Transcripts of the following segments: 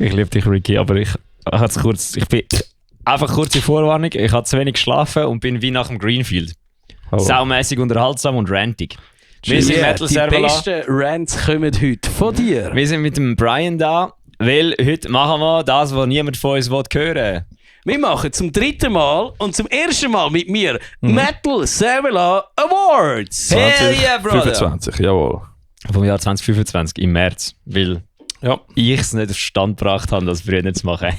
Ich liebe dich, Ricky, aber einfach kurze Vorwarnung, ich habe zu wenig geschlafen und bin wie nach dem Greenfield. Saumässig unterhaltsam und rantig. Wir sind Metal die Servola. besten Rants kommen heute von dir. Wir sind mit dem Brian da, weil heute machen wir das, was niemand von uns hören will. Wir machen zum 3. Mal und zum ersten Mal mit mir Metal Servola Awards. Hell yeah, Brother! 25, jawohl. Vom Jahr 2025, im März. Weil ich es nicht auf Stand gebracht habe, das früher zu machen.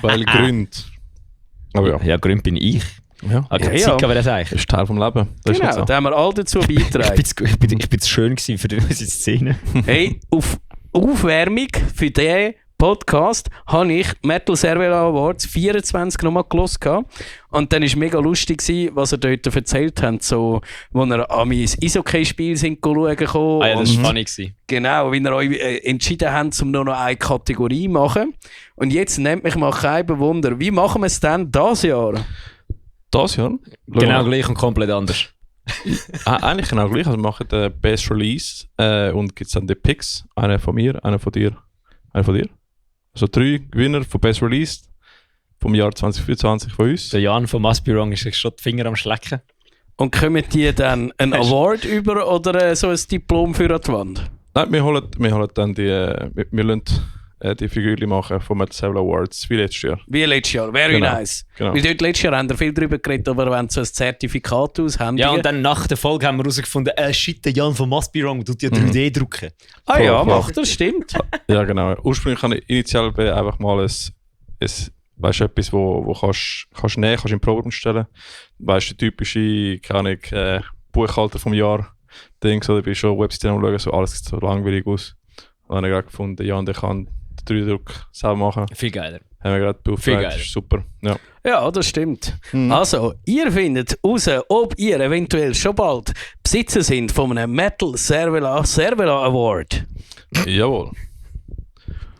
Weil Gründe. Aber ja. Ja, Grund bin ich. Ja. Okay, Zeit kann man das eigentlich. Das ist Teil vom Leben. Das Genau, ist so. da haben wir alle dazu beigetragen. Ich bin zu schön gewesen für unsere Szene. Hey, auf Aufwärmung für diesen Podcast habe ich Metal Servola Awards 24 nochmal gehört. Und dann war es mega lustig, was er dort erzählt hat, so, wo er an mein Eishockey-Spiel schauen konnte. Ah ja, das war funny gewesen. Genau, wie ihr euch entschieden habt, um nur noch eine Kategorie zu machen. Und jetzt nennt mich mal kein Bewunder. Wie machen wir es denn dieses Jahr? Das Jahr? Genau gleich und komplett anders. Eigentlich genau gleich. Also wir machen den Best Release und gibt es dann die Picks. Einer von mir, einer von dir, einer von dir. Also 3 Gewinner von Best Release vom Jahr 2024 von uns. Der Jan von Must Be Wrong ist schon die Finger am Schlecken. Und kommen die dann einen Award über oder so ein Diplom für die Wand? Nein, wir holen dann die, wir lassen die Figürchen machen von Metal Servola Awards wie letztes Jahr. Wie letztes Jahr, very Genau. nice. Genau. Weil dort letztes Jahr haben wir viel darüber geredet, aber wenn so ein Zertifikat aushändigen. Ja, und dann nach der Folge haben wir herausgefunden, shit, der Jan von Must Be Wrong tut ja 3D drucken. Ah ja, Voll. macht das, stimmt. Ja, genau. Ursprünglich habe ich initial einfach mal weißt du, etwas, wo kannst nehmen, kannst im Programm stellen. Weißt du, typische, keine Ahnung, Buchhalter vom Jahr, Ding, so, da bist du schon Webseiten anschauen, so alles sieht so langweilig aus. Und dann habe ich gerade gefunden, ja, und ich kann den 3D-Druck selber machen. Viel geiler. Haben wir gerade Viel beauftragt, geiler. das ist super. Ja. Ja, das stimmt. Also, ihr findet raus, ob ihr eventuell schon bald Besitzer sind von einem Metal Servola Award. Jawohl.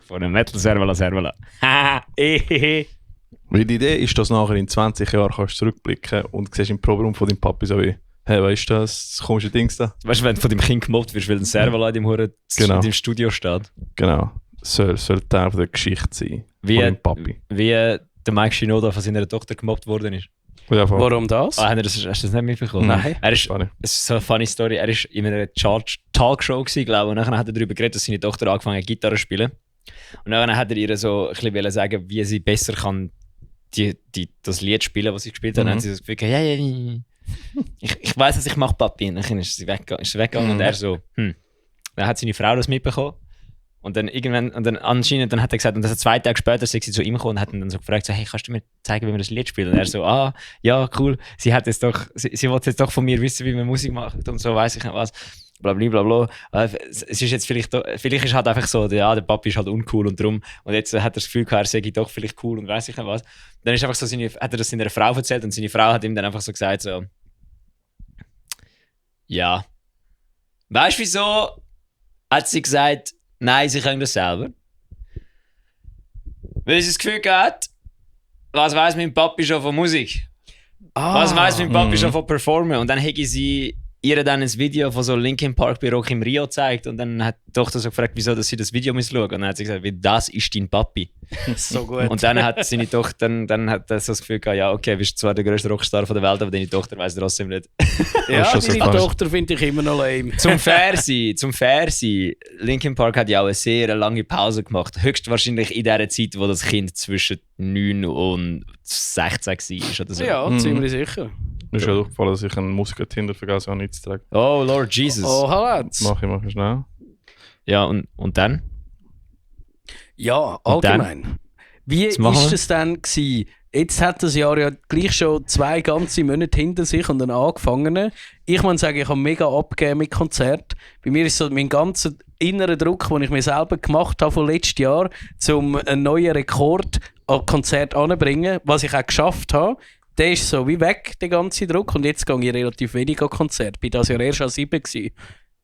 Von einem Metal Servola. Haha, Weil die Idee ist, dass nachher in 20 Jahren kannst du zurückblicken und siehst im Programm von deinem Papi so wie, hey, weißt du das komische Ding da? Weißt du, wenn du von deinem Kind gemobbt wirst, weil ein Servola in deinem Studio steht. Genau. Soll Teil der Geschichte sein. Von deinem Papi. Wie der Mike Shinoda von seiner Tochter gemobbt worden ist. Ja, voll. Warum das? Hast du das nicht mitbekommen? Nein. Funny. Es ist so eine funny Story. Er war in einer Talkshow, glaube ich, und dann hat er darüber geredet, dass seine Tochter angefangen hat, Gitarre zu spielen. Und dann hat er ihr so ein bisschen sagen, wie sie besser kann das Lied spielen, was sie gespielt hat. Und dann hat sie so gefühlt, ja. Ich weiss, was ich mache, Papi. Und dann ist sie weggegangen und er so, Dann hat seine Frau das mitbekommen. Und dann irgendwann, anscheinend, dann hat er gesagt, und das 2 Tage später sei sie zu ihm gekommen und hat ihn dann so gefragt, so, hey, kannst du mir zeigen, wie man das Lied spielt? Und er so, ja, cool, sie wollte jetzt doch von mir wissen, wie man Musik macht und so, weiss ich nicht was. Blablabla. Es ist jetzt vielleicht ist halt einfach so, der Papi ist halt uncool und drum. Und jetzt hat er das Gefühl, er sei doch vielleicht cool und weiss ich nicht was. Dann ist einfach so, hat er das seiner Frau erzählt und seine Frau hat ihm dann einfach so gesagt, so, ja. Weißt du wieso? Hat sie gesagt, nein, sie können das selber. Weil sie das Gefühl hat, was weiss mein Papi schon von Musik? Was weiss mein Papi schon von Performen? Und dann hätte sie ihr dann ein Video von so Linkin Park bei Rock im Rio gezeigt und dann hat die Tochter so gefragt, wieso dass sie das Video schauen. Und dann hat sie gesagt, wie das ist dein Papi. So gut. Und dann hat seine Tochter dann hat so das Gefühl gehabt, ja okay, bist zwar der grösste Rockstar der Welt, aber deine Tochter weiss trotzdem nicht. Ja, Das ist schon deine so Tochter finde ich immer noch lame. Zum Fair sein, Linkin Park hat ja auch eine sehr lange Pause gemacht. Höchstwahrscheinlich in der Zeit, wo das Kind zwischen 9 und 16 war oder so. Ja, ziemlich sicher. Mir ist ja aufgefallen, dass ich einen Musiker-Tinder vergessen habe, nicht zu tragen. Oh Lord Jesus. Oh, hallo. Mach ich schnell. Ja, und dann? Ja, Und dann? allgemein. Wie Was machen ist wir? es denn gewesen? Jetzt hat das Jahr ja gleich schon 2 ganze Monate hinter sich und einen angefangenen. Ich muss sagen, ich habe mega abgegeben mit Konzert. Bei mir ist so mein ganzer innerer Druck, den ich mir selber gemacht habe von letztes Jahr, um einen neuen Rekord an Konzert anzubringen, was ich auch geschafft habe. Der ist so wie weg, der ganze Druck. Und jetzt gehe ich relativ wenig an Konzert. Bin das Jahr erst an 7 gewesen.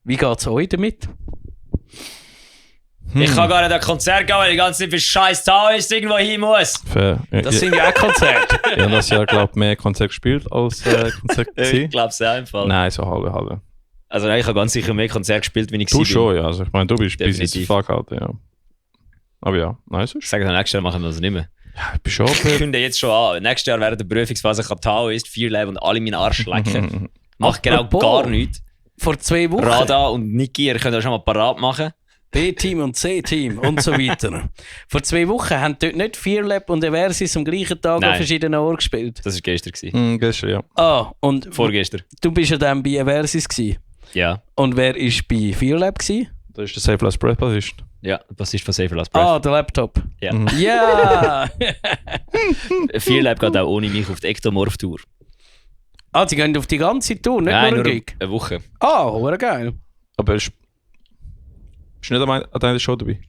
Wie geht es euch damit? Ich kann gar nicht an Konzert gehen, weil die ganze Zeit für scheiß Taoist irgendwo hin muss. Fair. Das sind ja auch Konzerte. Ich habe das Jahr, glaube ich, mehr Konzert gespielt als Konzert Ich gesehen. glaube es auch im Fall. Nein, so halbe. Also nein, ich habe ganz sicher mehr Konzert gespielt, wie ich Du bin. schon, ja. Also, ich meine, du bist busy as Definitiv. fuck, Alter, ja. Aber ja, nein, sonst. Ich sage, nächstes Jahr machen wir das nicht mehr. Ja, ich bin schon Ich kündige jetzt schon an. Nächstes Jahr während der Prüfungsphase Katao ist, 4 Leben und alle meinen Arsch lecken. Macht genau Apropos, gar nichts. Vor 2 Wochen. Rada und Niki, ihr könnt euch schon mal parat machen. B-Team und C-Team und so weiter. Vor 2 Wochen haben dort nicht Fearlab und Eversis am gleichen Tag an verschiedenen Orten gespielt. Das war gestern. Gestern, ja. Ah, und Vorgestern. du bist ja dann bei Eversis gsi. Ja. Und wer war bei Fearlab gsi? Das ist der Safe Last Breath Bassist. Ja, was ist von Safer Last Breath? Ah, der Laptop. Ja. Ja! Fearlab geht auch ohne mich auf die Ektomorph-Tour. Ah, sie gehen auf die ganze Tour, nicht Nein, nur nur ein Gig. eine Woche. Ah, hure geil. Aber ist nicht an deiner Show dabei?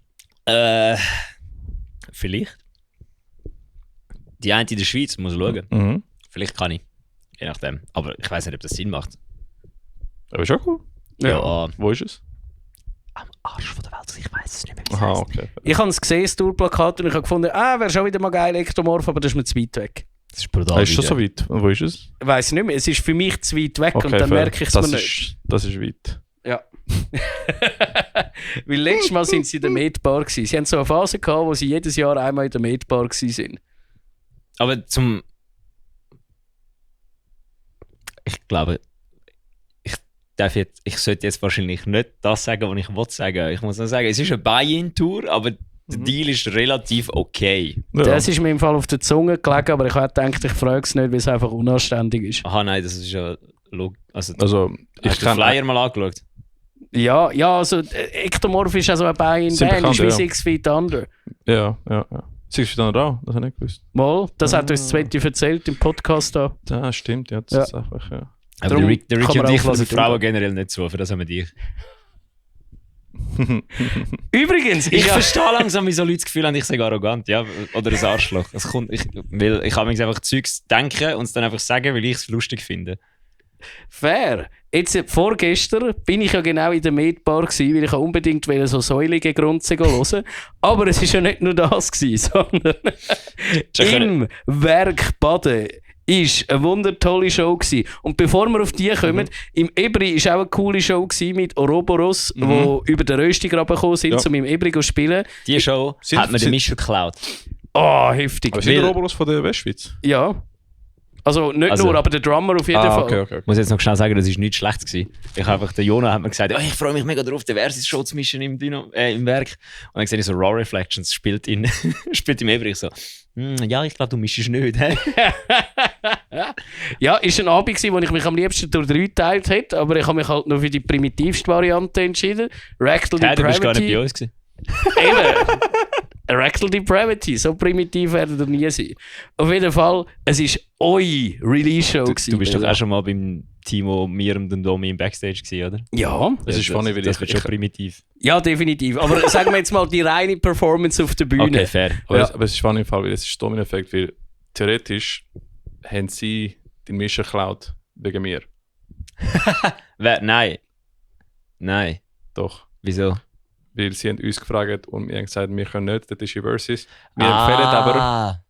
Vielleicht. Die eine in der Schweiz, muss schauen. Mhm. Vielleicht kann ich. Je nachdem. Aber ich weiß nicht, ob das Sinn macht. Aber ist auch cool. Ja. Wo ist es? Am Arsch von der Welt, ich weiß es nicht mehr. Aha, okay. Ich habe es gesehen, das Tourplakat, und ich habe gefunden, wäre schon wieder mal geil, Ektomorph, aber das ist mir zu weit weg. Das ist brutal. Ist das so weit? Und wo ist es? Ich weiss nicht mehr, es ist für mich zu weit weg und dann fair. merke ich es mir nicht. Das ist weit. Ja. Weil letztes Mal sind sie in der Medbar gewesen. Sie haben so eine Phase gehabt, wo sie jedes Jahr einmal in der Medbar waren. Aber ich glaube, ich sollte jetzt wahrscheinlich nicht das sagen, was ich wollte sagen. Ich muss nur sagen, es ist eine Buy-in-Tour, aber der Deal ist relativ okay. Ja. Das ist mir im Fall auf der Zunge gelegen, aber ich hätte gedacht, ich frage es nicht, weil es einfach unanständig ist. Aha, nein, das ist ja also ich hast du den Flyer mal angeschaut? Ja, also Ektomorph ist also ein Buy-in-Band, ist wie ja. 6 Feet Under. Ja. 6 Feet Under auch, das habe ich nicht gewusst. Mal, das hat uns Sveti erzählt im Podcast da. Ja, stimmt, ja. Das ist einfach, ja. Aber Darum der Ricky kann man und ich auch lassen damit Frauen umgehen. generell nicht zu, für das haben wir dich. Übrigens, Ich verstehe langsam, wieso Leute das Gefühl haben, ich sei arrogant, ja, oder ein Arschloch. Weil ich habe einfach Zeugs denken und es dann einfach sagen, weil ich es lustig finde. fair. Jetzt, vorgestern bin ich ja genau in der Medbar gewesen, weil ich unbedingt so säulige Grunze hören. Aber es war ja nicht nur das gewesen, sondern im Werk Baden ist eine wundertolle Show gewesen. Und bevor wir auf die kommen, im Ebri war auch eine coole Show gewesen mit Ouroboros, die über den Röstigraben gekommen sind, um im Ebri zu spielen. Die Show hat mir der Michel geklaut. Ah, heftig. Aber sind die Ouroboros von der Westschweiz? Ja. Also nicht Also- nur, aber der Drummer auf jeden Fall. Okay. Ich muss jetzt noch schnell sagen, das war nichts Schlechtes gewesen. Der Jona hat mir gesagt, ich freue mich mega drauf, die Versus-Show zu mischen im Werk. Und dann sehe ich so, Raw Reflections spielt im Ebri. Ich so, ja, ich glaube, du mischst nicht. Hä? Ja, ist ein Abend gewesen, wo ich mich am liebsten durch 3 geteilt hätte, aber ich habe mich halt nur für die primitivste Variante entschieden. Rectal Hä, du bist gar nicht Depravity. bei uns gewesen. Eben. Rectal Depravity, so primitiv werden wir nie sein. Auf jeden Fall, es war eure Release-Show. Du bist doch auch schon mal beim Timo, mir und dem Domi im Backstage gewesen, oder? Ja, Das ist funny, weil das wird schon primitiv. ja, definitiv. Aber sagen wir jetzt mal die reine Performance auf der Bühne. Okay, fair. Aber es ist funny im Fall, weil es ist Domino-Effekt, weil theoretisch haben sie den Mischer geklaut wegen mir. Nein. Nein. Doch. Wieso? Weil sie haben uns gefragt und wir haben gesagt, wir können nicht, das ist die Versus. Wir empfehlen aber,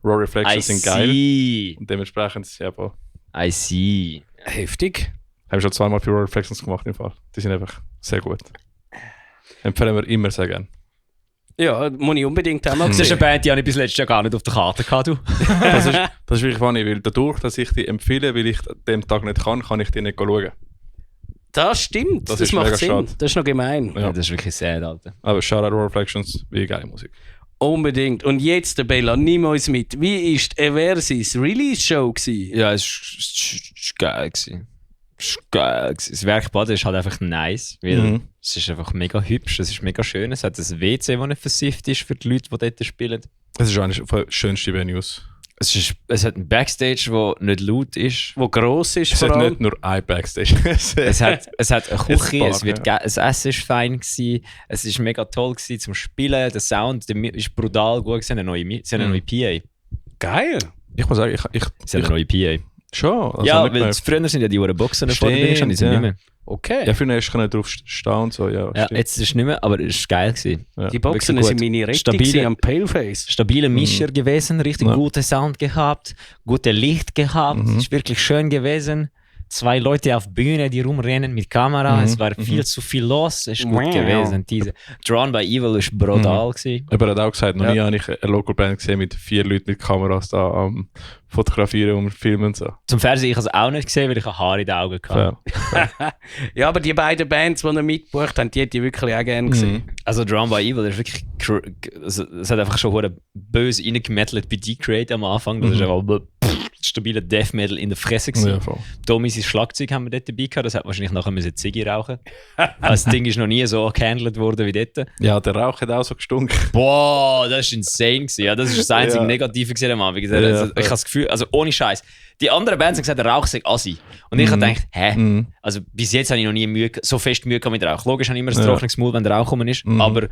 Raw Reflections sind geil. See. Und dementsprechend, ja, I see. Heftig. haben wir schon 2-mal für Raw Reflections gemacht im Fall. Die sind einfach sehr gut. Empfehlen wir immer sehr gerne. Ja, muss ich unbedingt auch mal Das ist sehen. eine Band, die habe ich bis letztes Jahr gar nicht auf der Karte gehabt, du. Das ist wirklich funny, weil dadurch, dass ich die empfehle, weil ich dem Tag nicht kann ich die nicht schauen. Das stimmt, Das das, ist macht mega Sinn. schade. Das ist noch gemein. Ja, das ist wirklich sad, Alter. Aber Shoutout Raw Reflections, wie geile Musik. Unbedingt. Und jetzt, der Bella, nimm uns mit. Wie war die Eversis Release-Show gewesen? Ja, es war geil. Das Werk Baden ist halt einfach nice, weil es ist einfach mega hübsch, es ist mega schön. Es hat ein WC, das nicht versifft ist für die Leute, die dort spielen. Es ist eines der schönsten Venues. Es hat ein Backstage, das nicht laut ist. Wo gross ist Es vor hat allem. nicht nur ein Backstage. Es hat eine Küche, Jetzt das Essen war fein, gewesen, es war mega toll gewesen zum Spielen, der Sound ist brutal gut, sie haben eine neue PA. Geil. Ich muss sagen, Sie haben eine neue PA. schon. Also Ja, nicht weil mehr. früher sind ja die Boxen vor der Bühne Stimmt, schon, die sind ja. nicht mehr. Okay. Ja, früher hast du drauf stehen und so, ja. Ja, stimmt. jetzt ist es nicht mehr, aber es war geil gewesen. Ja. Die Boxen Wirklich sind gut. meine Rettung Stabile- gewesen am Paleface. Stabile Mischer gewesen, richtig Ja. gute Sound gehabt, gute Licht gehabt, es ist wirklich schön gewesen. 2 Leute auf Bühne, die rumrennen mit Kamera. Es war viel zu viel los. Es ist gut gewesen. Diese Drawn by Evil war brutal. Aber er hat auch gesagt, noch nie habe ich eine Local Band gesehen mit 4 Leuten mit Kameras da am Fotografieren und Filmen und so. Zum Fernsehen ich habe es auch nicht gesehen, weil ich Haare in den Augen hatte. Ja, aber die beiden Bands, die er mitgebucht haben, die hätte ich wirklich auch gerne gesehen. Also Drawn by Evil ist wirklich... Es hat einfach schon böse reingemettelt bei D-Create am Anfang. Das ist einfach stabiler Death Metal in der Fresse gewesen. Ja, voll. Tommy, sein Schlagzeug haben wir dort dabei gehabt. Das hat wahrscheinlich nachher müssen Ziggy rauchen. Das Ding ist noch nie so gehandelt worden wie dort. Ja, der Rauch hat auch so gestunken. Boah, das war insane gewesen. Ja, das ist das einzige Negative gesehen am Anfang. Also, ich habe das Gefühl, also ohne Scheiß. Die anderen Bands haben gesagt, der Rauch sei assi. Und ich habe gedacht, hä? Also bis jetzt habe ich noch nie so fest Mühe gehabt mit Rauch. Logisch habe ich immer ein trockenes Maul, wenn der Rauch rum ist. Aber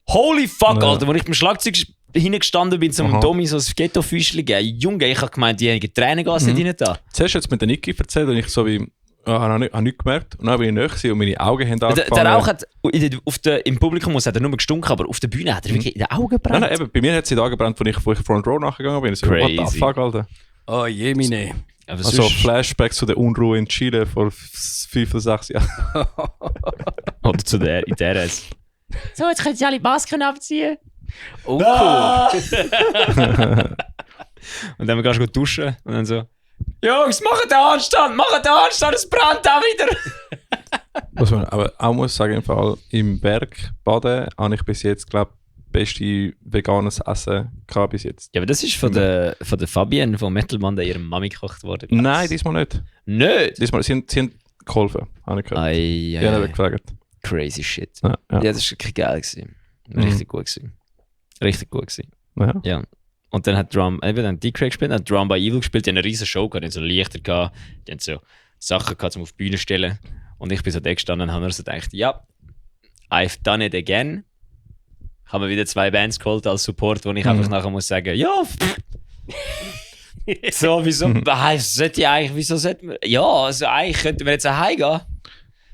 holy fuck, Alter, als ich beim Schlagzeug hingestanden bin, zum Tommy so ein Ghetto-Fischchen geben. Junge, ich habe gemeint, die haben Tränengas rein da. Zuerst hat es mit der Niki erzählt und ich so wie... habe nichts gemerkt. Und dann bin ich näher und meine Augen haben angefangen. Der Rauch hat im Publikum hat er nur gestunken, aber auf der Bühne hat er wirklich in den Augen gebrannt. Nein, eben, bei mir hat es in den Augen gebrannt, als ich Front Row nachgegangen bin. So, Crazy. What the fuck, Alter? Oh je, meine. Also Flashbacks zu der Unruhe in Chile vor 5 oder 6 Jahren. Oder zu der ITRS. So, jetzt können sie alle Masken abziehen. Oh, cool. Und dann gehst du duschen und dann so: Jungs, macht den Anstand, es brennt auch wieder. Was man aber auch muss sagen, im Fall im Berg baden habe ich bis jetzt, glaube ich, beste veganes Essen gehabt bis jetzt. Ja, aber das ist von der Fabienne von Metalman, der ihrer Mami gekocht worden. Nein, diesmal nicht. Nicht? Diesmal, sie haben geholfen, habe ich gehört. Die haben gefragt. Crazy shit. Ja. Ja, das war wirklich geil gewesen. Richtig gut gewesen. Richtig gut gewesen. Ja. Und dann hat D-Craig gespielt, hat Drawn by Evil gespielt, die haben eine riesen Show gehabt, die haben so Lichter gehabt, die haben so Sachen gehabt, um auf die Bühne zu stellen. Und ich bin so da gestanden und habe mir so gedacht, ja, I've done it again. Ich habe mir wieder 2 Bands geholt als Support, wo ich einfach nachher muss sagen, ja, so, wieso sollte man, ja, also eigentlich könnten wir jetzt heimgehen.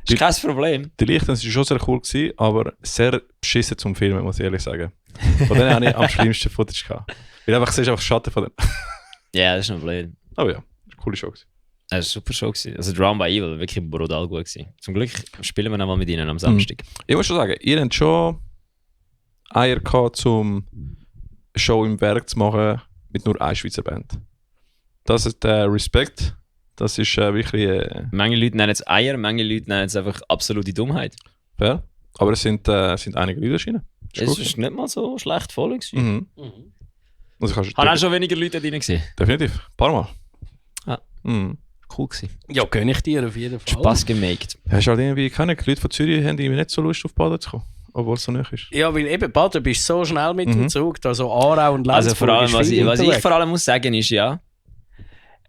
Das ist kein Problem. Die Lichter waren schon sehr cool gewesen, aber sehr beschissen zum Filmen, muss ich ehrlich sagen. Von denen habe ich am schlimmsten Footage gehabt. Weil einfach siehst einfach Schatten von denen. Ja, das ist noch blöd. Oh ja, das war eine coole Show gewesen. Das war eine super Show gewesen. Also Drawn by Evil, wirklich brutal gut gewesen. Zum Glück spielen wir noch mal mit ihnen am Samstag. Ich muss schon sagen, ihr habt schon Eier gehabt, um eine Show im Werk zu machen mit nur einer Schweizer Band. Das ist Respekt. Das ist wirklich... Manche Leute nennen es Eier, manche Leute nennen es einfach absolute Dummheit. Ja, aber es sind einige Leute erschienen. Es ist nicht mal so schlecht voll gewesen. Also Haben auch schon weniger Leute drin gesehen. Definitiv, ein paar Mal. Ja. Cool gewesen. Ja, gönne ich dir auf jeden Fall. Spass gemacht. Ja, ist halt irgendwie, keine Leute von Zürich haben irgendwie nicht so Lust auf Baden zu kommen, obwohl es so nahe ist. Ja, weil eben Baden bist so schnell mit dem Zug, da so Aarau und Also vor allem, was ich unterwegs. vor allem muss sagen ist, ja,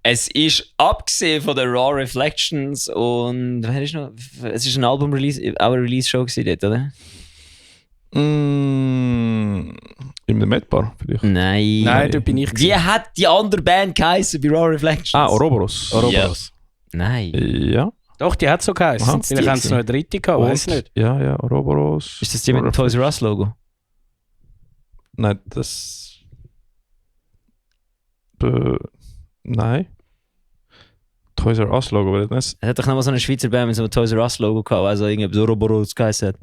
es ist abgesehen von den Raw Reflections und wer ist noch? Es ist ein Album-Release, auch eine Release-Show gewesen dort, oder? In der Medbar vielleicht? Nein. Nein, da bin ich Wie hat die andere Band geheißen bei Raw Reflections? Ouroboros. Ouroboros. Nein. Ja. Doch, die hat so geheißen. Aha. Vielleicht haben sie noch eine dritte gehabt, weiß nicht. Ja, Ouroboros. Ist das die mit dem Toys R Us Logo? Nein, das... Nein. Toys R Us Logo, weil das... Es hat doch noch mal so eine Schweizer Band mit so einem Toys R Us Logo gehabt, also irgendwie Ouroboros geheißen hat.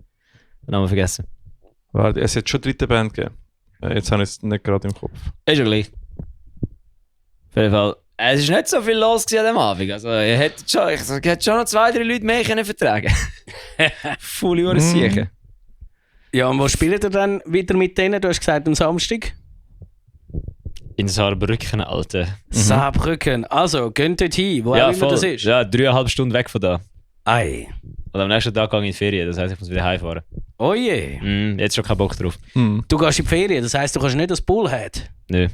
Den haben wir vergessen. Warte, es hat schon eine dritte Band gegeben. Jetzt habe ich es nicht gerade im Kopf. Ist ja gleich. Auf jeden Fall. Es war nicht so viel los an dem Abend. Also, ich hätte schon noch 2, 3 Leute mehr können vertragen. Volle Uhr sicher. Ja, und wo spielt ihr dann wieder mit denen? Du hast gesagt, am Samstag? In Saarbrücken, Alter. Saarbrücken. Also, geht dort hin, wo auch immer das ist. Ja, 3,5 Stunden weg von da. Ei. Und am nächsten Tag gehe ich in die Ferien, das heisst, ich muss wieder heimfahren. Oh je. Jetzt schon keinen Bock drauf. Du gehst in die Ferien, das heisst, du kannst nicht das Bullhead. Nö.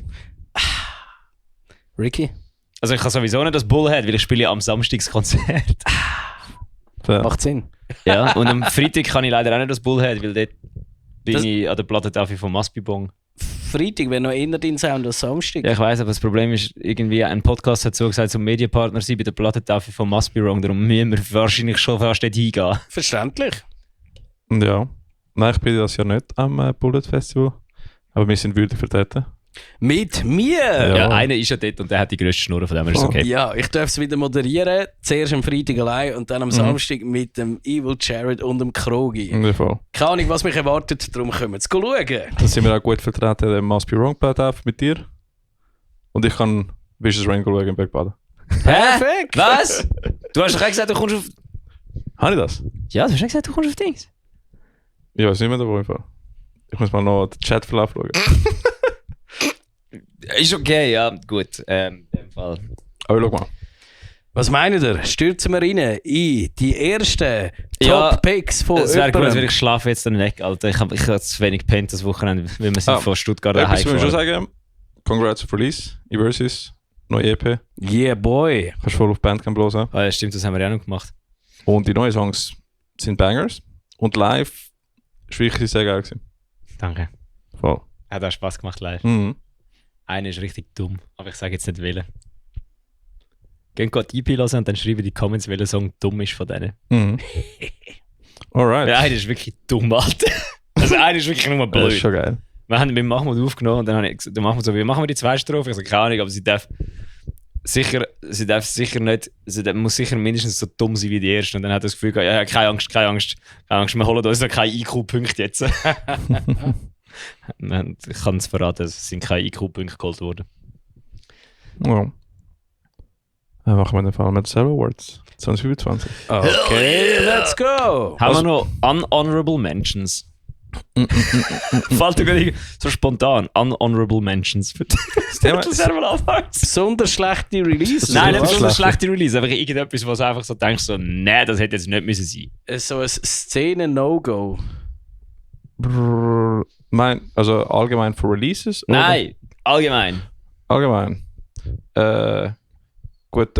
Ricky? Also ich kann sowieso nicht das Bullhead, weil ich spiele ja am Samstagskonzert. Ja. Macht Sinn. Ja, und am Freitag kann ich leider auch nicht das Bullhead, weil dort bin ich an der Plattentafel von Maspibong. Freitag wäre noch eher dein Sound als Samstag. Ja, ich weiss, aber das Problem ist, irgendwie ein Podcast hat so gesagt, zum Medienpartner sein bei der Plattentafel von Maspibong, darum müssen wir wahrscheinlich schon fast dort hingehen. Verständlich. Ja. Nein, ich bin das ja nicht am Bullet Festival. Aber wir sind würdig vertreten. Mit mir! Ja, einer ist ja dort und der hat die grösste Schnur, von dem her ist es okay. Ja, ich darf es wieder moderieren. Zuerst am Freitag allein und dann am Samstag mit dem Evil Jared und dem Krogi. In dem Fall. Keine Ahnung, was mich erwartet, darum können wir jetzt schauen. Dann sind wir auch gut vertreten, der Must Be Wrong Playoff mit dir. Und ich kann Vicious Rain schauen im Bergbaden. Perfekt! Was? Du hast doch gesagt, du kommst auf... Habe ich das? Ja, du hast gesagt, du kommst auf Dings. Ich weiß nicht mehr, wo ich war. Ich muss mal noch den Chatverlauf schauen. Ist okay, ja, gut. In dem Fall. Aber schau mal. Was meint ihr? Stürzen wir rein in die ersten Ja, Top-Picks von Es wäre gut, jemandem? weil ich schlafe jetzt dann weg, Alter. Ich hab zu wenig gepennt das Wochenende, weil wir sind von Stuttgart Etwas muss ich schon heimgefahren. sagen. Congrats auf Release. Eversis. Neue EP. Yeah, boy. Kannst voll auf Bandcamp hören. Ah, ja, stimmt, das haben wir ja auch noch gemacht. Und die neuen Songs sind Bangers. Und live ist wirklich sehr geil gewesen. Danke. Voll. Hat auch Spass gemacht live. Mhm. Einer ist richtig dumm, aber ich sage jetzt nicht welchen. Geht gerade die EP hören und dann schreiben die Comments, welcher Song dumm ist von denen. Mhm. Alright. Ja, einer ist wirklich dumm, Alter. Also einer ist wirklich nur Das ist blöd. schon geil. Wir haben mit Mahmoud aufgenommen und dann habe ich gesagt, der Mahmoud so, wie machen wir die zweite Strophe? Ich sage, keine Ahnung, aber sie darf sicher nicht, muss sicher mindestens so dumm sein wie die erste. Und dann hat er das Gefühl gehabt, ja, keine Angst, wir holen uns noch keine IQ-Punkte jetzt. Ich kann es verraten, es sind keine IQ-Punkte geholt worden. Ja. Dann machen wir den Fall mit Zero Awards 2025. Okay, let's go! Haben wir noch Unhonorable Mentions? Fällt dir gerade so spontan Unhonorable Mentions für Das Thema das Server anfangs? Besonders schlechte Release. Nein, ist nicht so schlecht. schlechte Release, einfach irgendetwas, was einfach so denkst, so, nein, das hätte jetzt nicht müssen sein. So ein Szene-No-Go. Also allgemein für Releases? oder? Nein, allgemein. Allgemein. Gut,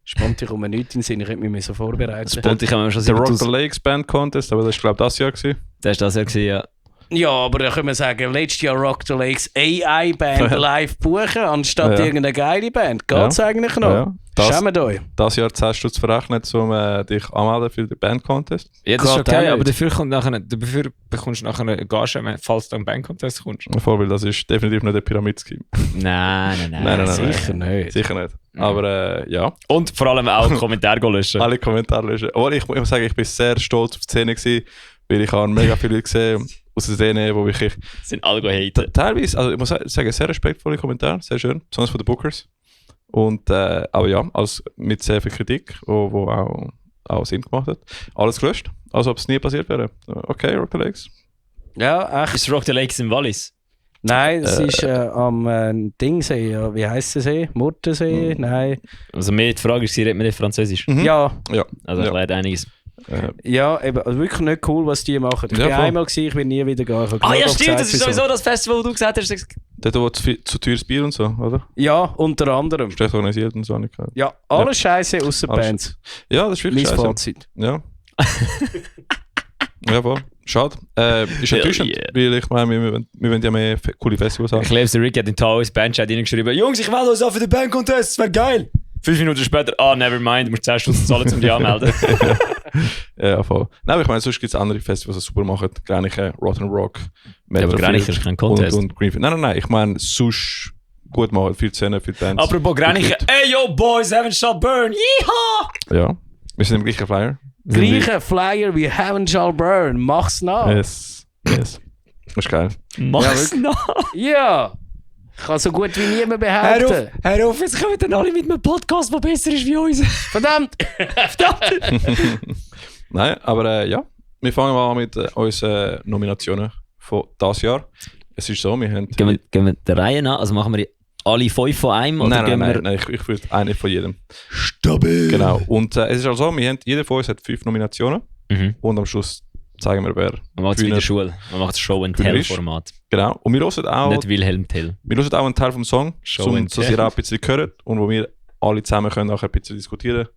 Spontan kommt mir nichts in den Sinn, ich hätte mich so vorbereitet. Und ich habe mir schon der Rock the 7000... Lakes Band Contest, aber das war glaube ich das Jahr gewesen. Das war das ja gewesen, ja. Ja, aber dann können wir sagen, letztes Jahr Rock the Lakes AI-Band live buchen, anstatt Ja. irgendeine geile Band. Geht's eigentlich noch? Ja. Das, Schämt euch. das Jahr hast du es verrechnet, um dich anmelden für den Band Contest. Ja, das ist Geht auch okay, nicht. aber dafür bekommst du nachher eine Gage, falls du einen Bandcontest kommst. Voll, weil das ist definitiv nicht ein Pyramid-Scheme. Nein. Nein. Sicher nicht. Sicher nicht. Aber ja, Und vor allem auch Kommentare löschen. alle Kommentare löschen. Aber ich muss sagen, ich bin sehr stolz auf die Szene gewesen, weil ich habe mega viele Leute gesehen aus der Szene, wo wirklich Sind alle haten. teilweise, also ich muss sagen, sehr respektvolle Kommentare, sehr schön, besonders von den Bookers. Und, aber ja, also mit sehr viel Kritik, wo auch Sinn gemacht hat. Alles gelöscht, als ob es nie passiert wäre. Okay, Rock the Lakes. Ja, echt. Ist Rock the Lakes im Wallis? Nein, es ist am Dingsee, ja. Wie heisst der See? Murtensee? Nein. Also mir die Frage ist, redet man nicht Französisch? Mhm. Ja, Ja, Also ja. erklärt einiges. ja, eben, also wirklich nicht cool, was die machen. Ich Ja, bin voll. einmal gewesen, ich will nie wieder gehen. Ich habe Ah ja, gerade stimmt, gesagt, das ist wieso. sowieso das Festival, wo du gesagt hast. Dort, wo zu teures Bier und so, oder? Ja, unter anderem. Schlecht organisiert und so. Nicht gehört. Ja, alles Scheiße außer Alles- Bands. Ja, das ist wirklich Mein scheiße. Fazit. Ja. Ja, voll. Schade. Ist Ja, enttäuschend, yeah. weil ich meine, wir wollen ja mehr coole Festivals haben. Ich lebe der Rick hat in Tao's Bandchat reingeschrieben, Jungs, ich wähle uns an für den Bandcontest, das wäre geil. 5 Minuten später, never mind, du musst 10 Stunden zahlen, um dich anmelden. Ja, voll. Nein, aber ich meine, sonst gibt es andere Festivals, die es super machen. Graniche, Rotten Rock, Ja, aber Graniche ist kein Contest. und Greenfield. Nein, ich meine, sonst gut machen, für die Szene, für die Bands. Apropos Graniche, ey yo boys, Heaven Shall Burn, yeehaw! Ja, wir sind im gleichen Flyer. Gleicher Flyer wie Heaven Shall Burn. Mach's nach. Yes. Das ist geil. Mach's noch! Ja. Ich kann so gut wie niemand behaupten. Hör auf, jetzt kommen dann alle mit einem Podcast, der besser ist wie uns. Verdammt! Nein, aber ja, wir fangen mal an mit unseren Nominationen von dieses Jahr. Es ist so, wir haben... Gehen wir der Reihe nach, also machen wir alle 5 von einem? Oder Nein, ich würde eine von jedem. Stabil! Genau, und es ist also so, jeder von uns hat 5 Nominationen Mhm. und am Schluss zeigen wir, wer Man macht es wie in Bühne- der Schule. Man macht das Show-and-Tell-Format. Genau, und wir hören auch, Nicht Wilhelm Tell. auch einen Teil vom Song, Show and dass tell. ihr auch ein bisschen hört und wo wir alle zusammen können nachher ein bisschen diskutieren.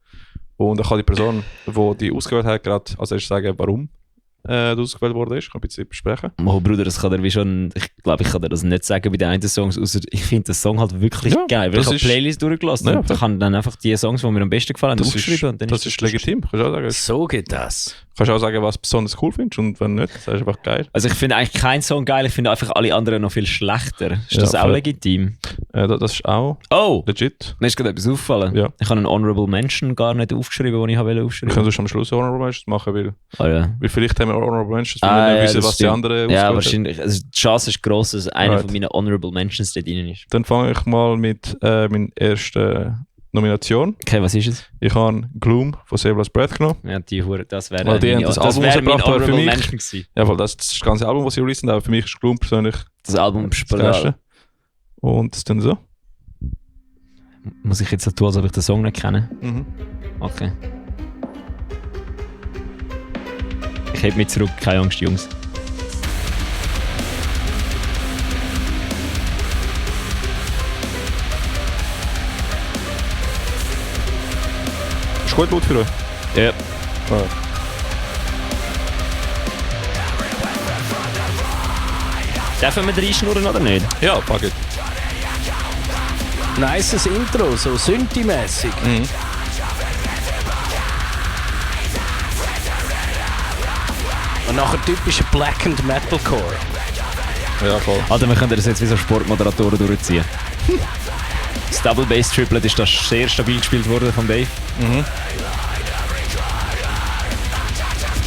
Und dann kann die Person, die ausgewählt hat, gerade als erstes sagen, warum du ausgewählt worden ist. Kann ein bisschen besprechen. Oh Bruder, das kann er wie schon... Ich glaube, ich kann dir das nicht sagen bei den einen Songs, außer ich finde den Song halt wirklich Ja, geil. Weil das ich habe ist- die Playlist durchgelassen Ja, und ich habe dann einfach die Songs, die mir am besten gefallen haben, Das aufgeschrieben. Und dann das ist legitim, kannst du auch sagen. So geht das. Kannst auch sagen, was du besonders cool findest und wenn nicht, das ist einfach geil. Also ich finde eigentlich keinen Song geil, ich finde einfach alle anderen noch viel schlechter. Ist das Ja, auch voll. legitim? Das ist auch Oh! legit. Mir ist gerade etwas aufgefallen. Ja. Ich habe einen Honorable Mention gar nicht aufgeschrieben, den ich wollte Wir aufschreiben. können am Schluss Honorable Mentions machen, weil Ja. vielleicht haben wir Honorable Mentions, weil wir nicht wissen, das was die stimmt. anderen Ja, ausgewählt haben. wahrscheinlich. Also die Chance ist gross, dass einer Right. von meinen Honorable Mentions dort drin ist. Dann fange ich mal mit meiner ersten Nomination. Okay, was ist es? Ich habe Gloom von Save Last Breath genommen. Ja, die Hure, das wäre Weil die haben das Album wär mein rausgebracht, aber für Honorable mich- Mention gewesen. Jawohl, das ist das ganze Album, das sie releasen, aber für mich ist Gloom persönlich Das Album ist das brutal. Geilste. Und das ist dann so. Muss ich jetzt so tun, als ob ich den Song nicht kenne? Mhm. Okay. Ich heb mich zurück, keine Angst, Jungs. Ist gut laut für euch? Ja. Alright. Dürfen wir reinschnurren oder nicht? Ja, fuck it. Nices Intro, so Synthi-mässig. Mhm. Und nachher typischer Black and Metalcore. Ja, voll. Alter, wir können das jetzt wie so Sportmoderatoren durchziehen. Das Double Bass Triplet ist das sehr stabil gespielt worden von Dave.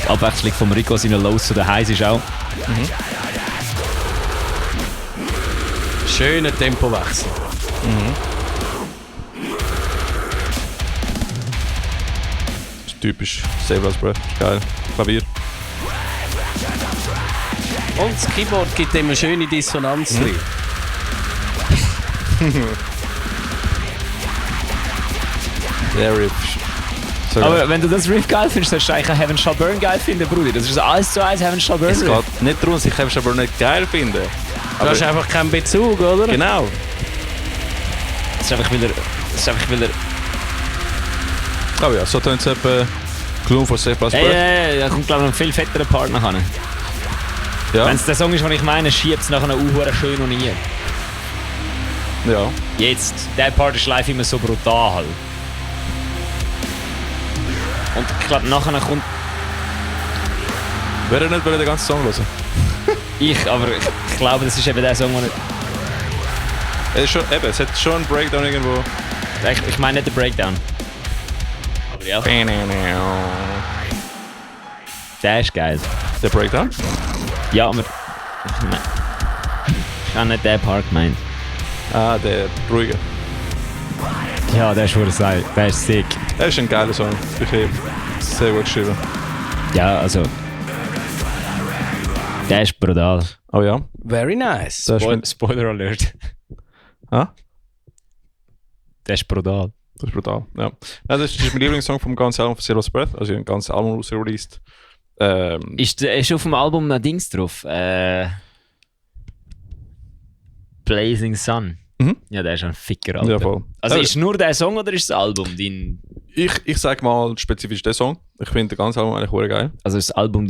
Die Abwechslung vom Rico seiner Lows zu den Highs ist auch. Schöner Tempowechsel. Das ist typisch Save Last Breath. Geil. Klavier. Und das Keyboard gibt ihm eine schöne Dissonanz drin. Der Riff. So geil. Aber wenn du das Riff geil findest, solltest du eigentlich auch Heaven Shall Burn geil finden, Bruder. Das ist so 1:1 Heaven Shall Burn. Es Riff. geht nicht darum, dass ich Heaven Shall Burn nicht geil finde. Du hast einfach keinen Bezug, oder? Genau. Das ist einfach wieder. Oh ja, so tönt es etwa Gloom von Save Last Breath. Da kommt glaube ich noch ein viel fetterer Part nachher. Ja. Wenn es der Song ist, den ich meine, schiebt es nachher auch schön und nie. Ja. Jetzt, der Part ist live immer so brutal. Und ich glaube, nachher kommt Wer nicht den ganzen Song hören? aber ich glaube, das ist eben der Song, Es, ist schon, eben, es hat schon einen Breakdown irgendwo. ich meine nicht den Breakdown. Aber ja, der ist geil. Der Breakdown? Ja, aber ich habe nicht den Part gemeint. Ah, der ruhige. Ja, der ist schon geil. Der ist sick. Er ist ein geiler Song. Ich habe sehr gut geschrieben. Ja, also. Der ist brutal. Oh ja. Very nice. Das ist, Spoiler Alert. ah? Der ist brutal. Das ist brutal. Ja. Ja, das ist mein Lieblingssong vom ganzen Album von Zero Breath. Also ein ganzes Album raus-released. Ist auf dem Album ein Dings drauf? Blazing Sun. Mhm. Ja, der ist ein Ficker, Alter. Ja, voll. Also ist nur der Song oder ist das Album dein... Ich sag mal spezifisch den Song. Ich finde das ganze Album eigentlich sehr geil. Also ist das Album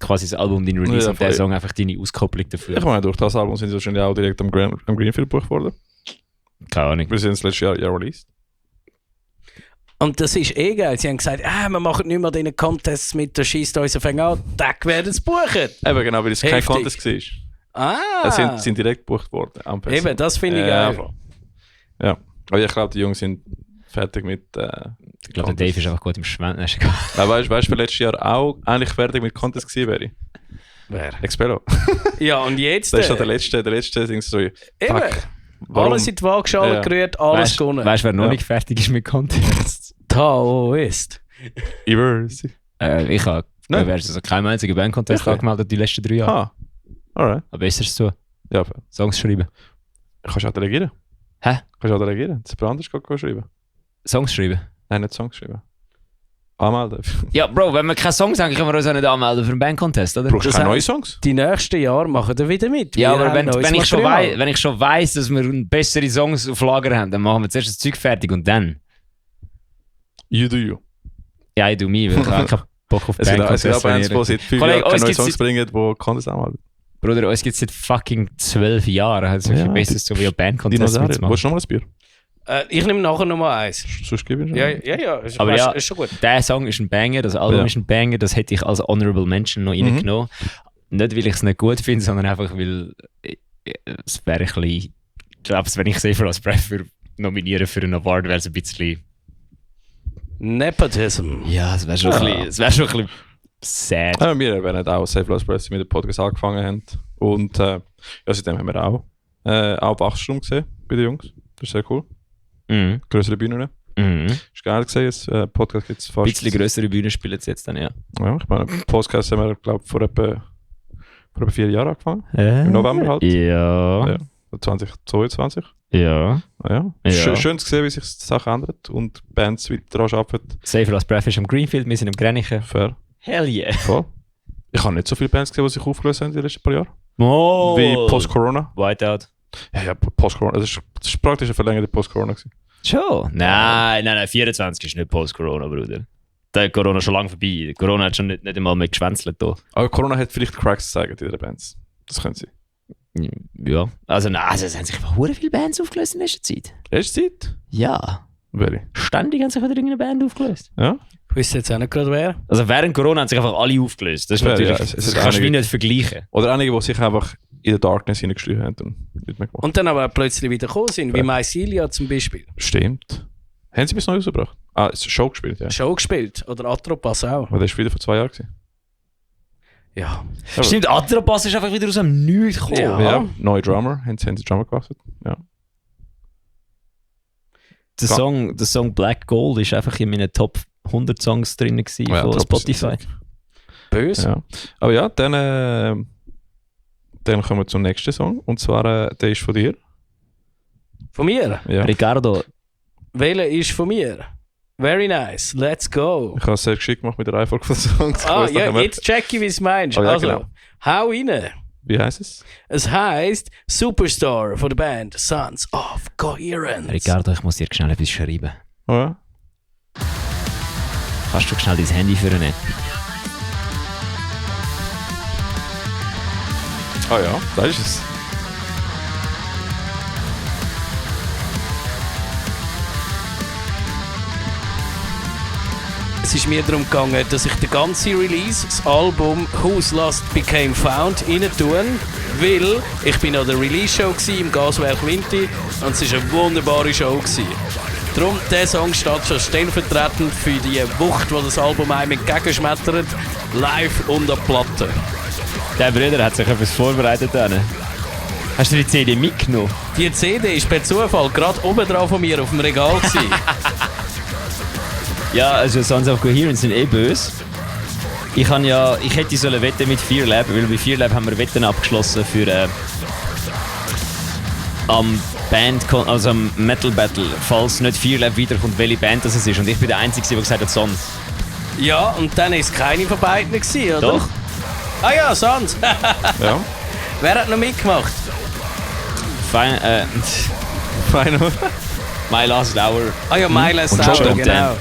quasi das Album dein Release Ja, und der voll. Song einfach deine Auskopplung dafür? Ich meine, durch das Album sind sie wahrscheinlich auch direkt am Greenfield gebucht worden. Keine Ahnung. Wir sind das letztes Jahr released. Und das ist eh geil. Sie haben gesagt, wir machen nicht mehr diesen Contests mit, der schießt uns auf an, Tag werden es buchen. Eben genau, weil es kein Heftig. Contest war. Ah, Sind direkt gebucht worden. am PC. eben, das finde ich Ja, geil. voll. Ja, aber ich glaube, die Jungs sind fertig mit. Ich glaube, der Dave ist einfach gut im Schwenden. Ist egal. Weißt du, wer letztes Jahr auch eigentlich fertig mit Contest gewesen wäre? Wer? Expello. Ja, und jetzt? Das ist so der letzte Ding so. Eben. Warum? Alles in die Waagschale Ja. gerührt, alles gewonnen. Weißt du, wer noch Ja. nicht fertig ist mit Contests? Taoist. Eversi. Ich habe Nein. also keinen einzigen Bandcontest Wirklich? angemeldet die letzten 3 Jahre. Ah, alright. Aber besser ist es so. Ja, fair. Songs schreiben. Kannst du auch delegieren? Hä? Kannst du auch delegieren? Das ist anders schreiben. Songs schreiben? Nein, nicht Songs schreiben. Anmelden. Ja, Bro, wenn wir keine Songs haben, können wir uns auch nicht anmelden für einen Bandcontest, oder? Brauchst du Das keine heißt- neuen Songs? Die nächsten Jahre machen wir wieder mit. Ja, Wir aber haben wenn, neues wenn, ich schon Material. wenn ich schon weiss, dass wir bessere Songs auf Lager haben, dann machen wir zuerst das Zeug fertig und dann. You do you. Ja, ich do me, weil ich habe keinen Bock auf Es gibt auch Bandcontests. Bands, die seit 5 Kollege, Jahren keine uns neuen gibt's Songs seit- bringen, die Contest anmelden. Bruder, uns gibt es seit fucking 12 Jahren. Also Ja, besser so wie ein Bandcontest Dinosaurier. mitzumachen. Willst du noch mal ein Bier? Ich nehme nachher nochmal eins. Sonst gebe ich schon. Ja, ist, Aber ja, ist schon gut. Der Song ist ein Banger, das Album Ja. ist ein Banger, das hätte ich als Honorable Mention noch reingenommen. Nicht, weil ich es nicht gut finde, sondern einfach, weil es wäre ein bisschen... Ich glaube, wenn ich Safer als Breath für nominieren für einen Award, wäre es ein bisschen... Nepotism. Ja, es wäre schon, ein bisschen sad. Ja, wir haben auch Safe Last Breath mit dem Podcast angefangen haben. Und ja, seitdem haben wir auch Wachstum gesehen bei den Jungs. Das ist sehr cool. Mhm. Größere Bühnen. Mhm. Ist geil gesehen. Jetzt Podcast gibt es Ein fast. bisschen grössere Bühne spielen sie jetzt dann, ja. Ja, ich meine, Podcast haben wir, glaube ich, vor etwa 4 Jahren angefangen. Im November halt. Ja. Ja. 2022. Ja. Ja. Ja. Schön zu sehen, wie sich die Sache ändert und Bands weiter daran arbeiten. Safer als Breath ist am Greenfield, wir sind am Grenichen. Fair. Hell yeah. Voll. Ich habe nicht so viele Bands gesehen, die sich aufgelöst haben in den letzten paar Jahren. Oh. Wie Post-Corona. Whiteout. Ja, Post-Corona. Das ist praktisch eine verlängerte Post-Corona gewesen. Schon? Nein, 24 ist nicht Post-Corona, Bruder. Da ist Corona schon lange vorbei. Corona hat schon nicht einmal mehr geschwänzelt da. Aber Corona hat vielleicht Cracks gezeigt in den Bands. Das können sie. Ja. Also es haben sich einfach hure viele Bands aufgelöst in letzter Zeit. Letzte Zeit? Ja. Welche? Ständig haben sich wieder irgendeine Band aufgelöst. Ja? Ich wüsste jetzt auch nicht gerade wer. Also während Corona haben sich einfach alle aufgelöst. Das ist Ja, natürlich, ja, es das ist kannst du wie einige- nicht vergleichen. Oder einige, die sich einfach in der Darkness hineingeschrieben haben und nicht mehr gemacht. Und dann aber plötzlich wieder gekommen sind, wie Ja. Mycelia zum Beispiel. Stimmt. Haben sie bis neu rausgebracht? Ah, es ist eine Show gespielt, ja. Show gespielt. Oder Atropas auch. Aber das war wieder vor 2 Jahren. Gewesen. Ja. Aber- Stimmt, Atropas ist einfach wieder aus dem Nichts gekommen. Ja. Ja, neue Drummer. Haben sie Drummer gewechselt? Ja. Der Song Black Gold ist einfach in meinen Top 100 Songs drin gewesen Ja, von Top Spotify. Böse. Ja. Aber ja, dann kommen wir zum nächsten Song. Und zwar, der ist von dir. Von mir. Ja. Ricardo, Welcher ist von mir? Very nice. Let's go. Ich habe es sehr geschickt gemacht mit der Reihenfolge von Songs. Ah, Ich weiss ja, nicht mehr. jetzt check ich, wie es meinst. Oh, ja, also, genau. hau rein. Wie heisst es? Es heisst Superstar von der Band Sons of Coherence. Ricardo, ich muss dir schnell etwas schreiben. Oh ja? Kannst du schnell dein Handy führen? Ah ja, da ist es. Es ist mir darum gegangen, dass ich den ganzen Release, das Album Who's Lost Became Found, rein tun, weil ich bin an der Release-Show im Gaswerk Winti und es war eine wunderbare Show. Darum, dieser Song steht schon stellvertretend für die Wucht, die das Album einem entgegenschmettert, live und an Platte. Der Bruder hat sich etwas vorbereitet. Hast du die CD mitgenommen? Die CD ist per Zufall gerade oben drauf von mir auf dem Regal gewesen. Ja, also Sons of Coherence sind eh böse. Ich hätte sollen wetten mit Fear Lab, weil bei Fear Lab haben wir Wetten abgeschlossen für am also am Metal Battle, falls nicht Fear Lab wiederkommt, welche Band das ist. Und ich bin der Einzige, der gesagt hat Sons. Ja, und dann war es keine von beiden gewesen, oder? Doch. Ah ja, Sons. Ja. Wer hat noch mitgemacht? Final My Last Hour. Ah ja, My Last Und Hour, Shot genau.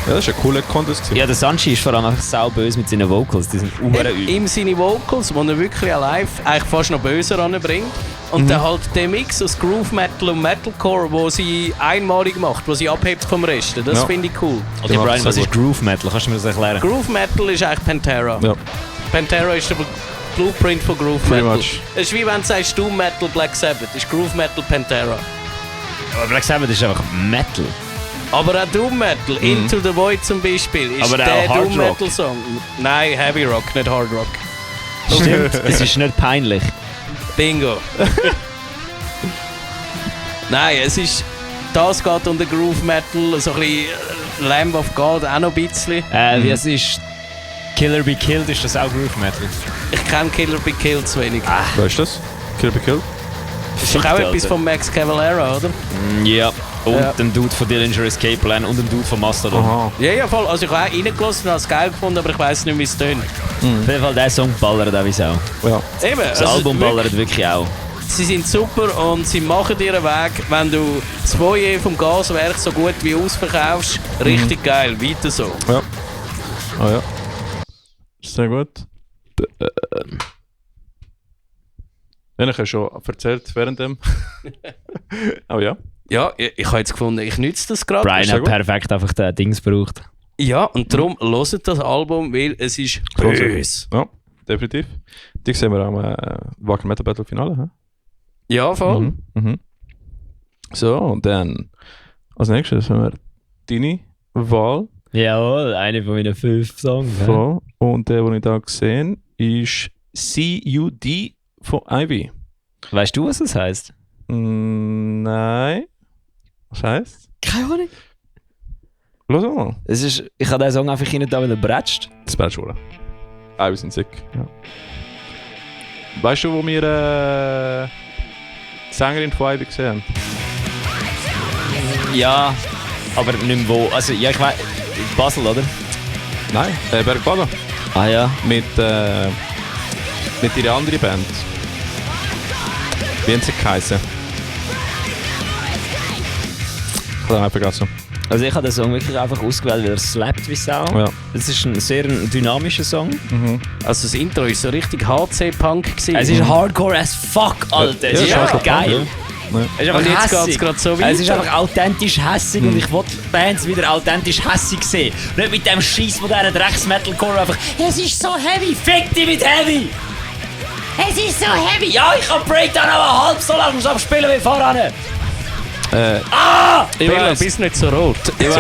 Ja, das ist ein cooler Contest gewesen. Ja, der Sanchi ist vor allem einfach sauböse mit seinen Vocals. Die sind übel. Ihm seine Vocals, die er wirklich live eigentlich fast noch böser anbringt. Und dann halt der Mix aus Groove Metal und Metalcore, wo sie einmalig macht, wo sie abhebt vom Rest. Das Ja. finde ich cool. Okay, macht Brian, es was sehr ist Groove Metal? Kannst du mir das erklären? Groove Metal ist eigentlich Pantera. Ja. Pantera ist der Blueprint von Groove Pretty Metal. much. Es ist wie wenn du sagst Doom Metal, Black Sabbath. Das ist Groove Metal Pantera. Aber Black Sabbath ist einfach Metal. Aber auch Doom Metal, Into the Void zum Beispiel, ist Aber der auch Hard Doom Rock. Metal Song. Nein, Heavy Rock, nicht Hard Rock. Stimmt. Es ist nicht peinlich. Bingo. Nein, es ist. Das geht unter Groove Metal, so ein bisschen Lamb of God auch noch ein bisschen. Wie es ist Killer Be Killed, ist das auch Groove Metal? Ich kenne Killer Be Killed zu wenig. Weißt du das? Kill be Killed? Das ist doch auch etwas von Max Cavalera, oder? Ja. Und Ja. dem Dude von Dillinger Escape Plan und dem Dude von Mastodon. Aha. Ja, ja, voll. Also ich habe auch reingelassen und habe es geil gefunden, aber ich weiss nicht, wie es tönt. Auf jeden Fall, der Song ballert auch wie Sau. Ja. Eben, Das also Album ballert wirklich auch. Sie sind super und sie machen ihren Weg. Wenn du das Foyer vom Gaswerk so gut wie ausverkaufst, richtig geil, weiter so. Ja. Ah ja. Sehr gut. Ja, ich habe schon erzählt während dem. Oh ja. Ja, ich habe jetzt gefunden, ich nütze das gerade. Brian hat perfekt einfach den Dings gebraucht. Ja, und darum hört das Album, weil es ist böse. Ja, definitiv. Die sehen wir am Wacken Metal Battle Finale. He? Ja, voll. Mhm. So, und dann als nächstes haben wir deine Wahl. Jawohl, eine von meinen 5 Songs. Voll. Und der, den ich da gesehen ist CUD von Ivy. Weißt du, was das heisst? Nein. Was heisst? Keine Ahnung. Los mal. Ich habe den Song einfach rein da, weil er bretscht. Das wäre schon. Ivy sind sick. Ja. Weißt du, wo wir die Sängerin von Ivy gesehen haben? Ja, aber nicht mehr wo. Also, ja, ich weiß. Basel, oder? Nein, Bergbaden. Ah ja. Mit ihrer anderen Band. Wie haben sie geheißen? Ich habe den vergessen. Also, ich habe den Song wirklich einfach ausgewählt, weil er slappt wie Sau. Ja. Es ist ein sehr dynamischer Song. Also das Intro war so richtig HC-Punk. Es ist hardcore as fuck, Alter. Es ist ja, einfach schon geil. Punk, ja. Es ist Und einfach jetzt geht hässig. es gerade so weiter. Es ist einfach authentisch hässig und ich will Bands wieder authentisch hässig sehen. Nicht mit dem Scheiß von dieser Drecks-Metalcore einfach «Es ist so heavy, fick dich mit heavy!» «Es ist so heavy!» «Ja, ich kann Breakdown aber halb so lang abspielen wie voran!» Ich Bella, weiss, bist nicht so rot. wir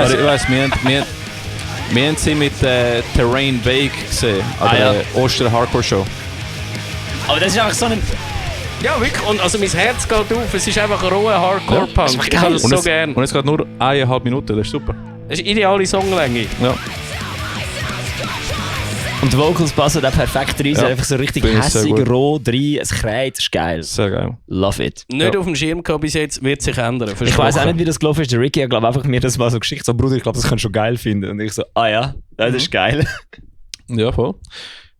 haben sie mit Terrain Vague gesehen, an Ah, der Oster Hardcore Show. Aber das ist einfach so ein... Ja, wirklich. Und also mein Herz geht auf. Es ist einfach ein roher Hardcore-Punk. Ja, Ich habe das Und so es, gern. und es geht nur 1,5 Minuten, das ist super. Das ist ideale Songlänge. Ja. Und die Vocals passen da perfekt rein, Ja. einfach so richtig Finde ich sehr hässig, gut. roh, rein, es kreit, das ist geil. Sehr geil. Love it. Nicht Ja. auf dem Schirm gehabt bis jetzt, wird sich ändern. Ich weiß auch nicht, wie das gelaufen ist. Der Ricky hat glaub, einfach mir das mal so geschickt, so Bruder, ich glaube, das kannst du schon geil finden. Und ich so, ah ja, das ist geil. Ja, voll.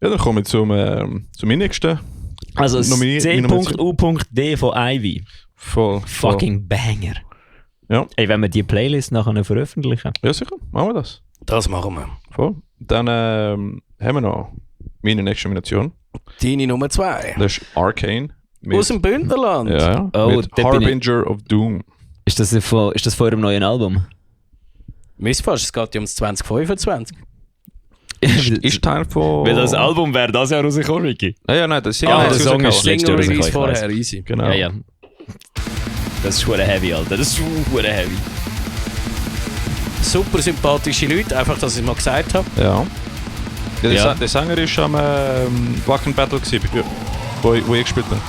Ja, dann kommen wir zum meinem nächsten. Also Nomination. C.U.D von Ivy. Voll. Fucking Banger. Ja. Ey, wenn wir die Playlist nachher veröffentlichen. Ja, sicher. Machen wir das. Das machen wir. Voll. Dann haben wir noch meine nächste Nomination. Deine Nummer 2. Das ist Arcane. Mit, Aus dem Bündnerland. ja, Oh, mit da bin ich- Harbinger of Doom. Ist das von eurem neuen Album? Missfast, es geht ja ums 2025. Ist Teil von... Weil das Album wäre das Jahr rausgekommen, Ricky. Ja, nein, das Ah, der Song ist rausgehauen. letztes Jahr Single-Release rausgekommen, ich vorher, easy. Genau. Ja, ja. Das ist schwer heavy, Alter. Das ist schwer heavy. Super sympathische Leute, einfach, dass ich es mal gesagt habe. Ja. Ja, Ja. Der Sänger war am Wacken Battle, wo ich gespielt habe.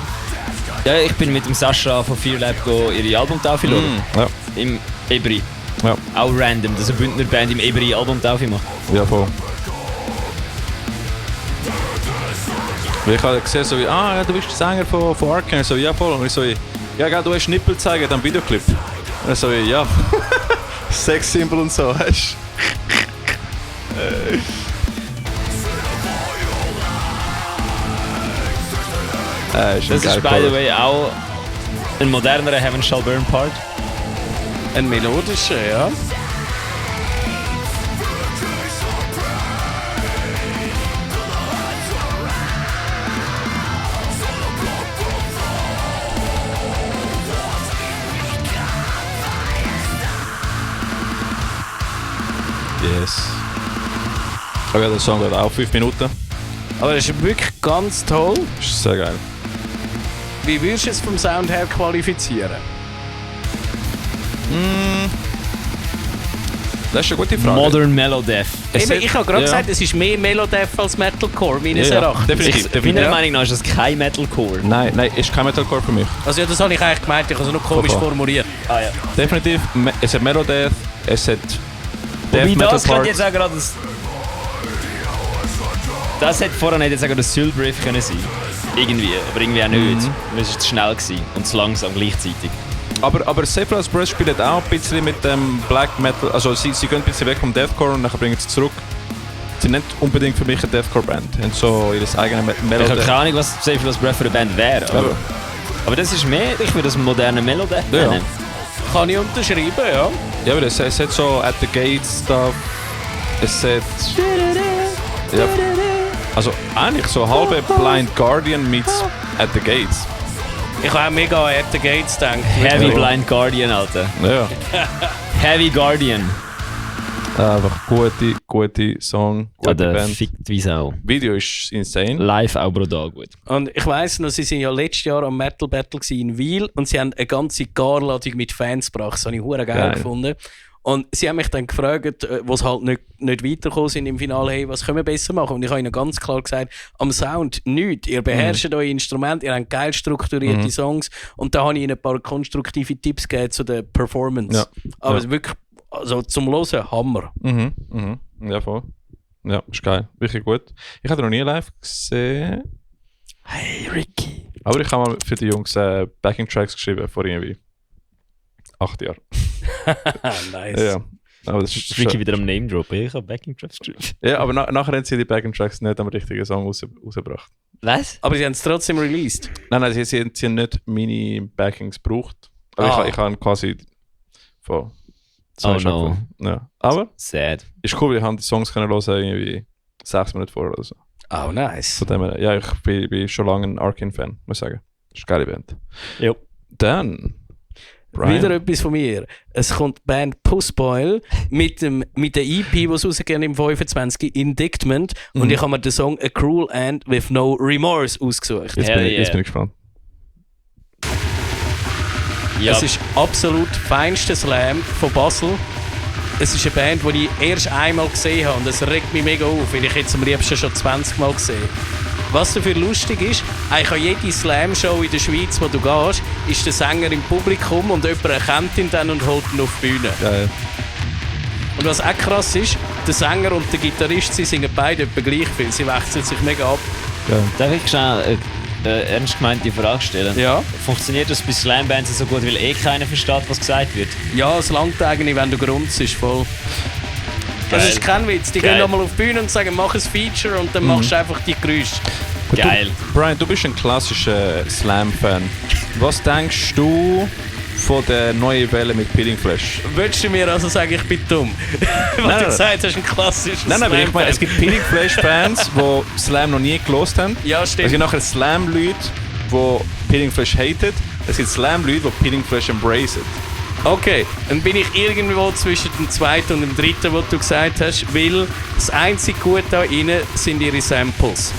Ja, ich bin mit dem Sascha von Fear Lab ihre Albumtaufe schauen. Ja. Im Ebri. Ja. Auch random, dass eine Bündner Band im Ebri Albumtaufe macht. Ja, voll. Weil ich habe gesehen, so wie, ja, du bist der Sänger von Arcane. So, ja, voll. Und ich so, ja, gell, du hast Nippel zeigen, dann Videoclip. Und er so, ja. Sex-Symbol und so, weißt du? Das ist, by the way, auch ein modernerer Heaven Shall Burn Part. Ein melodischer, ja. Yes. Aber ja, der Song geht auch 5 Minuten. Aber das ist wirklich ganz toll. Das ist sehr geil. Wie würdest du es vom Sound her qualifizieren? Das ist eine gute Frage. Modern Melodeath. Eben, ich habe gerade ja. gesagt, es ist mehr Melodeath als Metalcore, meines Ja, ja. Erachtens. Definitiv. Meiner Ja. Meinung nach ist das kein Metalcore. Nein, ist kein Metalcore für mich. Also ja, das habe ich eigentlich gemeint, ich habe es nur komisch Voll. formuliert. Ah, ja. Definitiv. Es hat Melodeath, es hat Death Wobei Metal das könnte Part. jetzt auch gerade das hätte vorher nicht jetzt auch das Sylbrief können sein. Irgendwie, aber irgendwie auch nicht. Es war zu schnell gewesen und zu langsam gleichzeitig. Aber Sephiroth's Breath spielt auch ein bisschen mit dem Black Metal. Also sie gehen ein bisschen weg vom Deathcore und dann bringen sie zurück. Sie sind nicht unbedingt für mich eine Deathcore-Band. Haben so ihr eigenes Ich habe Melodeath. keine Ahnung, was Sephiroth's Breath für eine Band wäre. Aber das ist mehr, ich würde das moderne Melodeath Ja. nennen. Kann ich unterschreiben, ja. Ja, aber es hat so At the Gates Stuff. Es hat... Ja. Also eigentlich so halbe Blind Guardian meets At the Gates. Ich habe auch mega an At the Gates gedacht. Heavy Blind Guardian, Alter. Ja. Heavy Guardian. Einfach gute Song, gute Der Band. fickt wie Sau. Video ist insane. Live auch brutal gut. Und ich weiss noch, sie waren ja letztes Jahr am Metal Battle in Wiel und sie haben eine ganze Garladung mit Fans gebracht. Das habe ich hure geil gefunden. Und sie haben mich dann gefragt, wo sie halt nicht weitergekommen sind im Finale, hey, was können wir besser machen? Und ich habe ihnen ganz klar gesagt, am Sound nichts. Ihr beherrscht euer Instrument, ihr habt geil strukturierte Songs. Und da habe ich ihnen ein paar konstruktive Tipps gegeben zu der Performance. Ja. Aber es ist wirklich, also zum Hören, Hammer. Ja, voll. Ja, ist geil. Wirklich gut. Ich habe noch nie live gesehen. Hey, Ricky. Aber ich habe mal für die Jungs Backing-Tracks geschrieben, vor irgendwie 8 Jahren. Nice. Ja. Aber das ist Ricky wieder am Name-Drop. Ich habe Backing-Tracks geschrieben. ja, aber nachher haben sie die Backing-Tracks nicht am richtigen Song rausgebracht. Was? Aber sie haben es trotzdem released. Nein, sie haben nicht meine Backings gebraucht. Aber ich habe quasi von... Oh no. Ja. Aber Sad. ist cool, wir haben die Songs können hören, irgendwie 6 Minuten vorher oder so. Oh, nice. Von dem her, ja, ich bin schon lange ein Arkin-Fan, muss ich sagen. Das ist eine geile Band. Jo. Dann... Brian. Wieder etwas von mir. Es kommt die Band Pussboil mit der EP, die es rausgegeben im 25 Indictment. Und ich habe mir den Song A Cruel End with No Remorse ausgesucht. Jetzt bin ich gespannt. Ja. Es ist absolut feinster Slam von Basel. Es ist eine Band, die ich erst einmal gesehen habe und es regt mich mega auf, weil ich jetzt am liebsten schon 20 Mal gesehen. Was dafür lustig ist, eigentlich an jede Slam-Show in der Schweiz, wo du gehst, ist der Sänger im Publikum und jemand erkennt ihn dann und holt ihn auf die Bühne. Geil. Und was auch krass ist, der Sänger und der Gitarrist, sie singen beide etwa gleich viel, sie wechseln sich mega ab. Geil. Darf ich schnell eine ernst gemeinte Frage stellen? Ja. Funktioniert das bei Slam-Bands so gut, weil keiner versteht, was gesagt wird? Ja, es langt eigentlich, wenn du grunzt, ist voll. Das Geil. ist kein Witz. Die Geil. gehen nochmal auf die Bühne und sagen, mach ein Feature und dann machst du einfach die Geräusche. Geil. Brian, du bist ein klassischer Slam-Fan. Was denkst du von der neuen Welle mit Peeling Flash? Willst du mir also sagen, ich bin dumm? Weil du gesagt hast, ein klassischer Nein, aber ich meine, es gibt Peeling Flash-Fans, die Slam noch nie gelost haben. Ja, Es stimmt. gibt nachher Slam-Leute, die Peeling Flash haten. Es gibt Slam-Leute, die Peeling Flash embracen. Okay, dann bin ich irgendwo zwischen dem zweiten und dem dritten, was du gesagt hast, weil das einzige Gute da innen sind ihre Samples.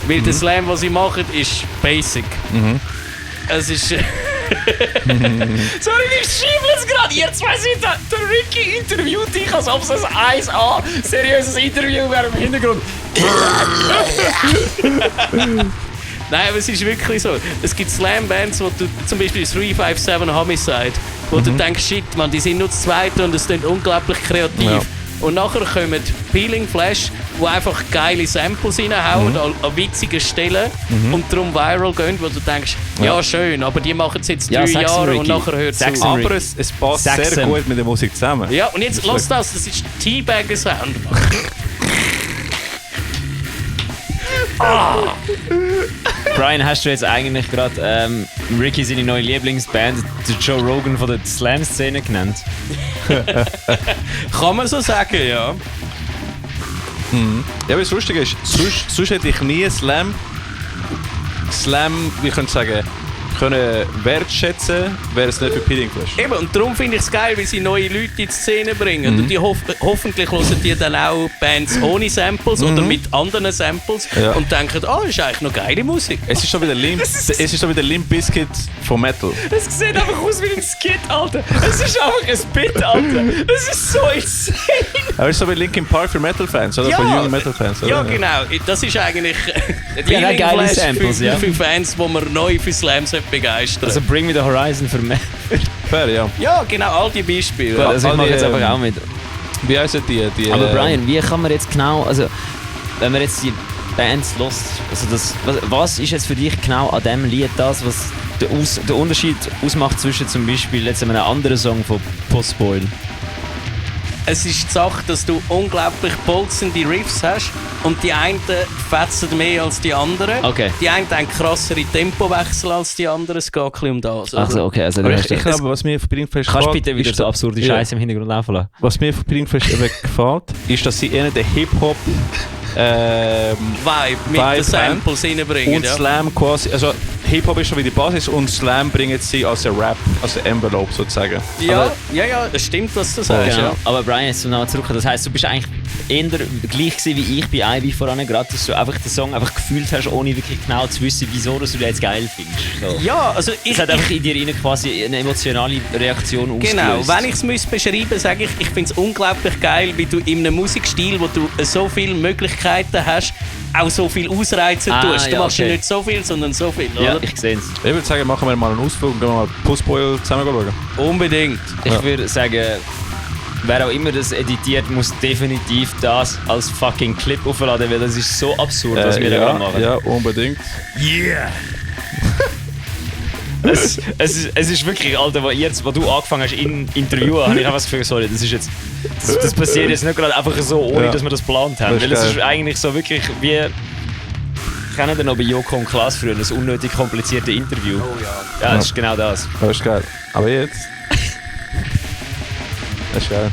Weil der Slam, was sie machen, ist basic. Es ist... Sorry, ich schiebe jetzt gerade. Ihr zwei sind da. Der Ricky interviewt dich, als ob es ein 1A seriöses Interview wäre im Hintergrund. Nein, aber es ist wirklich so. Es gibt Slam-Bands, wo du zum Beispiel 357 Homicide, wo du denkst, shit, man, die sind nur das Zweite und es klingt unglaublich kreativ. Ja. Und nachher kommen Peeling Flash, die einfach geile Samples reinhauen an witzigen Stellen und darum viral gehen, wo du denkst, ja schön, aber die machen es jetzt 3 sag's ihm, Jahre Ricky. und nachher hört es Sag's auf. ihm. Aber es passt Sag's sehr ihm. gut mit der Musik zusammen. Ja, und jetzt lass das ist Teabagger-Sound. Brian, hast du jetzt eigentlich gerade Ricky seine neue Lieblingsband, der Joe Rogan von der Slam-Szene genannt? Kann man so sagen, ja. Ja, was lustig ist, sonst hätte ich nie Slam, wie könnte ich sagen, können wertschätzen, wäre es nicht für Peeling Flash. Eben, und darum finde ich es geil, wie sie neue Leute in die Szene bringen. Und die hoffentlich hören die dann auch Bands ohne Samples oder mit anderen Samples Ja. und denken, das ist eigentlich noch geile Musik. Es ist so wie der Limp Bizkit von Metal. Es sieht einfach aus wie ein Skit, Alter. Es ist einfach ein Bit, Alter. Es ist so insane. Aber es ist so wie Linkin Park für Metal-Fans, oder? Ja. Für junge Metal-Fans, oder? Ja, genau. Das ist eigentlich Die haben auch geile Samples, für, ja. für Fans, die man neu für Slams begeistern. Also Bring Me The Horizon für mich. Fair, ja. Ja, genau, all die Beispiele. Gut, also ich all mache die, jetzt einfach auch mit. Wie heissen die? Aber Brian, wie kann man jetzt genau, also wenn man jetzt die Bands hört, also was ist jetzt für dich genau an diesem Lied das, was der Unterschied ausmacht zwischen zum Beispiel jetzt einem anderen Song von Pussboil? Es ist die Sache, dass du unglaublich bolzende Riffs hast und die einen fetzen mehr als die anderen. Okay. Die einen haben krassere Tempowechsel als die anderen. Es geht ein bisschen um das. Ach so, okay. Also Aber du ich hast glaube, was mir von Peeling Flash kannst du gefällt, bitte wieder ist, so absurde ja. Scheiße im Hintergrund laufen lassen? Was mir von Peeling Flash eben gefällt, ist, dass sie eher den Hip-Hop Vibe mit Vibe den Samples reinbringen. Und Slam quasi, also Hip-Hop ist schon wie die Basis und Slam bringen sie als ein Rap, als ein Envelope sozusagen. Ja, es stimmt, was du sagst. Genau. Ja. Aber Brian, jetzt noch zurück. Das heisst, du bist eigentlich eher gleich gewesen wie ich bei Ivy voran gerade, dass du einfach den Song einfach gefühlt hast, ohne wirklich genau zu wissen, wieso dass du den jetzt geil findest. So. Ja, also Es hat einfach in dir rein quasi eine emotionale Reaktion ausgelöst. Genau, wenn ich es beschreiben sage ich finde es unglaublich geil, wie du in einem Musikstil, wo du so viele Möglichkeiten hast, auch so viel Ausreizen tust. Du machst ja nicht so viel, sondern so viel, Ja, oder? ich sehe es. Ich würde sagen, machen wir mal einen Ausflug und gehen mal Pussboil zusammen schauen. Unbedingt. Ich würde sagen, wer auch immer das editiert, muss definitiv das als fucking Clip aufladen, weil das ist so absurd, was wir da gerade machen. Ja, unbedingt. Yeah! es ist wirklich, Alter, wo du angefangen hast in interviewen, habe ich einfach das Gefühl, sorry, das passiert jetzt nicht gerade einfach so, ohne dass wir das geplant haben. Das ist Weil es geil. ist eigentlich so wirklich wie... Kennen ihr noch bei Joko und Klaas früher, das unnötig komplizierte Interview? Oh ja. Ja, das ist genau das. Das ist geil. Aber jetzt? Das ist geil.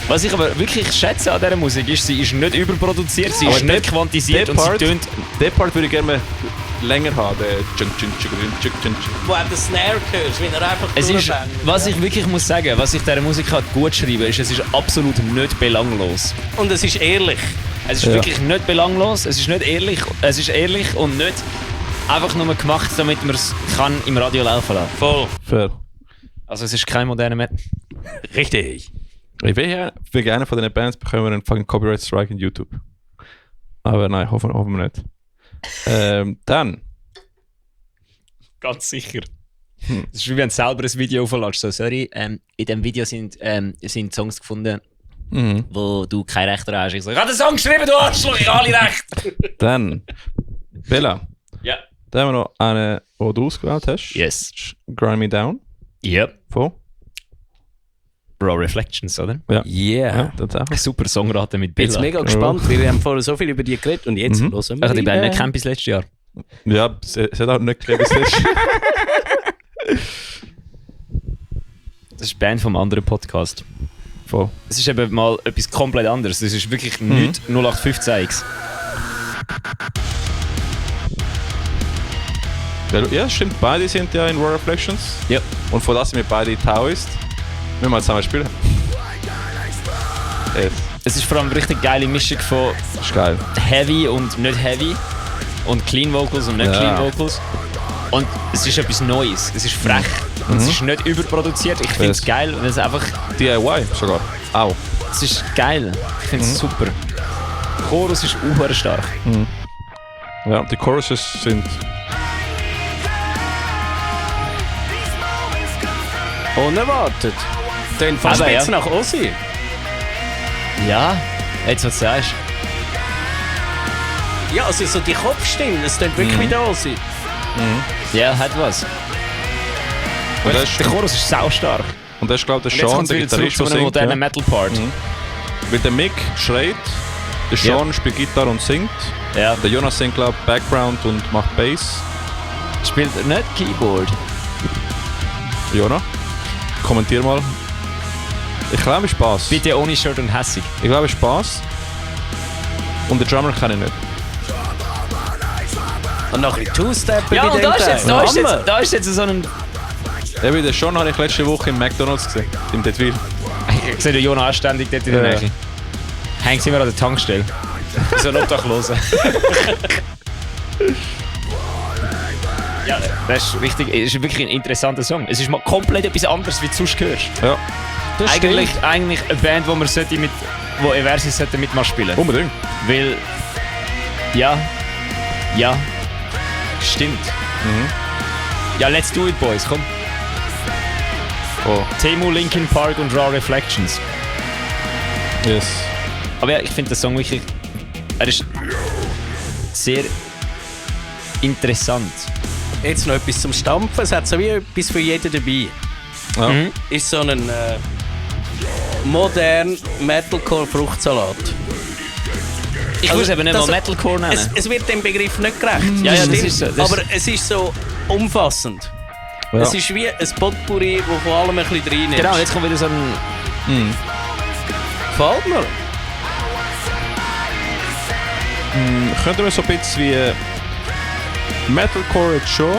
Was ich aber wirklich schätze an dieser Musik ist, sie ist nicht überproduziert, sie Aber ist nicht quantisiert und sie tönt... Den Part würde ich gerne länger haben. Der Wo du den Snare hörst, wenn er einfach Es ist, durchbängt. was ich wirklich muss sagen, was ich dieser Musik halt gut schreibe, ist, es ist absolut nicht belanglos. Und es ist ehrlich. Es ist Ja. wirklich nicht belanglos, es ist nicht ehrlich, es ist ehrlich und nicht einfach nur gemacht, damit man es kann im Radio laufen lassen. Voll. Fair. Also es ist kein moderner Metal. Richtig. Ich will ja, wegen einer von diesen Bands bekommen wir einen fucking Copyright Strike in YouTube. Aber nein, hoffen wir nicht. Dann. Ganz sicher. Das ist wie wenn du selber ein Video auflässt. So, sorry, in diesem Video sind Songs gefunden, wo du kein Recht daran hast. Ich so, ich habe den Song geschrieben, du Arschloch, ich habe alle Recht. Dann. Bella. Ja. Dann haben wir noch eine, die du ausgewählt hast. Yes. Grind Me Down. Yep. Von? Raw Reflections, oder? Ja. Yeah. Ja, tatsächlich. Super Songraten mit Ich bin jetzt Billa. mega gespannt, weil wir haben vorher so viel über die geredet und jetzt hören wir Ich habe die Band rein. nicht kennt bis letztes Jahr. Ja, es hat auch nicht gegeben bis jetzt. Das ist die Band vom anderen Podcast. Voll. Es ist eben mal etwas komplett anderes. Das ist wirklich nicht 0815X. Ja, stimmt. Beide sind ja in Raw Reflections. Ja. Und von das sind wir beide Taoist. Müssen wir mal zusammen spielen. Yes. Es ist vor allem eine richtig geile Mischung von Das ist geil. Heavy und nicht Heavy. Und Clean Vocals und nicht Ja. Clean Vocals. Und es ist etwas Neues. Es ist frech. Und es ist nicht überproduziert. Ich finde es Yes. geil, weil es einfach... DIY sogar. Auch. Es ist geil. Ich finde es super. Der Chorus ist super stark. Ja, die Choruses sind. Unerwartet. Dann fast Aber jetzt ja. nach Ossi. Ja, jetzt was du sagst. Ja, also so die Kopfstimme, das klingt wirklich wie der Ossi. Ja, hat was. Und das ist, Der Chorus ist sau stark. und das ist glaube ich, Und der jetzt Sean, kommt es der wieder zurück Gitarrist, zu der einem singt. modernen Ja. Metal-Part. Weil der Mick schreit, der Sean spielt Gitarre und singt, Ja. der Jonas singt glaube ich Background und macht Bass. Spielt er nicht Keyboard? Jona, kommentier mal. Ich glaube Spaß. Bitte ohne Shirt und hässig. Ich glaube Spaß. Und den Drummer kenne ich nicht. Und noch ein bisschen Two-Steppen Ja, bei und dem da ist, Teil. jetzt, da, ist Hammer. jetzt, da ist jetzt so ein... Eben, den Sean habe ich letzte Woche im McDonalds gesehen, im Detville. Ich sehe den Jona anständig dort in der Ja. Nähe. Hängt immer an der Tankstelle. So ein Obdachloser. Ja, das ist richtig, es ist wirklich ein interessanter Song. Es ist mal komplett etwas anderes, wie du sonst hörst. Ja, Das Eigentlich stimmt. eine Band, wo Eversis sollte mitmachen spielen. unbedingt. Weil, ja, stimmt. Ja, let's do it, boys, komm. Oh, Temu, Linkin Park und Raw Reflections. yes. Aber ja, ich finde den Song wirklich, er ist sehr interessant. Jetzt noch etwas zum Stampfen. Es hat so wie etwas für jeden dabei. Ja. Ist so ein modern Metalcore-Fruchtsalat. Ich Also, würde es eben nicht mal das- Metalcore nennen. Es wird dem Begriff nicht gerecht. Ja, ja, das Stimmt. ist so, das- Aber es ist so umfassend. Ja. Es ist wie ein Potpourri, wo von allem ein bisschen drin ist. Genau, jetzt kommt wieder so ein... Gefällt mir. könnte man so ein bisschen wie Metalcore jetzt schon.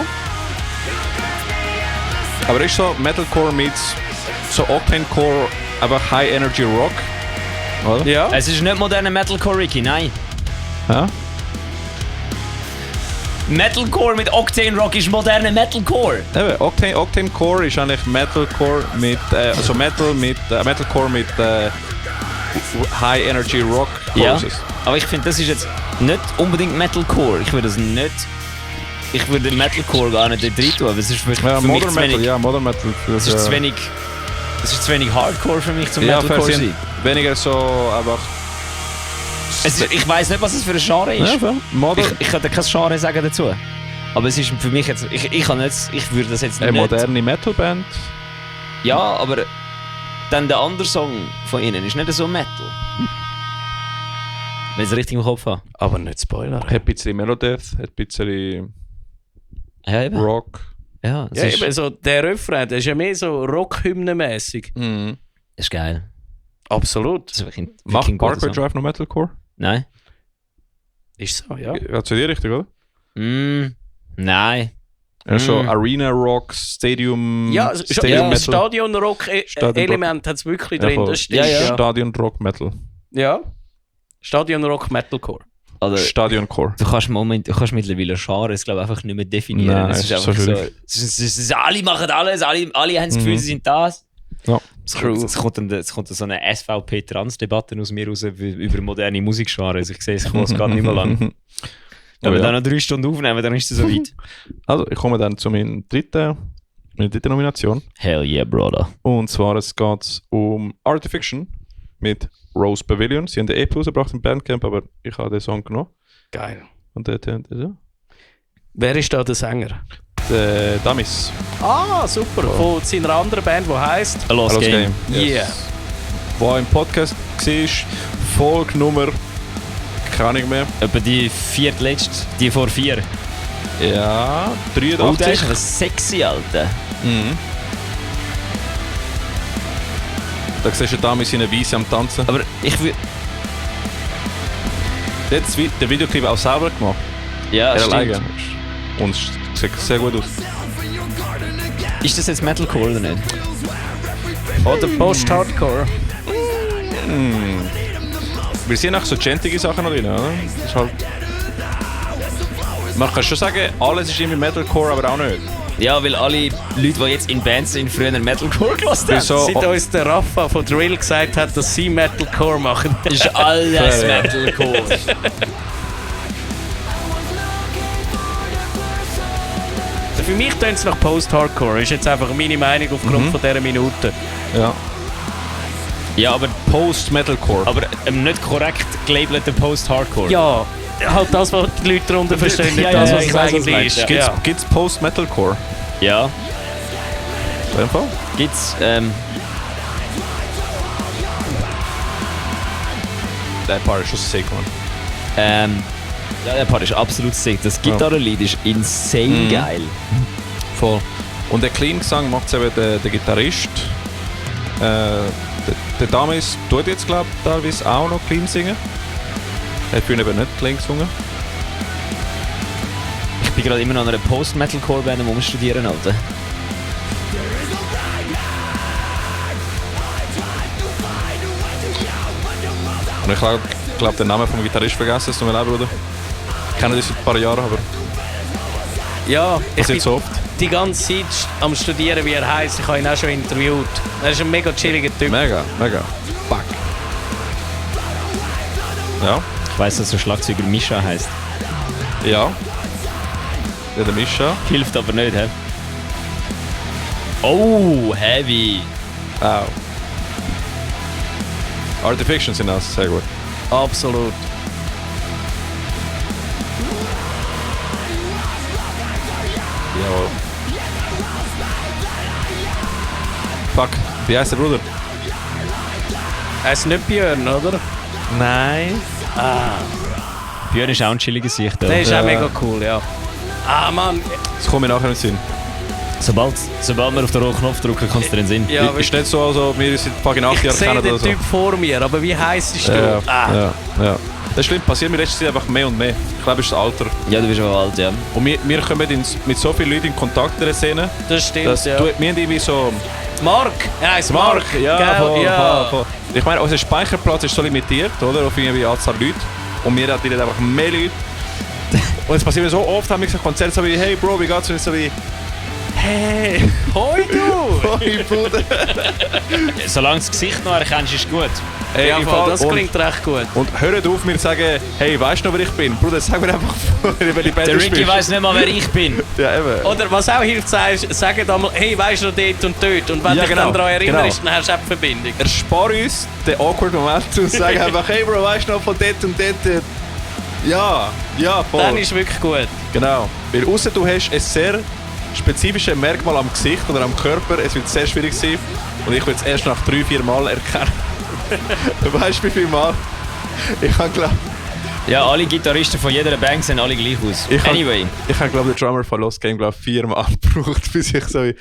Aber ist so Metalcore mit so Octanecore, aber High Energy Rock, oder? Ja. Es ist nicht moderner Metalcore, Ricky, nein. Ja? Metalcore mit Octane Rock ist moderner Metalcore. Eben, Octanecore ist eigentlich Metalcore mit, also Metalcore mit High Energy Rock Ja, Choruses. aber ich finde, das ist jetzt nicht unbedingt Metalcore. Ich würde den Metalcore gar nicht dort rein tun, aber es ist für mich Modern zu Metal, wenig. ja, Modern Metal. Es ist zu wenig. Es ist zu wenig Hardcore für mich zum Ja, Metalcore für sein. weniger so einfach. Ich weiß nicht, was es für ein Genre ist. Ja, Modern, Ich könnte kein Genre sagen dazu. Aber es ist für mich jetzt. Ich würde das jetzt eine nicht. moderne Metalband. Ja, aber dann der andere Song von ihnen ist nicht so Metal. Wenn ich es richtig im Kopf habe. Aber nicht Spoiler. Hat ein bisschen Melodeath, hat ein bisschen Ja, eben. Rock. Ja, das Ja, ist, eben so, der Refrain, der ist ja mehr so Rockhymnenmäßig. Mhm. ist geil. Absolut. Das ist wirklich Macht ein guter Parkway Song. Drive noch Metalcore? Nein. Ist so, ja. Ja, zu dir richtig, oder? Nein. Ja, schon Arena Rock, Stadium. Ja, Stadium Metal. Stadion-Rock-Element hat es wirklich drin, voll. das stimmt. Ja, ja. Stadion Rock Metal. Ja. Stadion-Rock Metalcore. Also, Stadion Core. du kannst mittlerweile Genres, glaube ich, einfach nicht mehr definieren. Nein, es ist so einfach so. schwierig. Alle machen alles, alle haben das Gefühl, sie sind das. Ja. Es kommt dann so eine SVP-Trans-Debatte aus mir raus über moderne Musikgenres. Ich sehe, es geht nicht mehr lang. Wenn wir ja. dann noch 3 Stunden aufnehmen, dann ist es so weit. Also, ich komme dann zu meiner dritten Nomination. Hell yeah, brother. Und zwar es geht um Artifiction mit Rose Pavilion. Sie haben den EP rausgebracht im Bandcamp, aber ich habe den Song genommen. Geil. Und der Wer ist da der Sänger? der Damis. Ah, super. Von seiner anderen Band, die heisst A Lost Game. Yeah. Wo im Podcast war, Folge Nummer, keine Ahnung mehr. Etwa die viertletzte, die vor 4. Ja, Oh, der 83. ist aber sexy, Alter. Mhm. Da siehst du Damis in einer Weisse am Tanzen. Aber ich würde. Der hat den Videoclip auch selber gemacht. Ja, Er stimmt. alleine. Und es sieht sehr gut aus. Ist das jetzt Metalcore oder nicht? Oder Post-Hardcore. Wir sehen auch so gentige Sachen noch drin, oder? Das ist halt... Man kann schon sagen, alles ist irgendwie Metalcore, aber auch nicht. Ja, weil alle Leute, die jetzt in Bands sind, früher Metalcore gelassen haben. Wieso? Seit uns der Rafa von Drill gesagt hat, dass sie Metalcore machen. Ist alles Ja. Metalcore. Für mich tönt es nach Post-Hardcore. Ist jetzt einfach meine Meinung aufgrund von dieser Minute. Ja. Ja, aber Post-Metalcore. nicht korrekt gelabelter Post-Hardcore. Ja, halt das, was die Leute darunter verstehen, nicht Ja, das, ja, was ich es weiß, was eigentlich du ist. meinst, Ja. Gibt's Post-Metalcore? Ja, In dem Fall? gibt's. Der Part ist schon sick, man. Ja, der Part ist absolut sick. Das Gitarrenlied ist insane geil. Voll. Und der Clean-Gesang macht eben der Gitarrist. Der Damis tut jetzt, glaube ich, teilweise auch noch Clean singen. Er hat früher eben nicht Clean gesungen. Ich bin gerade immer noch an einer Post-Metalcore-Band am Umstudieren, Alter. Und ich glaube, den Namen vom Gitarrist vergessen, es tut mir leid, Bruder. Ich kenne das seit ein paar Jahren, aber Ja, ich passiert bin so oft. die ganze Zeit am Studieren, wie er heisst. Ich habe ihn auch schon interviewt. Er ist ein mega chilliger Typ. Mega. Fuck. Ja. Ich weiss, dass der Schlagzeuger Mischa heisst. Ja. Der Mischa. Hilft aber nicht, hä? Oh, heavy. Auch. Artifiction sind auch sehr gut. Absolut. Jawohl. Fuck, wie heißt der Bruder? Er ist nicht Björn, oder? Nein. Björn ist auch ein chilliger Sicht. Der ist auch mega cool, ja. Ah, Mann. Das kommt mir nachher in den Sinn. Sobald wir auf den roten Knopf drücken, kannst du dir in den Sinn. Ja, Ist nicht so, also wir seit fucking 8 ich Jahren sehe kennen den oder so. Typ vor mir, aber wie heisst du? Ja. Das ist schlimm, passiert mir letzte Zeit einfach mehr und mehr. Ich glaube, es ist das Alter. Ja, du bist auch alt, ja. Und wir kommen mit so vielen Leuten in Kontakt in der Szene. Das stimmt, Dass ja. wir haben irgendwie so... Mark! Er heisst Mark! Ja, Gell? voll. Ich meine, unser Speicherplatz ist so limitiert, oder? Auf irgendwie Anzahl Leute. Und wir hatten einfach mehr Leute. Und es passiert mir so oft, haben wir gesagt, Konzerte so wie, hey Bro, wie geht's? Und so wie, hey, Hoi du! hoi Bruder. Solange das Gesicht noch erkennst, ist gut. Ey, Ja, im voll, Fall- das klingt recht gut. Und hört auf mir zu sagen, hey, weißt du noch, wer ich bin? Bruder, sag mir einfach, welche Band Der du Ricky spielst. weiss nicht mal, wer ich bin. Ja, eben. Oder was auch hilft, sagen einmal, hey, weißt du noch dort und dort? Und wenn Ja, du dich genau, dann daran erinnerst, genau. dann hast du auch die Verbindung. Erspar uns den awkward Moment und sag einfach, hey Bro, weißt du noch von dort und dort? Ja, voll. Dann ist es wirklich gut. Genau. Weil ausser du hast ein sehr spezifisches Merkmal am Gesicht oder am Körper, es wird sehr schwierig sein. Und ich würde es erst nach 3-4 Mal erkennen. Weißt du, wie viele Mal? Ich habe glaube Ja, alle Gitarristen von jeder Band sehen alle gleich aus. Anyway. ich habe den Drummer von Lost Game 4 Mal gebraucht, bis ich so wie,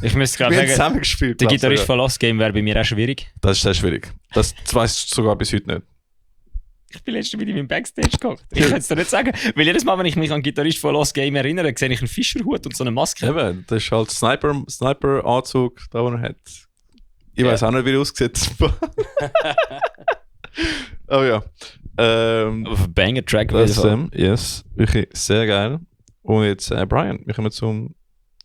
Ich müsste gerade wir haben sagen, zusammengespielt. der glaub Gitarrist sogar. von Lost Game wäre bei mir auch schwierig. Das ist sehr schwierig. Das weiss ich sogar bis heute nicht. Ich bin letztens wieder im Backstage gekocht. Ich kann es dir nicht sagen. Weil jedes Mal, wenn ich mich an den Gitarrist von Lost Game erinnere, sehe ich einen Fischerhut und so eine Maske. Eben, das ist halt Sniper-Anzug, da wo er hat. Ich weiß auch nicht, wie er aussieht. Oh ja. Auf einen Banger-Track Das ist würde yes. Wirklich sehr geil. Und jetzt, Brian, wir kommen zum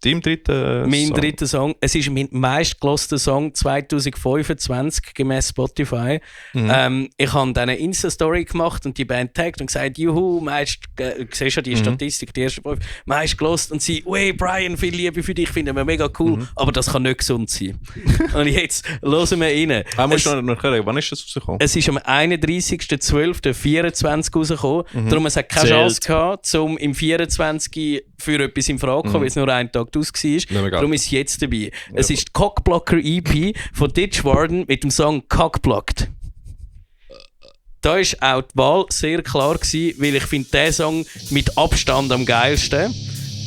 deinem dritten Mein Song. dritter Song. Es ist mein meistgelosster Song 2025 gemäß Spotify. Ich habe dann eine Insta-Story gemacht und die Band taggt und gesagt, juhu, du siehst ja die Statistik, die ersten 5, meistgelost. Und sie, hey Brian, viel Liebe für dich, finden wir mega cool, aber das kann nicht gesund sein. Und jetzt hören wir rein. Musst du noch erklären, wann ist das rausgekommen? Es ist am 31.12.24 rausgekommen. Darum es hat keine Zählt. Chance gehabt, um im 24 für etwas in Frage zu kommen, weil es nur einen Tag aus war. egal. Darum ist es jetzt dabei. Es ist die Cockblocker EP von Ditch Warden mit dem Song Cockblocked. Da war auch die Wahl sehr klar gewesen, weil ich finde den Song mit Abstand am geilsten.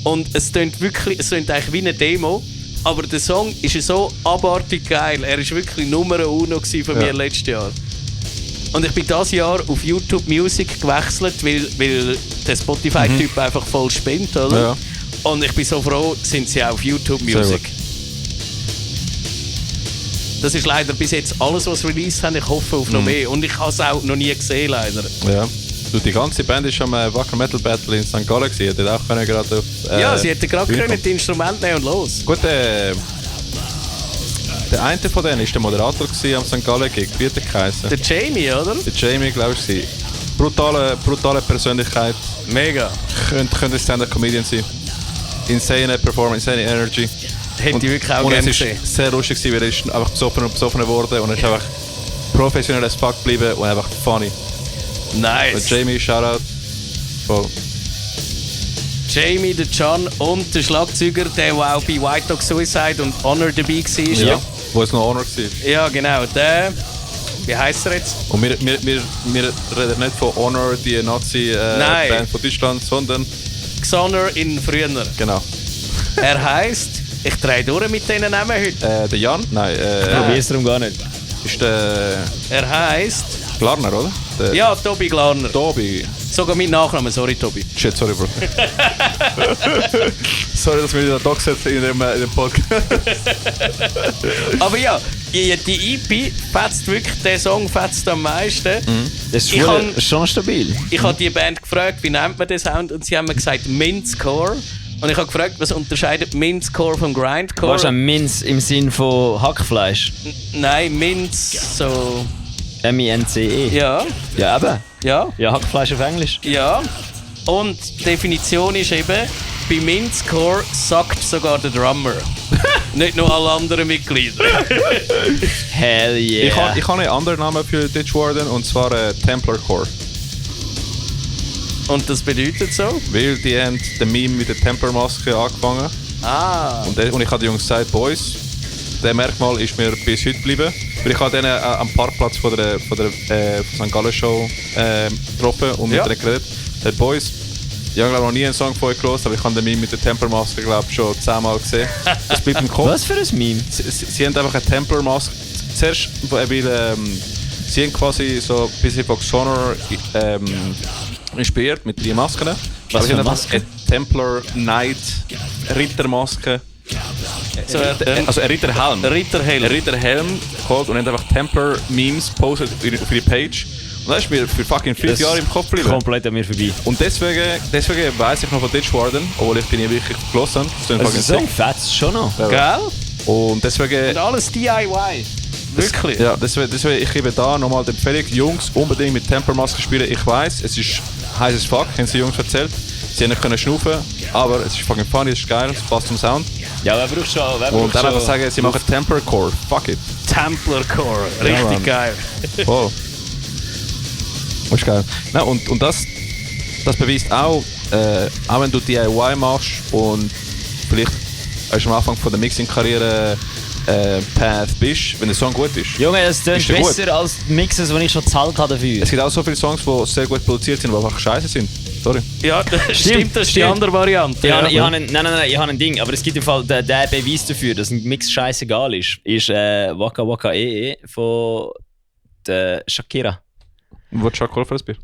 Und es tönt eigentlich wie eine Demo. Aber der Song ist so abartig geil. Er ist wirklich Nummer 1 von mir letztes Jahr. Und ich bin dieses Jahr auf YouTube Music gewechselt, weil der Spotify-Typ einfach voll spinnt, oder? Ja. Und ich bin so froh, sind sie auch auf YouTube Sehr Music. gut. Das ist leider bis jetzt alles, was released haben. Ich hoffe auf noch mehr. Und ich habe es auch noch nie gesehen, leider. Ja. Du, die ganze Band ist am Wacker Metal Battle in St. Gallen gewesen. Die hätte auch können gerade auf. Ja, sie hätten gerade Bühne können die Instrumente nehmen und los. Gut, der eine von denen war der Moderator gewesen am St. Gallen Gig. Wie hat der geheißen? Der Jamie, oder? Der Jamie, glaube ich, war. Brutale Persönlichkeit. Mega. Könnte Stand-up-Comedian sein. Insane Performance, insane Energy. Hätte ich wirklich auch Und gerne es gesehen. war sehr lustig, weil er ist einfach besoffen geworden und er ist einfach professionell as fuck geblieben und einfach funny. Und Nice. Jamie, Shoutout. Voll. Jamie, der John und der Schlagzeuger, der auch bei White Dog Suicide und Honor dabei war. Ja. Wo es noch Honor war. Ja, genau. Der. Wie heisst er jetzt? Und wir reden nicht von Honor, die Nein. Nazi-Band von Deutschland, sondern Xonor in früher. genau. Er heisst, ich drehe durch mit diesen Namen heute. Der Jan? Nein, Probier es darum gar nicht. ist der Er heisst. Glarner, oder? Der Ja, Tobi Glarner. Tobi. Sogar mit Nachnamen, sorry Tobi. Shit, sorry, Bro. Sorry, dass wir wieder da setzen in dem Podcast. Aber ja, die EP fetzt wirklich, der Song fetzt am meisten. Das ist Ich voll- kann- schon stabil. Ich habe die Band gefragt, wie nennt man den Sound? Und sie haben mir gesagt Mincecore. Und ich habe gefragt, was unterscheidet Mincecore vom Grindcore? Was ein Minz im Sinn von Hackfleisch? Nein, Mince, so... M-I-N-C-E. Ja, Ja, eben. ja, Ja, Hackfleisch auf Englisch. ja. Und die Definition ist eben, bei Mincecore sagt sogar der Drummer. Nicht nur alle anderen Mitglieder. Hell yeah. Ich habe einen anderen Namen für Ditch Warden und zwar Templar Core. Und das bedeutet so? Weil die haben den Meme mit der Templar-Maske angefangen. Ah, Und ich habe den Jungs gesagt, Boys, der Merkmal ist mir bis heute geblieben. Weil ich habe denen am Parkplatz von St. Gallen Show getroffen und Ja. mit denen geredet. Der Boys, ich habe noch nie einen Song von euch gehört, aber ich habe den Meme mit der Templar-Maske schon 10-mal gesehen. Das bleibt im Kopf. Was für ein Meme? Sie haben einfach eine Templar-Maske. Zuerst, weil Sie haben quasi so ein bisschen von Xonor inspiriert mit 3 Masken. Was für eine Masken? Templar Knight Rittermaske. Also ein Ritterhelm. Ritterhelm. Ein Ritterhelm geholt und haben einfach Templar Memes gepostet auf ihre Page. Und das ist mir für fucking 5 Jahre im Kopf geblieben. Komplett an mir vorbei. Und deswegen weiss ich noch von Ditch Warden, obwohl ich die nie wirklich gehört habe. Das ist Also so sick. fett schon noch. Gell? Und deswegen... Und alles DIY. Wirklich? Ja, deswegen ich gebe da nochmal die Empfehlung, Jungs, unbedingt mit Tempermaske spielen. Ich weiss, es ist heiß as fuck, haben sie Jungs erzählt. Sie haben nicht können schnaufen, aber es ist fucking funny, es ist geil, es passt zum Sound. Ja, wer braucht schon? Und dann einfach sagen, sie machen Tempercore, fuck it. Templar Core. Richtig Mann. geil. Voll. Das ist geil. Nein, und das beweist auch, auch wenn du DIY machst und vielleicht erst am Anfang von der Mixing-Karriere Path bist, wenn der Song gut ist. Junge, das klingt Ist der gut? besser als die Mixes, die ich schon gezahlt habe dafür. Es gibt auch so viele Songs, die sehr gut produziert sind, die einfach scheiße sind. Sorry. Ja, stimmt, das ist die andere Variante. Ich habe ja. ich habe ein Ding, aber es gibt im Fall der Beweis dafür, dass ein Mix scheißegal ist Waka Waka von der Shakira. Wolltest du auch für das Bier?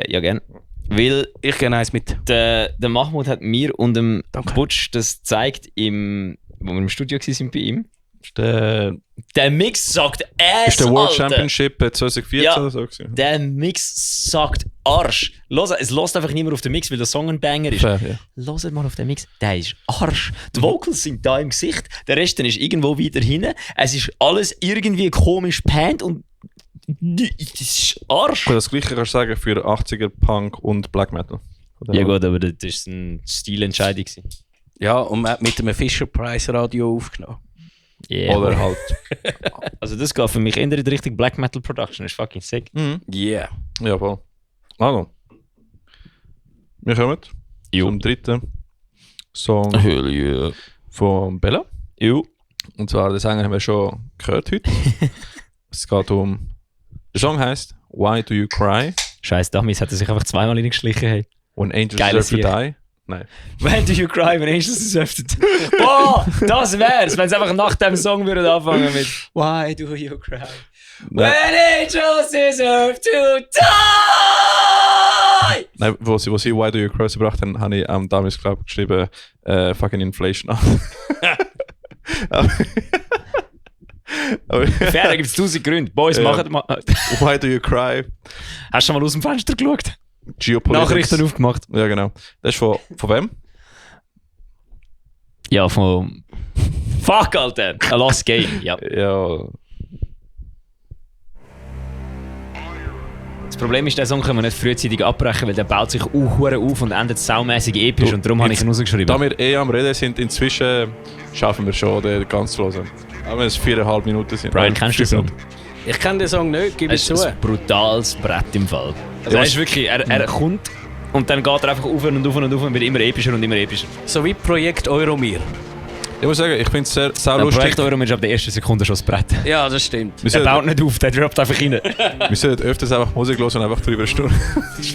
Ja, gern. Weil Ich gehe eins mit. der Mahmoud hat mir und dem Danke. Butch das gezeigt, wo wir im Studio waren bei ihm. Ist der Der Mix sagt Ass, ist der World Alter. Championship 2014 Ja. oder so gewesen? Der Mix sagt Arsch. Es lässt einfach niemand auf den Mix, weil der Song ein Banger ist. Fair, ja. Hört mal auf den Mix, der ist Arsch. Die Vocals sind da im Gesicht, der Rest ist irgendwo wieder hinten. Es ist alles irgendwie komisch pannt und das ist Arsch. Gut, das gleiche kannst du sagen für 80er Punk und Black Metal. Ja gut, aber das war eine Stilentscheidung. Ja, und man hat mit einem Fisher-Price-Radio aufgenommen. Yeah. Oder halt. Also das geht für mich eher in die Richtung Black Metal Production, das ist fucking sick. Yeah. Ja, voll. Also. Wir kommen zum dritten Song Ja. von Bella. Jo. Und zwar, den Sänger haben wir schon gehört heute. Es geht um... Der Song heisst Why Do You Cry? Scheiß Dummies, hat er sich einfach zweimal reingeschlichen. Hey. When Angels Geiles Deserve to Lied. Die. Nein. When do you cry when angels deserve to Boah, das wär's, wenn sie einfach nach dem Song würden anfangen mit Why do you cry when angels deserve to die? Nein, wo sie Why Do You Cry gebracht haben, habe ich damals, glaube ich, geschrieben fucking Inflation an. aber Fair, da gibt's 1000 Gründe. Boys, Ja. machen mal. Why Do You Cry? Hast du schon mal aus dem Fenster geschaut? Geopolitics. Nachrichten aufgemacht? Ja, genau. Das ist von wem? Ja, von... Fuck, Alter! A Lost Game, ja. Ja. Das Problem ist, den Song können wir nicht frühzeitig abbrechen, weil der baut sich auf und endet saumässig episch und darum habe ich ihn rausgeschrieben. Da wir am Reden sind, inzwischen schaffen wir schon, den ganz zu hören. Auch wenn es 4,5 Minuten sind. Brian, kennst du den Song? Ich kenne den Song nicht, gebe ich Es zu. ist ein brutales Brett im Fall. Also Ja, er ist wirklich, er kommt und dann geht er einfach auf und auf und auf und wird immer epischer und immer epischer. So wie Projekt Euromir. Ich muss sagen, ich finde es sehr Der lustig. Projekt Euro ist ab der ersten Sekunde schon das Brett. Ja, das stimmt. Wir Er baut sollten, nicht auf, der droppt einfach rein. wir sollten öfters einfach Musik hören und einfach drüber stehen.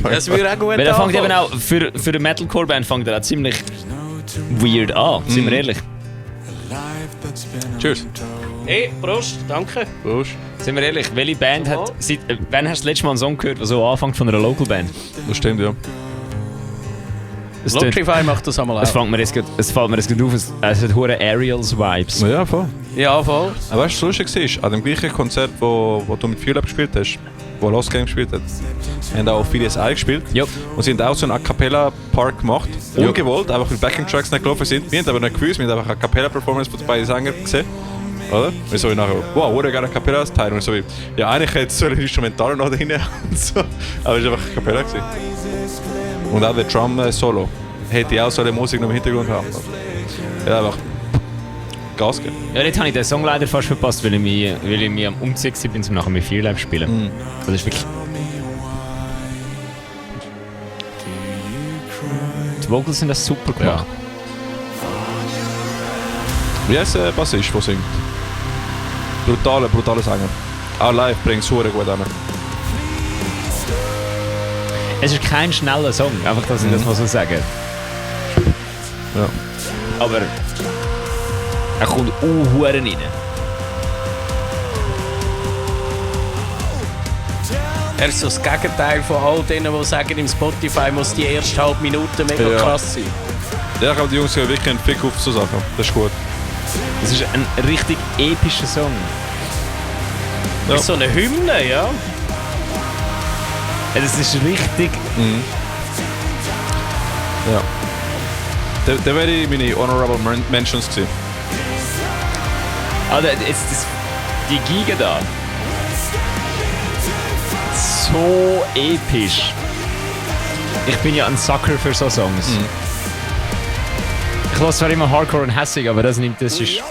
Das würde auch gut Weil er fängt eben anfangen. auch, für eine Metalcore-Band fängt er auch ziemlich weird an, sind wir ehrlich. Cheers. Hey, Prost, danke. Prost. Sind wir ehrlich, welche Band hat, wann hast du das letzte Mal einen Song gehört, der so anfängt von einer Local Band? Das stimmt, ja. Es tönt- Loctrify macht das einmal Es auch. fällt mir jetzt auf, es hat hure Aerials-Vibes. Ja, voll. Ja, voll. Aber weißt du, was lustig war? An dem gleichen Konzert, wo du mit Fuel gespielt hast, wo Lost Game gespielt hat, haben auch viele SI gespielt. Ja. Und sie haben auch so einen A Cappella-Part gemacht. Ja. Ungewollt, einfach weil Backing-Tracks nicht gelaufen sind. Wir haben aber nicht gewusst, wir haben einfach eine Cappella-Performance von den beiden Sängern gesehen. Oder? Wir so wie nachher, wow, wurde gerne eine Cappella als Teil. Und so wie, ja, eigentlich hätte es so ein Instrumental noch drin und so. Aber es war einfach eine Cappella gewesen. Und auch der Drum-Solo hätte auch so eine Musik noch im Hintergrund haben. Ja, einfach Gas geben. Ja, dort habe ich den Song leider fast verpasst, weil ich mich am Umziehen bin, um nachher mit Fear Live zu spielen. Das ist wirklich... Die Vocals sind das super gemacht. Wie heißt der Bassist, der singt? Brutaler Sänger. Auch live bringt es gut an. Es ist kein schneller Song, einfach, dass ich das mal so sagen. Ja. Aber er kommt Huren rein. Er ist so das Gegenteil von all denen, die sagen, im Spotify muss die erste halbe Minute mega krass sein. Ja, ich glaube, die Jungs haben wirklich einen Fick auf so Sachen. Das ist gut. Das ist ein richtig epischer Song. Ja. Das ist so eine Hymne, ja. Das ist richtig... Ja. Da wäre ich meine Honorable Mentions gewesen. Also, die Giga da. So episch. Ich bin ja ein Sucker für so Songs. Ich höre zwar immer Hardcore und hässig, aber das ist...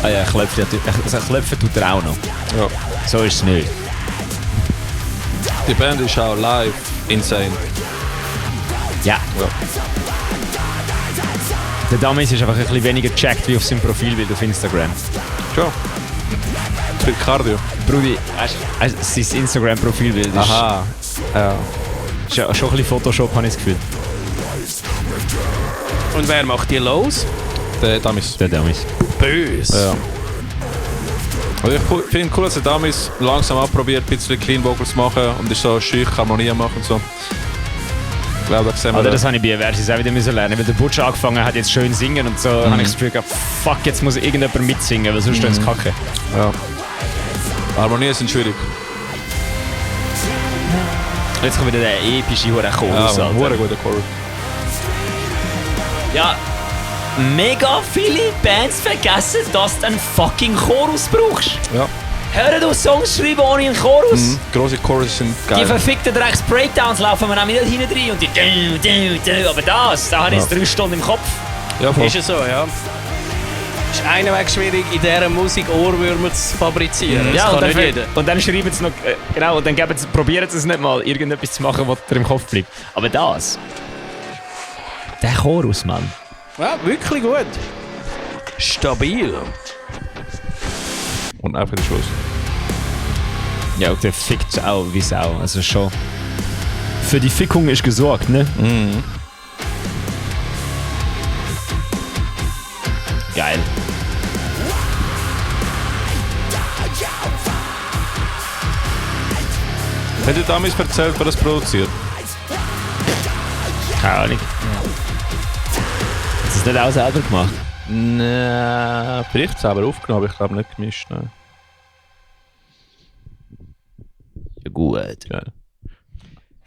Ah ja, klopfen tut er auch noch. Ja. So ist es nicht. Die Band ist auch live insane. Ja. Der Damis ist einfach ein bisschen weniger gecheckt wie auf seinem Profilbild auf Instagram. Schon. Cardio. Brudi, sein Instagram-Profilbild ist... Aha. Ja. Ist ja schon ein bisschen Photoshop, habe ich das Gefühl. Und wer macht die los? Der Damis. Der Damis. Böse. Ja. Also ich finde cool, dass der Damis langsam abprobiert, ein bisschen Clean Vocals zu machen und ist so schüch Harmonie machen und so. Ich glaube, das sehen wir. Das habe ich bei Versus auch wieder müssen lernen. Weil der Butch angefangen hat, jetzt schön singen und so, habe ich das Gefühl gehabt, fuck, jetzt muss irgendjemand mitsingen, weil sonst ist es kacke. Ja. Harmonien sind schwierig. Jetzt kommt wieder der epische Chorus. Ja, ein guter Chorus. Ja, mega viele Bands vergessen, dass du einen fucking Chorus brauchst. Ja. Hör du Songs schreiben ohne einen Chorus? Grosse Choruses sind geil. Die verfickten Drecks-Breakdowns laufen wir auch nicht hinten rein und die aber da habe ich jetzt 3 Stunden im Kopf. Ja, voll. Ist es so, ja. Ist einen Weg schwierig, in dieser Musik Ohrwürmer zu fabrizieren. Das kann nicht jeder. Und dann schreiben sie noch, genau, und dann probieren sie es nicht mal, irgendetwas zu machen, was dir im Kopf bleibt. Aber das, der Chorus, Mann. Ja, wirklich gut. Stabil. Und einfach der Schluss. Ja, und der fickt auch wie Sau. Also schon. Für die Fickung ist gesorgt, ne? Mhm. Geil. Hat der Damis erzählt, wer das produziert? Keine Ahnung. Hast du das nicht auch selber gemacht? Nein, vielleicht selber aufgenommen, aber ich glaube nicht gemischt. Nein. Ja, gut. Geil.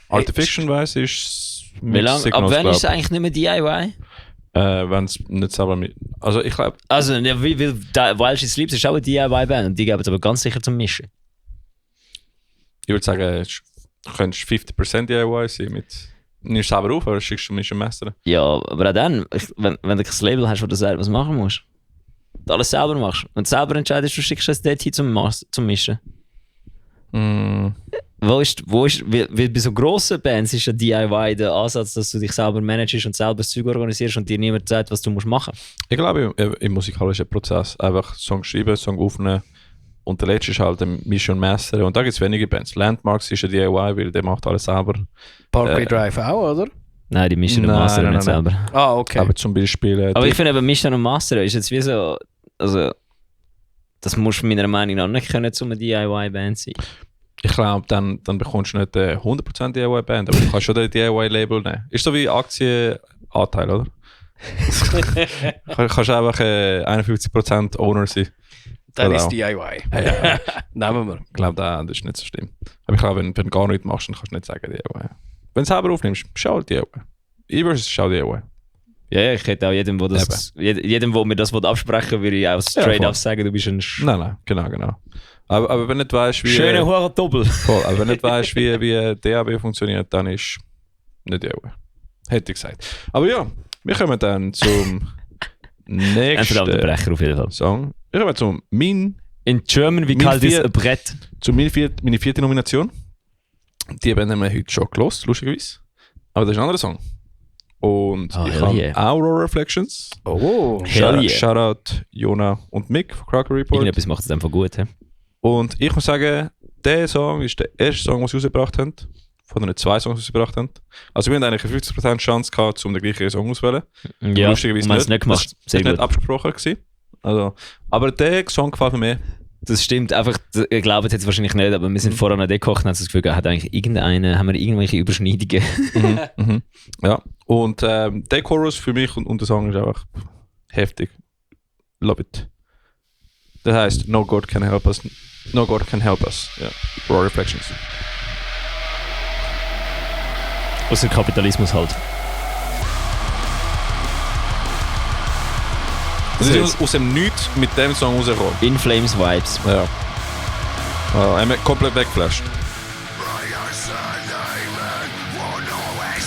Artifiction weiss ist Wie lange? Ab wann ist es eigentlich nicht mehr DIY? Wenn es nicht selber mit. Also ich glaube. Also, ja, weil Wild Shit Sleeps ist auch eine DIY-Band und die geben es aber ganz sicher zum Mischen. Ich würde sagen, du könntest 50% DIY sein mit. Nimmst du selber auf, oder schickst du mich im Messer? Ja, aber auch dann, wenn du kein Label hast, wo du selber was machen musst, du alles selber machst und selber entscheidest, du schickst es dort hin zum Mischen. Weil bei so grossen Bands ist ja DIY der Ansatz, dass du dich selber managst und selber das Zeug organisierst und dir niemand sagt, was du musst machen. Ich glaube, im musikalischen Prozess einfach Song schreiben, Song aufnehmen und der letzte ist halt ein Mischen und Messer und da gibt es wenige Bands. Landmarks ist ein DIY, weil der macht alles selber. Parkway Drive auch, oder? Nein, die mischen und mastern nicht selber. Ah, okay. Aber zum Beispiel... aber ich finde eben, mischen und mastern ist jetzt wie so... Also, das musst du meiner Meinung nach nicht können, um eine DIY-Band sein. Ich glaube, dann bekommst du nicht 100% DIY-Band, aber du kannst schon den DIY-Label nehmen. Ist so wie Aktienanteil, oder? Kannst einfach 51% Owner sein. Dann ist DIY. Ja. Nehmen wir. Ich glaube, das ist nicht so schlimm. Aber ich glaube, wenn du gar nichts machst, dann kannst du nicht sagen DIY. Wenn du selber aufnimmst, schau DIY. Everse ist schau DIY. Ja, ich hätte auch jedem, der mir das absprechen würde, ich auch straight up sagen, du bist ein Nein, genau. Aber wenn du nicht weißt, wie... Schöner hoher Doppel. Voll, aber wenn du nicht weißt, wie DAB funktioniert, dann ist nicht DIY. Hätte ich gesagt. Aber ja, wir kommen dann zum nächsten ein verdammter Brecher auf jeden Fall. Song. Wir kommen zum In German, wie kalt ist ein Brett? Zu meine vierte Nomination. Die haben wir heute schon gelost, lustigerweise. Aber das ist ein anderer Song. Und ich habe Aurora Reflections. Oh, Shoutout Jona und Mick von Cracker Report. Irgendetwas macht es einfach gut. He? Und ich muss sagen, der Song ist der erste Song, den sie rausgebracht haben. von den 2 Songs, die sie gebracht haben. Also wir haben eigentlich eine 50% Chance gehabt, um den gleichen Song auszuwählen. Ja, lustigerweise wir haben es nicht gemacht. Das Sehr ist nicht gut. abgesprochen gewesen. Also, aber der Song gefällt mir mehr. Das stimmt, einfach, ihr glaubt es jetzt wahrscheinlich nicht, aber wir sind vorher noch gekocht und haben das Gefühl, haben wir irgendwelche Überschneidungen? Ja, und der Chorus für mich und der Song ist einfach heftig. Love it. Das heißt, No God Can Help Us. No God Can Help Us. Ja. Raw Reflections. Aus dem Kapitalismus halt. Das ist aus dem Nichts mit dem Song rausgekommen. In Flames Vibes. Ja. Haben wir komplett weggeflasht.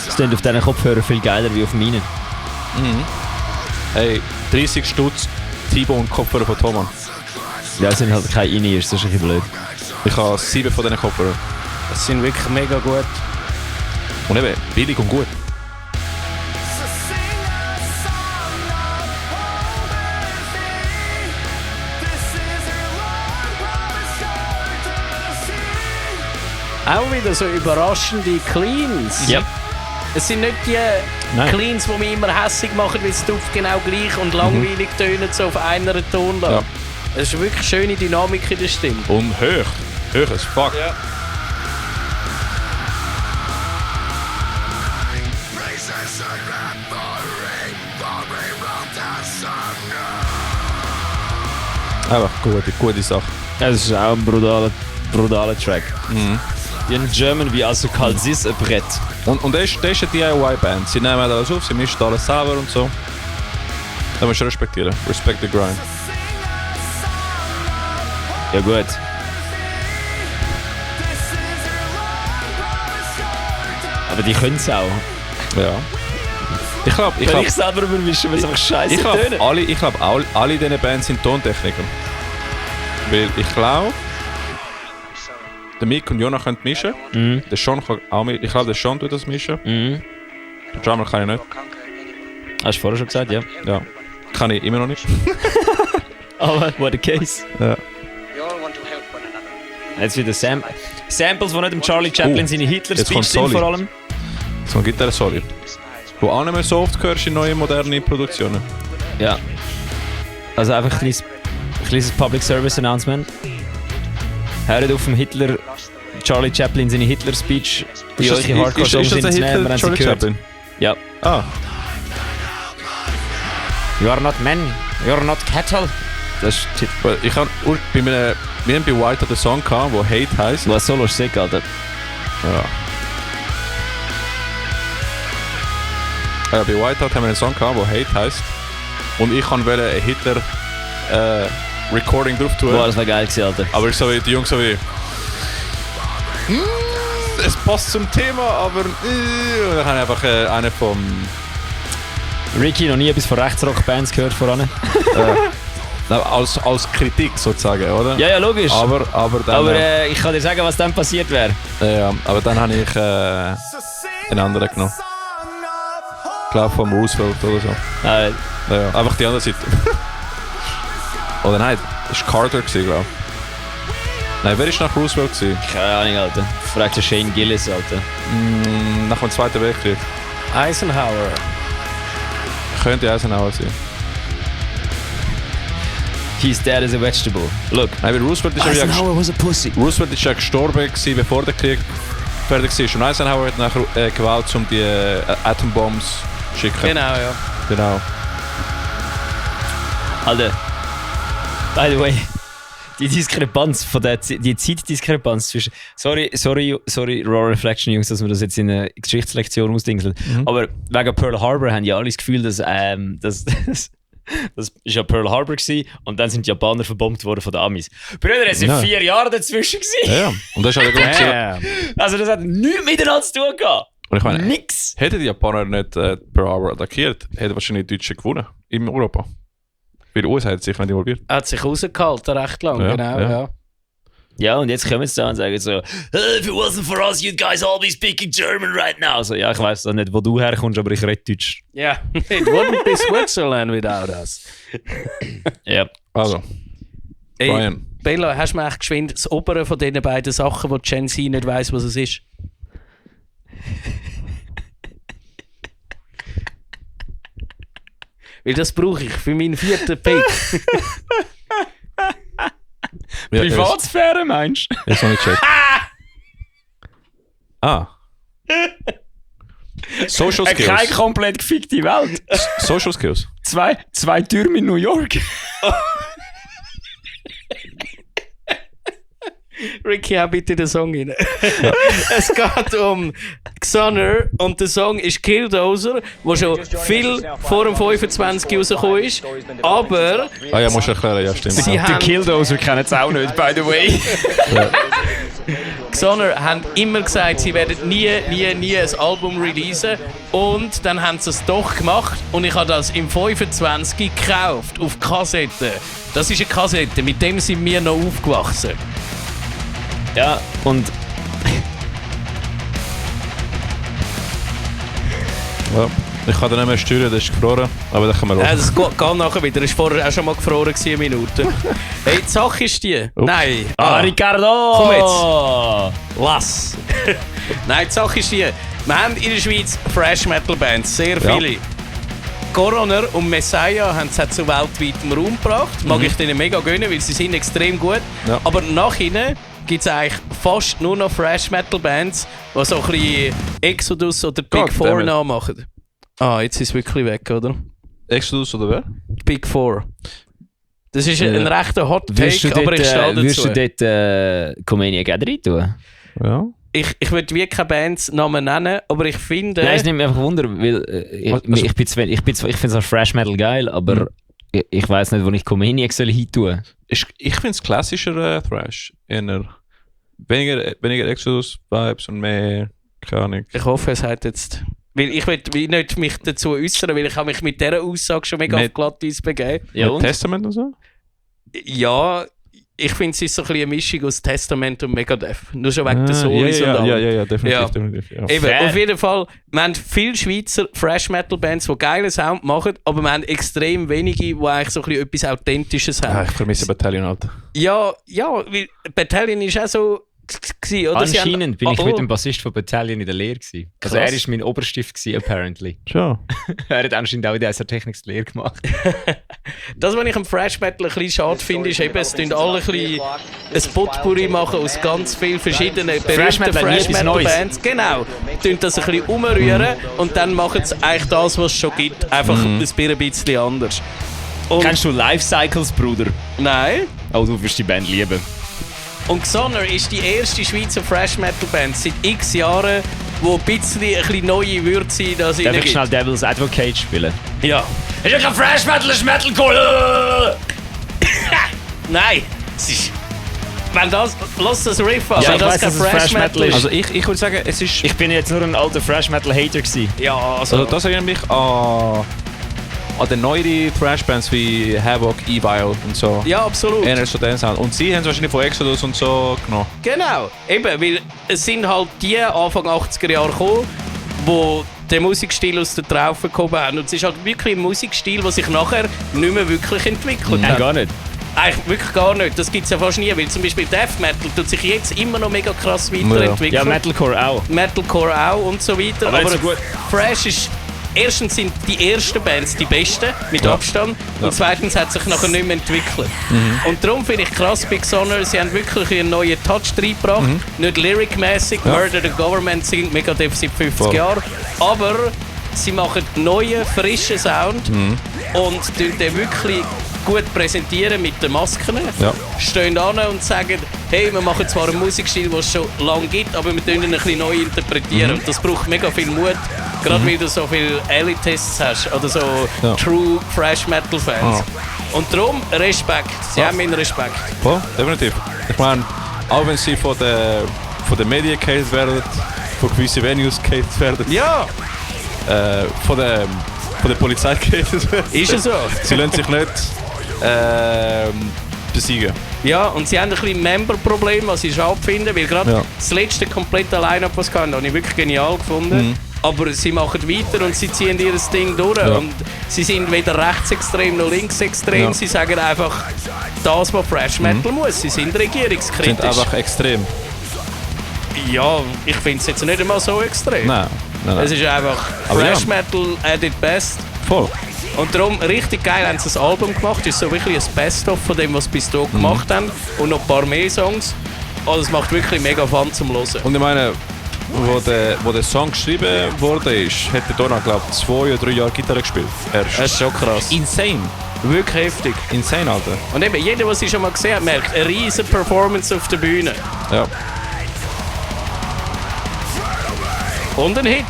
Das klingt auf diesen Kopfhörern viel geiler wie auf meinen. Hey, 30 Stutz, T-Bone Kopfhörer von Thomann. Ja, es sind halt keine In-Ears, das ist ein bisschen blöd. Ich habe 7 von diesen Kopfhörern. Das sind wirklich mega gut. Und eben, billig und gut. Auch wieder so überraschende Cleans. Ja. Es sind nicht die Cleans, die mich immer hässlich machen, weil es tupft genau gleich und langweilig tönen, so auf einer Tonlage. Ja. Es ist wirklich schöne Dynamik in der Stimme. Und hoch. Hoch as fuck. Ja. Einfach gute Sache. Das ist auch ein brutaler Track. Die haben German wie also Kalsis ein Brett. Und das ist eine DIY-Band. Sie nehmen alles auf, sie mischen alles selber und so. Das musst du respektieren. Respect the grind. Ja gut. Aber die können es auch. Ja. Ich glaube, Wenn ich selber übermischen, weil es einfach scheiße tönen. alle diese Bands sind Tontechniker. Weil ich glaube, der Mick und Jonah können mischen. Der Sean kann auch mischen. Ich glaube, der Sean tut das mischen. Der Drummer kann ich nicht. Hast du vorher schon gesagt, ja. Ja. Kann ich immer noch nicht. Aber what a case. Ja. Jetzt wieder Samples, die nicht dem Charlie Chaplin seine Hitler-Speech sind vor allem. So ein Gitarre-Solo. Wo auch nicht mehr so oft hörst in neue moderne Produktionen. Ja. Also einfach ein kleines Public Service Announcement. Hört auf dem Hitler, Charlie Chaplin seine Hitler-Speech. Die eure Hardcore-Songs sind zu nehmen, wir haben sie gehört. Ja. Ah. You are not men, you are not cattle. Das ist Shit. Ich hab, wir haben bei White einen Song gehabt, der Hate heisst. Was soll ich sagen, Alter? Ja. Bei White haben wir einen Song gehabt, der Hate heisst. Und ich wollte ein Hitler Recording drauf tun. Boah, das war geil gewesen, Alter. Aber ich so wie, die Jungs so wie... es passt zum Thema, aber... und dann habe ich einfach einen vom... Ricky, noch nie etwas von Rechtsrock-Bands gehört voran. als Kritik sozusagen, oder? Ja, logisch. Aber dann... Aber ich kann dir sagen, was dann passiert wäre. ja, aber dann habe ich einen anderen genommen. Ich glaube vom Roosevelt oder so. Ja, einfach die andere Seite. Oder nein, das war Carter, glaube ich. Nein, wer war nach Roosevelt? Keine Ahnung, Alter. Fragt der Shane Gillis, Alter. Nach dem Zweiten Weltkrieg. Eisenhower. Könnte Eisenhower sein. He's dead as a vegetable. Look. Nein, weil Roosevelt ist Eisenhower was a pussy. Roosevelt ist ja gestorben gewesen, bevor der Krieg fertig war. Und Eisenhower hat nachher gewählt, um die Atombombs zu schicken. Genau, ja. Genau. Alter. By the way. Die Diskrepanz von die Zeitdiskrepanz zwischen... Sorry, Raw Reflection, Jungs, dass wir das jetzt in eine Geschichtslektion ausdingseln. Aber wegen Pearl Harbor haben ja alle das Gefühl, dass das ist ja Pearl Harbor gewesen, und dann sind die Japaner verbombt worden von den Amis. Brüder, es sind 4 Jahre dazwischen gewesen. Ja, und das ist auch der Grund. Also das hat nichts miteinander zu tun gehabt. Und ich meine, nix. Hätten die Japaner nicht Pearl Harbor attackiert, hätten wahrscheinlich die Deutschen gewonnen. In Europa. Weil die USA hat sich nicht involviert. Er hat sich rausgehalten recht lang, genau, ja. Ja, und jetzt kommen sie da und sagen so, if it wasn't for us, you guys all be speaking German right now. Also, ja, ich weiss doch nicht, wo du herkommst, aber ich rede Deutsch. Ja, it wouldn't be Switzerland without us. Ja. Also, Brian. Bello, hast du mir echt geschwind das Obere von diesen beiden Sachen, wo Gen Z nicht weiss, was es ist? Weil das brauche ich für meinen 4. Pick. Privatsphäre meinst du? Jetzt noch nicht checkt. Social Keine Skills. komplett gefickte Welt. Social Skills. Zwei Türme in New York. Ricky, hab bitte den Song rein. Es geht um Xaner und der Song ist Killdozer, der schon viel vor dem 25 rausgekommen ist. Aber Ah ja, musst du erklären, ja, stimmt. sie Die haben, Killdozer kennen es auch nicht, by the way. Xaner haben immer gesagt, sie werden nie ein Album releasen. Und dann haben sie es doch gemacht. Und ich habe das im 25 gekauft, auf Kassette. Das ist eine Kassette, mit dem sind wir noch aufgewachsen. Ja, und Ja. Ich kann den nicht mehr steuern, das ist gefroren. Aber das kann man Ja, lassen. das geht nachher wieder. Das war vorher auch schon mal gefroren, eine Minute. Hey, die Sache ist die. Ups. Nein. Ricardo! Komm jetzt. Lass. Nein, die Sache ist die. Wir haben in der Schweiz Thrash Metal Bands, sehr Ja. viele. Coroner und Messiah haben es zu weltweitem Raum gebracht. Mag ich denen mega gönnen, weil sie sind extrem gut. Ja. Aber nach ihnen gibt es eigentlich fast nur noch Thrash Metal Bands, die so ein bisschen Exodus oder Big God Four damn it. nachmachen. Ah, jetzt ist es wirklich weg, oder? Exodus oder wer? Big Four. Das ist ein Ja. rechter Hot Würdest du Take, aber ich stehe würdest dazu. du dort Comania Gad rein tun? Ja. Ich würde wie keine Bandsnamen nennen, aber ich finde... Nein, es nimmt mich einfach Wunder, weil ich finde so Fresh Metal geil, aber ich weiß nicht, wo ich Comania soll hintun. Ich finde es klassischer Thrash. Weniger Exodus-Vibes und mehr, keine Ahnung. Ich hoffe, es hat jetzt... Weil ich will nicht mich dazu äußern, weil ich habe mich mit dieser Aussage schon mega Mit- auf Glatteis begeben. Ja, Mit und? Testament und so? Ja, ich finde, es ist so ein bisschen eine Mischung aus Testament und Megadeth. Nur schon wegen der Solis und allem. ja, definitiv. Ja. definitiv ja. Eben, Fair. auf jeden Fall, wir haben viele Schweizer Thrash-Metal-Bands, die geilen Sound machen, aber wir haben extrem wenige, die eigentlich so ein bisschen etwas Authentisches haben. Ah, ich vermisse Battalion, Alter. Ja, weil Battalion ist auch so gewesen, oder? Sie haben- Anscheinend bin ich Oh, mit dem Bassist von Battalion in der Lehre gewesen. Also Krass. er war mein Oberstift gewesen, apparently. Schon. Er hat anscheinend auch in dieser Technik die Lehre gemacht. Das, was ich am Thrash Metal ein bisschen schade finde, ist eben, es tun alle ein bisschen ein Potpourri machen aus ganz vielen verschiedenen Thrash berühmten Metal hat nie Thrash etwas Metal Neues. Bands. Genau. Tun das ein bisschen umrühren und dann machen sie eigentlich das, was es schon gibt, einfach ein bisschen anders. Und Kennst du Life Cycles, Bruder? nein. Oh, du wirst die Band lieben. Und Xaner ist die erste Schweizer Thrash Metal Band seit x Jahren, wo ein bisschen neue Würze da Darf drin ich gibt. schnell Devil's Advocate spielen? Ja. Ist ja kein Fresh Metal, ist Metalcore! Nein. Es ist... Wenn das... Lass das Riff an. Ja, wenn ich das weiss, kein dass es Thrash Metal ist. Also ich würde sagen, es ist... Ich bin jetzt nur ein alter Fresh Metal Hater gewesen. Ja, Also das erinnert mich an die neueren Thrash-Bands wie Havoc, Evil und so. ja, absolut. Eher so den Sound. Und sie haben es wahrscheinlich von Exodus und so genommen. Genau, eben, weil es sind halt die Anfang 80er Jahre gekommen, wo der Musikstil aus der Traufe gekommen haben. Und es ist halt wirklich ein Musikstil, der sich nachher nicht mehr wirklich entwickelt Nein, hat. gar nicht. Eigentlich wirklich gar nicht, das gibt es ja fast nie, weil zum Beispiel Death Metal tut sich jetzt immer noch mega krass weiterentwickeln. Ja, Metalcore auch. Metalcore auch und so weiter. Aber nicht so gut. Thrash ist... Erstens sind die ersten Bands die besten, mit Abstand. Ja. Und zweitens hat sich nachher nicht mehr entwickelt. Und darum finde ich krass bei Xaner, sie haben wirklich einen neuen Touch reingebracht. Nicht lyric-mäßig, Ja. Murder the Government singt Megadeth seit 50 Voll. Jahren. Aber sie machen neuen, frischen Sound und tun den wirklich gut präsentieren mit den Masken. Ja. Stehen an und sagen, hey, wir machen zwar einen Musikstil, den es schon lange gibt, aber wir tun ihn ein bisschen neu interpretieren. Und das braucht mega viel Mut, gerade weil du so viele Elitists hast oder so Ja. True Thrash Metal Fans. Und darum Respekt, sie haben meinen Respekt. Voll, definitiv. Ich meine, auch wenn sie von den Medien gehatet werden, von gewissen Venues gehatet werden, Ja, von der Polizei gehatet werden, ist es so. sie lassen sich nicht besiegen. Ja, und sie haben ein bisschen Member-Problem, was ich schade finde, weil gerade Ja. das letzte komplette Line-Up, was sie hatten, habe ich wirklich genial gefunden. Aber sie machen weiter und sie ziehen ihr Ding durch. Ja. Und sie sind weder rechtsextrem noch linksextrem. Ja. Sie sagen einfach, das, was Thrash Metal muss. Sie sind Sie regierungskritisch. sind einfach extrem. Ja, ich finde es jetzt nicht einmal so extrem. Nein. Es ist einfach Aber Thrash ja. Metal at its best. Voll. Und darum, richtig geil haben sie ein Album gemacht. Das ist so wirklich ein Best-of von dem, was sie bis dato gemacht haben. Und noch ein paar mehr Songs. Also es macht wirklich mega Fun zum Hören. Und ich meine, wo der Song geschrieben wurde, hat der Donald, glaube ich, 2 oder 3 Jahre Gitarre gespielt. Das ist schon krass. Insane. Wirklich heftig. Insane, Alter. Und eben, jeder, der sie schon mal gesehen hat, merkt, eine riesen Performance auf der Bühne. Ja. Und ein Hit.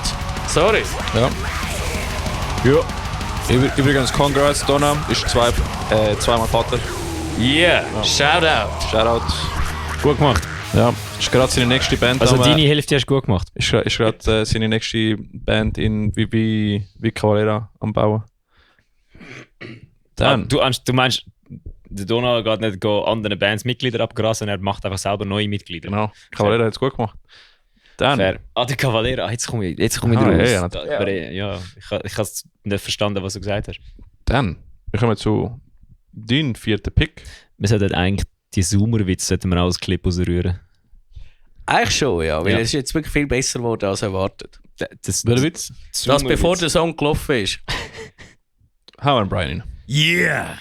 Sorry. Ja. Übrigens, Congrats, Donna. Ist zweimal Vater. Yeah, Shoutout. Shoutout. Gut gemacht. Ja. Ist gerade seine nächste Band. Also deine Hälfte hast du gut gemacht. Ist gerade seine nächste Band in wie Cavalera am Bauen. Dann. Du meinst, der Donald geht nicht anderen Bands Mitglieder abgrasen, er macht einfach selber neue Mitglieder. Genau. Cavalera hat es gut gemacht. Dann. Fair. Der Cavalera, jetzt komme ich raus. Ja, ich habe es nicht verstanden, was du gesagt hast. Dann. Wir kommen zu deinem 4. Pick. Wir sollten eigentlich die Zoomer-Witze als Clip ausrühren. Eigentlich schon, ja. Weil Ja. es ist jetzt wirklich viel besser geworden als erwartet. Welcher Witz? Das bevor der Song gelaufen ist. Hau an Brian. Yeah!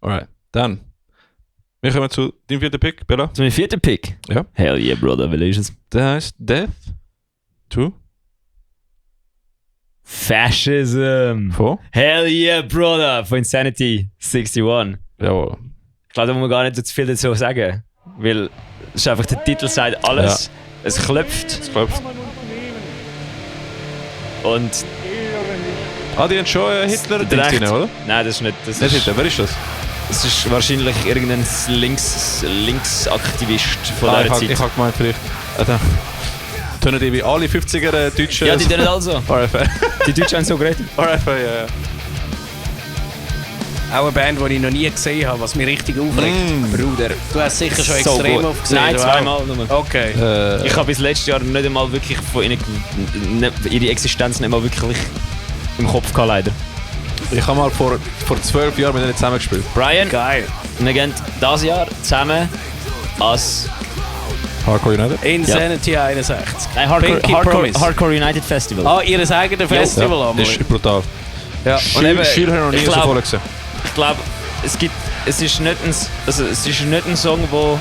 Alright. Dann. Wir kommen zu deinem 4. Pick, Bella. Zu meinem 4. Pick? Ja. Hell yeah, Brother, wie ist es? Der heißt Death to Fascism! Von? Hell yeah, Brother! Von Insanity 61. Jawohl. Ich glaube, da muss man gar nicht so viel dazu sagen. Weil es ist einfach, der Titel sagt alles. Es klopft. Das klopft. Und Die haben schon Hitler-Dings Recht. drin, oder? Nein, das ist nicht. Das Nicht ist, Hitler, wer ist das? das ist wahrscheinlich irgendein Linksaktivist von Ich dieser habe Zeit. gemeint, vielleicht. Tönen die wie alle 50er Deutschen? Ja, die tun also. RFA. Die Deutschen haben so geredet. RFA, ja. Auch eine Band, die ich noch nie gesehen habe, was mich richtig aufregt. Bruder. Du hast sicher schon So extrem gut. oft gesehen. Nein, oder? zweimal nur. Okay. Ich habe bis letztes Jahr nicht einmal wirklich von ihnen ihre Existenz nicht mal wirklich im Kopf gehabt, leider. Ich habe mal vor 12 Jahren mit denen zusammengespielt. Brian, Geil. wir gehen dieses Jahr zusammen als Hardcore United? Insanity 61. Pinky Hardcore Promise. United Festival. Ah, ihr eigenes Festival Ja, einmal. ist brutal. Ja. Und eben, Schür haben noch nie ich so glaub- voll gesehen. Ich glaube, es ist nicht ein Song, wo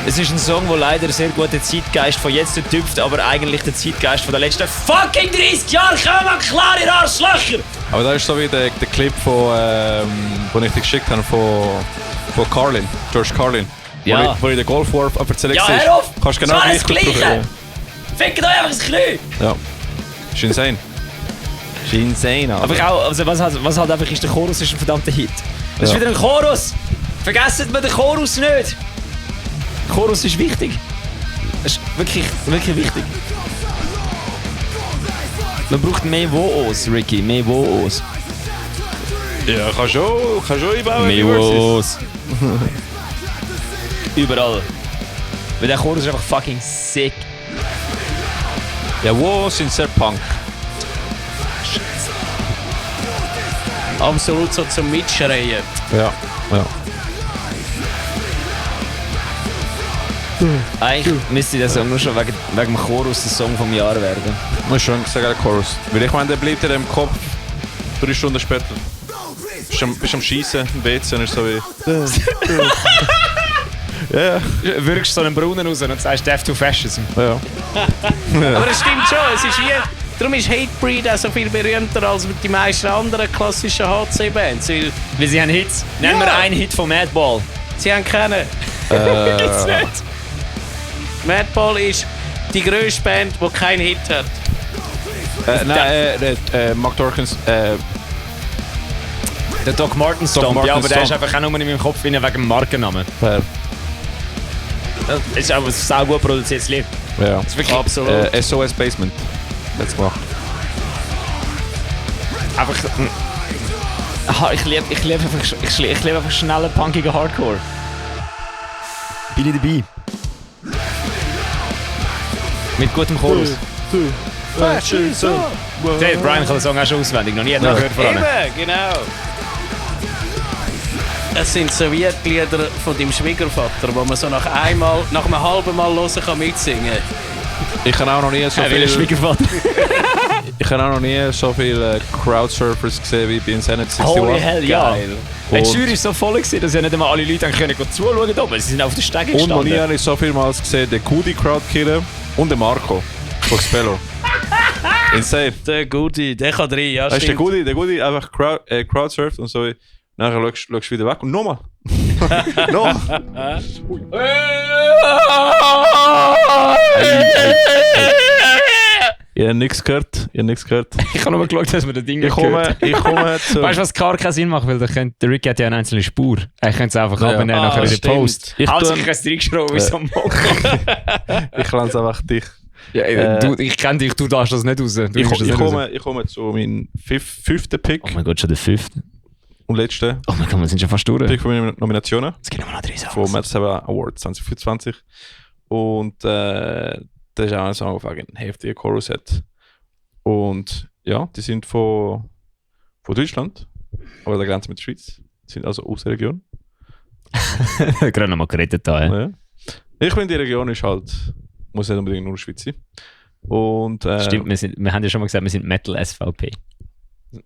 es ist ein Song, wo leider sehr gut den Zeitgeist von jetzt tüpft, aber eigentlich den Zeitgeist von den letzten fucking 30 Jahren. Kommen wir klar, ihr Arschlöcher! Aber das ist so wie der Clip von, den ich dir geschickt habe von Carlin, George Carlin. Ja. Wo ich den Golfwarp erzählt Ja, habe. hör auf! Kannst genau Das war das gleich gut Gleiche! brauchen. Fickt euch einfach das Knie! Ja. Ist insane. Ist insane, Alter. Aber auch, also was halt einfach ist, der Chorus ist ein verdammter Hit. Das ist Ja. wieder ein Chorus! Vergesst mir den Chorus nicht! Der Chorus ist wichtig. Das ist wirklich, wirklich wichtig. Man braucht mehr Woos, Ricky, mehr Woos. Ja, kann schon einbauen. Mehr die Verses. Woos. Überall. Weil der Chorus ist einfach fucking sick. Ja, wow, sind sehr punk. Absolut so zum Mitschreien. Ja. Eigentlich müsste der Song nur schon wegen dem Chorus der Song vom Jahr werden. Muss schon sagen, der Chorus. Weil ich meine, der bleibt dir im Kopf 3 Stunden später. Bist am Schießen, im WC und ist so wie... Ja, Wirkst so einen Brunnen raus und sagst Death to Fascism. ja. Aber es stimmt schon, es ist hier. Darum ist Hatebreed auch so viel berühmter als die meisten anderen klassischen HC-Bands. Weil Weil sie haben Hits. Nennen wir einen Hit von Madball. sie haben keinen. Gibt's nicht? Madball ist die grösste Band, die keinen Hit hat. Mark Dawkins, Der Doc Martin Stomp. Martin Ja, aber der ist Stomp. einfach auch nur in meinem Kopf wegen dem Markennamen. Das ist aber ein sau gut produziertes Lied. ja. Das ist wirklich Absolut. SOS Basement. Let's gemacht. einfach... Ich liebe einfach schnellen, punkigen Hardcore. Bin ich dabei. Mit gutem Chorus. Der Brian kann den Song auch schon auswendig, noch nie gehört von Eben, ihm. genau. Es sind so wie die Lieder von deinem Schwiegervater, wo man so nach einem halben Mal hören kann mitsingen. Ich habe auch noch nie so viel... Schwiegervater. Ich habe auch noch nie so viele Crowdsurfers gesehen wie bei Insanity 61. Holy hell, ja. Geil. Die Jury war so voll, dass ja nicht einmal alle Leute können zuschauen konnten. Sie sind auf der Stege Und noch gestanden. nie habe ich so vielmals gesehen, den Kudi Crowdkiller und den Marco von Spello. Insane. Der Gudi, der kann rein, ja, Weißt du, stimmt. der Gudi einfach Crowdsurft und so. Nachher schaust du wieder weg und nochmal. Nochmal. Ihr habt nichts gehört. Ich habe nur geschaut, dass wir das Ding Ich komme zu... Weißt du, was gar keinen Sinn macht? Weil der Rick hat ja eine einzelne Spur. Er könnte es einfach abnehmen nachher in den stimmt. Post. Ich Also, tue- ich habe es reingeschraubt wie so ein Mock. Ich lasse es einfach dich. Ja, ich kenne dich, du darfst das nicht raus. Du Ich nimmst das nicht raus. komme zu meinem fünften Pick Oh mein Gott, schon der 5. und letzten Oh mein Gott, wir sind schon fast durch. Pick von meinen Nominationen Es gibt noch mal 3 Songs. von Metal 7 Awards 2024. Und das ist auch ein Song, der einen heftigen Chorus hat. Und ja, die sind von Deutschland, aber der Grenze mit der Schweiz. Die sind also aus der Region. Gerade noch mal geredet da. Ja. Ja. Ich finde, die Region ist halt, muss nicht unbedingt nur Schweiz sein. Und, Stimmt, wir haben ja schon mal gesagt, wir sind Metal SVP.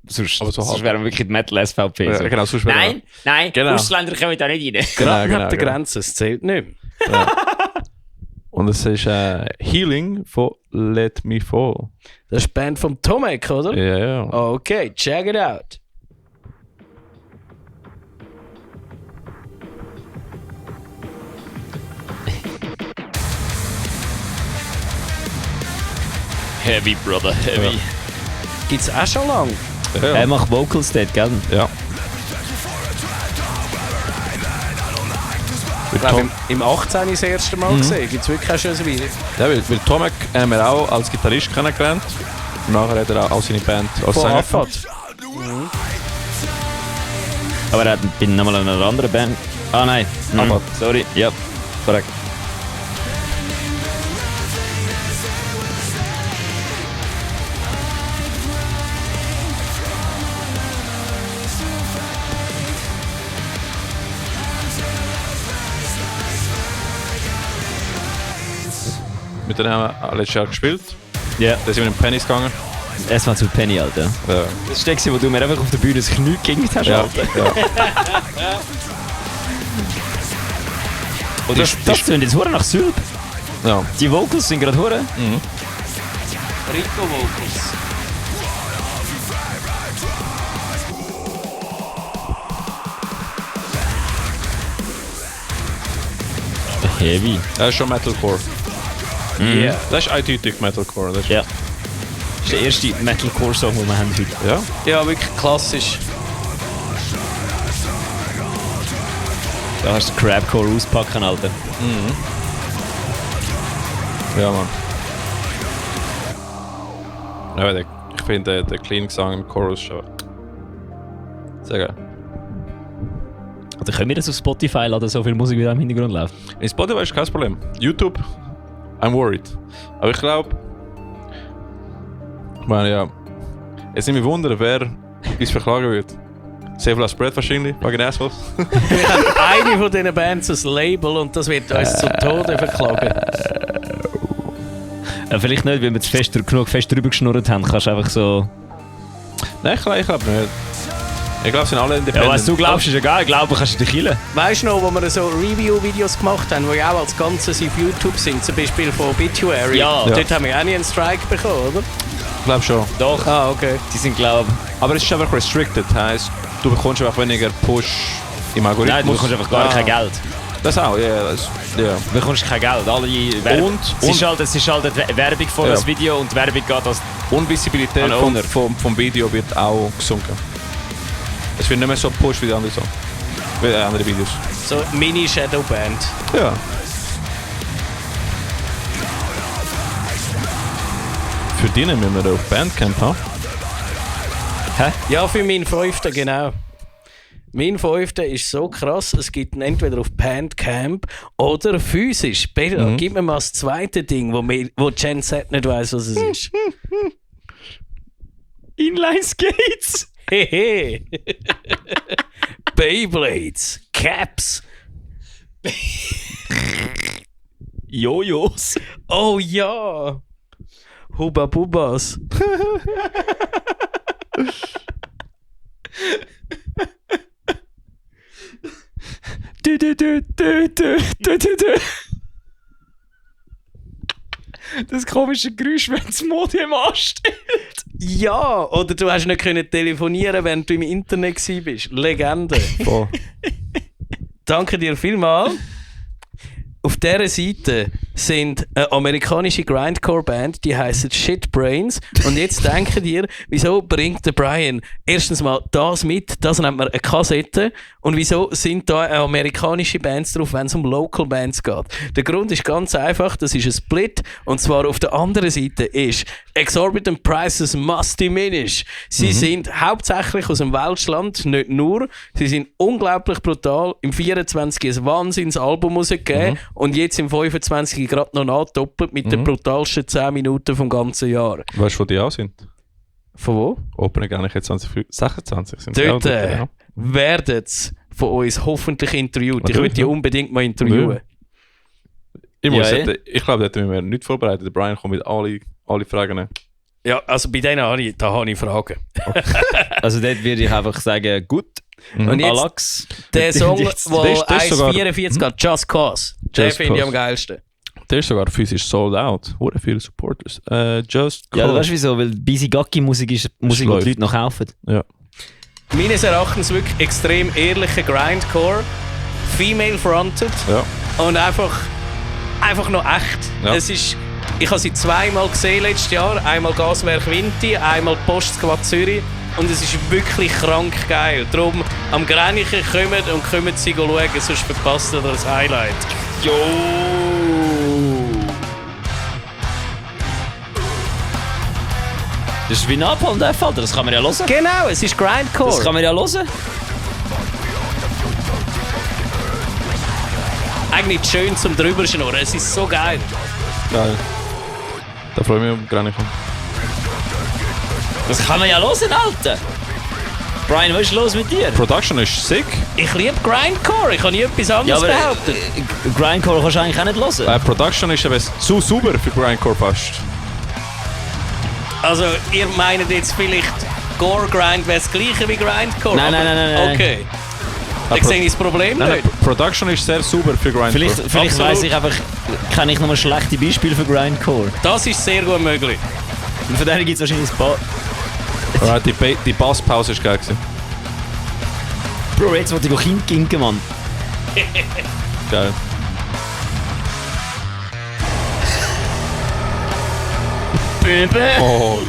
Sonst, Aber so sonst halb. wären wir wirklich Metal SVP. Ja, so. genau, sonst wäre Nein, Genau. Ausländer kommen da nicht rein. Gerade genau, neben der genau. Grenze, es zählt nicht mehr. Ja. Und es ist Healing von Let Me Fall. Das ist die Band von Tomek, oder? Ja, ja. Okay, check it out. Heavy, Brother, heavy. Gibt's auch schon lang? Ja, Er macht Vocals dort, gell? ja. Ich glaube, im 18. das erste Mal gesehen. Gibt's wirklich auch schon ein Video? Ja, weil Tomek haben wir auch als Gitarrist kennengelernt. Und nachher hat er auch seine Band als Von Sänger. Anfang. Aber er hat bin nochmal in einer anderen Band. Ah nein, Aber- sorry. Ja, korrekt. Mit denen haben wir letztes Jahr gespielt. Ja, Da sind wir in Pennies gegangen. es war zu Penny, Alter. Ja. Das war der, wo du mir einfach auf der Bühne das Knie gegeben hast, Ja. Alter. Ja. Und Das tönt jetzt hure nach Sylp. ja. Die Vocals sind gerade hure. Rico Vocals. Heavy. Das ist schon Metalcore. Yeah. Das ist eindeutig Metalcore. Das ist, Ja. Das ist der erste Metalcore-Song, den wir haben heute. ja. Ja, wirklich klassisch. Da hast du Crabcore auspacken, Alter. Ja, Mann. Ja, ich finde der clean Gesang im Chorus schon sehr geil. Oder können wir das auf Spotify laden, so viel Musik, wie da im Hintergrund läuft? In Spotify ist kein Problem. YouTube, I'm worried. Aber ich glaube, ich meine, ja, es sind mir wundern, wer uns verklagen wird. Save Last Breath wahrscheinlich, wegen Assholes. Eine von diesen Bands ein Label und das wird uns zum Tode verklagen. Vielleicht nicht, weil wir genug fest drüber geschnurrt haben. Kannst du einfach so... Nein, ich glaube nicht. Ich glaube, sie sind alle Ja, independent. was du glaubst, ist egal. Ich glaube, kannst du dich killen. Weißt du noch, wo wir so Review-Videos gemacht haben, die auch als Ganzes auf YouTube sind, zum Beispiel von Obituary? Ja. Dort haben wir auch nie einen Strike bekommen, oder? Ich glaube schon. Doch. Ah, okay. Die sind, glaube Aber es ist einfach restricted, heisst, du bekommst einfach weniger Push im Algorithmus. Nein, du bekommst einfach gar kein Geld. Das auch, ja. Das, ja. Du bekommst kein Geld. Alle es ist halt eine Werbung von Ja. das Video und die Werbung geht als... Und Visibilität An Owner. vom Video wird auch gesunken. Es wird nicht mehr so gepusht wie die anderen, wie die anderen Videos. So Mini-Shadow-Band. Ja. Für die müssen wir auf Bandcamp haben. Ja, für meinen 5. genau. Mein 5. ist so krass, es gibt ihn entweder auf Bandcamp oder physisch. Peter, gib mir mal das zweite Ding, wo Gen Z nicht weiss, was es ist. Inline Skates! Hehe. Beyblades. Caps. Jojos. Oh ja. Hubba Bubbas. Das komische Geräusch, wenn das Modem ansteht. Ja, oder du hast nicht können telefonieren, während du im Internet warst. Legende. Voll. Danke dir vielmals. Auf dieser Seite sind eine amerikanische Grindcore-Band, die heisst Shitbrains. Und jetzt denken dir, wieso bringt der Brian erstens mal das mit, das nennt man eine Kassette. Und wieso sind da amerikanische Bands drauf, wenn es um Local Bands geht? Der Grund ist ganz einfach, das ist ein Split. Und zwar auf der anderen Seite ist Exorbitant Prices Must Diminish. Sie sind hauptsächlich aus dem Welschland, nicht nur. Sie sind unglaublich brutal. Im 24 ein Wahnsinnsalbum rausgegeben. Und jetzt im 25 gerade noch nachdoppelt mit den brutalsten 10 Minuten vom ganzen Jahr. Weißt du, wo die auch sind? Von wo? Opening gar nicht 26 sind sie Dort auch ja. werden sie von uns hoffentlich interviewt. Ich würde die unbedingt mal interviewen. Ich Ja, ich glaube, da hätten wir nicht vorbereitet. Der Brian kommt mit alle Fragen. Ja, also bei denen habe ich Fragen. Also dort würde ich einfach sagen, gut. Und jetzt Alex. der Song, der das ist sogar- 1,44 geht, Just Cause. Den Just finde ich Cause. am geilsten. Der ist sogar physisch sold out. Wurde viele Supporters. Just Ja, Cause. weißt du wieso? Weil Busy Gacki Musik ist Musik, die die Leute noch kaufen. Ja. Meines Erachtens wirklich extrem ehrlicher Grindcore. Female-fronted. Ja. Und einfach noch echt. Ja. Es ist, ich habe sie zweimal gesehen letztes Jahr. Einmal Gaswerk Winti, einmal Postsquad Zürich. Und es ist wirklich krank geil. Darum am Grenichen kommen sie schauen, sonst verpasst ihr das Highlight. Jo! Das ist wie Napalm, der Fall. Das kann man ja hören. Genau, es ist Grindcore. Das kann man ja hören. Eigentlich schön zum drüber schnurren. Es ist so geil. Geil. Da freue ich mich um Granichen. Das kann man ja hören, Alter. Brian, was ist los mit dir? Production ist sick. Ich liebe Grindcore. Ich kann nie etwas anderes behaupten. Grindcore kannst du eigentlich auch nicht hören. Production ist eben zu sauber für Grindcore fast. Also, ihr meint jetzt vielleicht Gore Grind wäre das gleiche wie Grindcore? Nein, aber- nein, nein, nein. Okay. Dann sehe ich das Problem Nein, nicht. Production ist sehr sauber für Grindcore. Vielleicht Absolut. weiss ich einfach, kenne ich noch mal schlechte Beispiele für Grindcore. Das ist sehr gut möglich. Und von denen gibt es wahrscheinlich ein paar. Alright, die Basspause ist geil gewesen. Bro, jetzt wollte ich Kind ginken, Mann. Geil. Oh.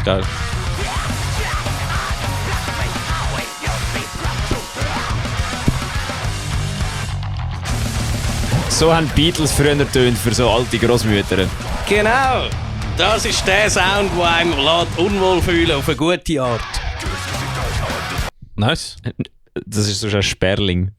Geil. So haben die Beatles früher getönt für so alte Großmütter. Genau. Das ist der Sound, der einem lässt unwohl fühlen auf eine gute Art. Nice. Das ist so ein Sperling.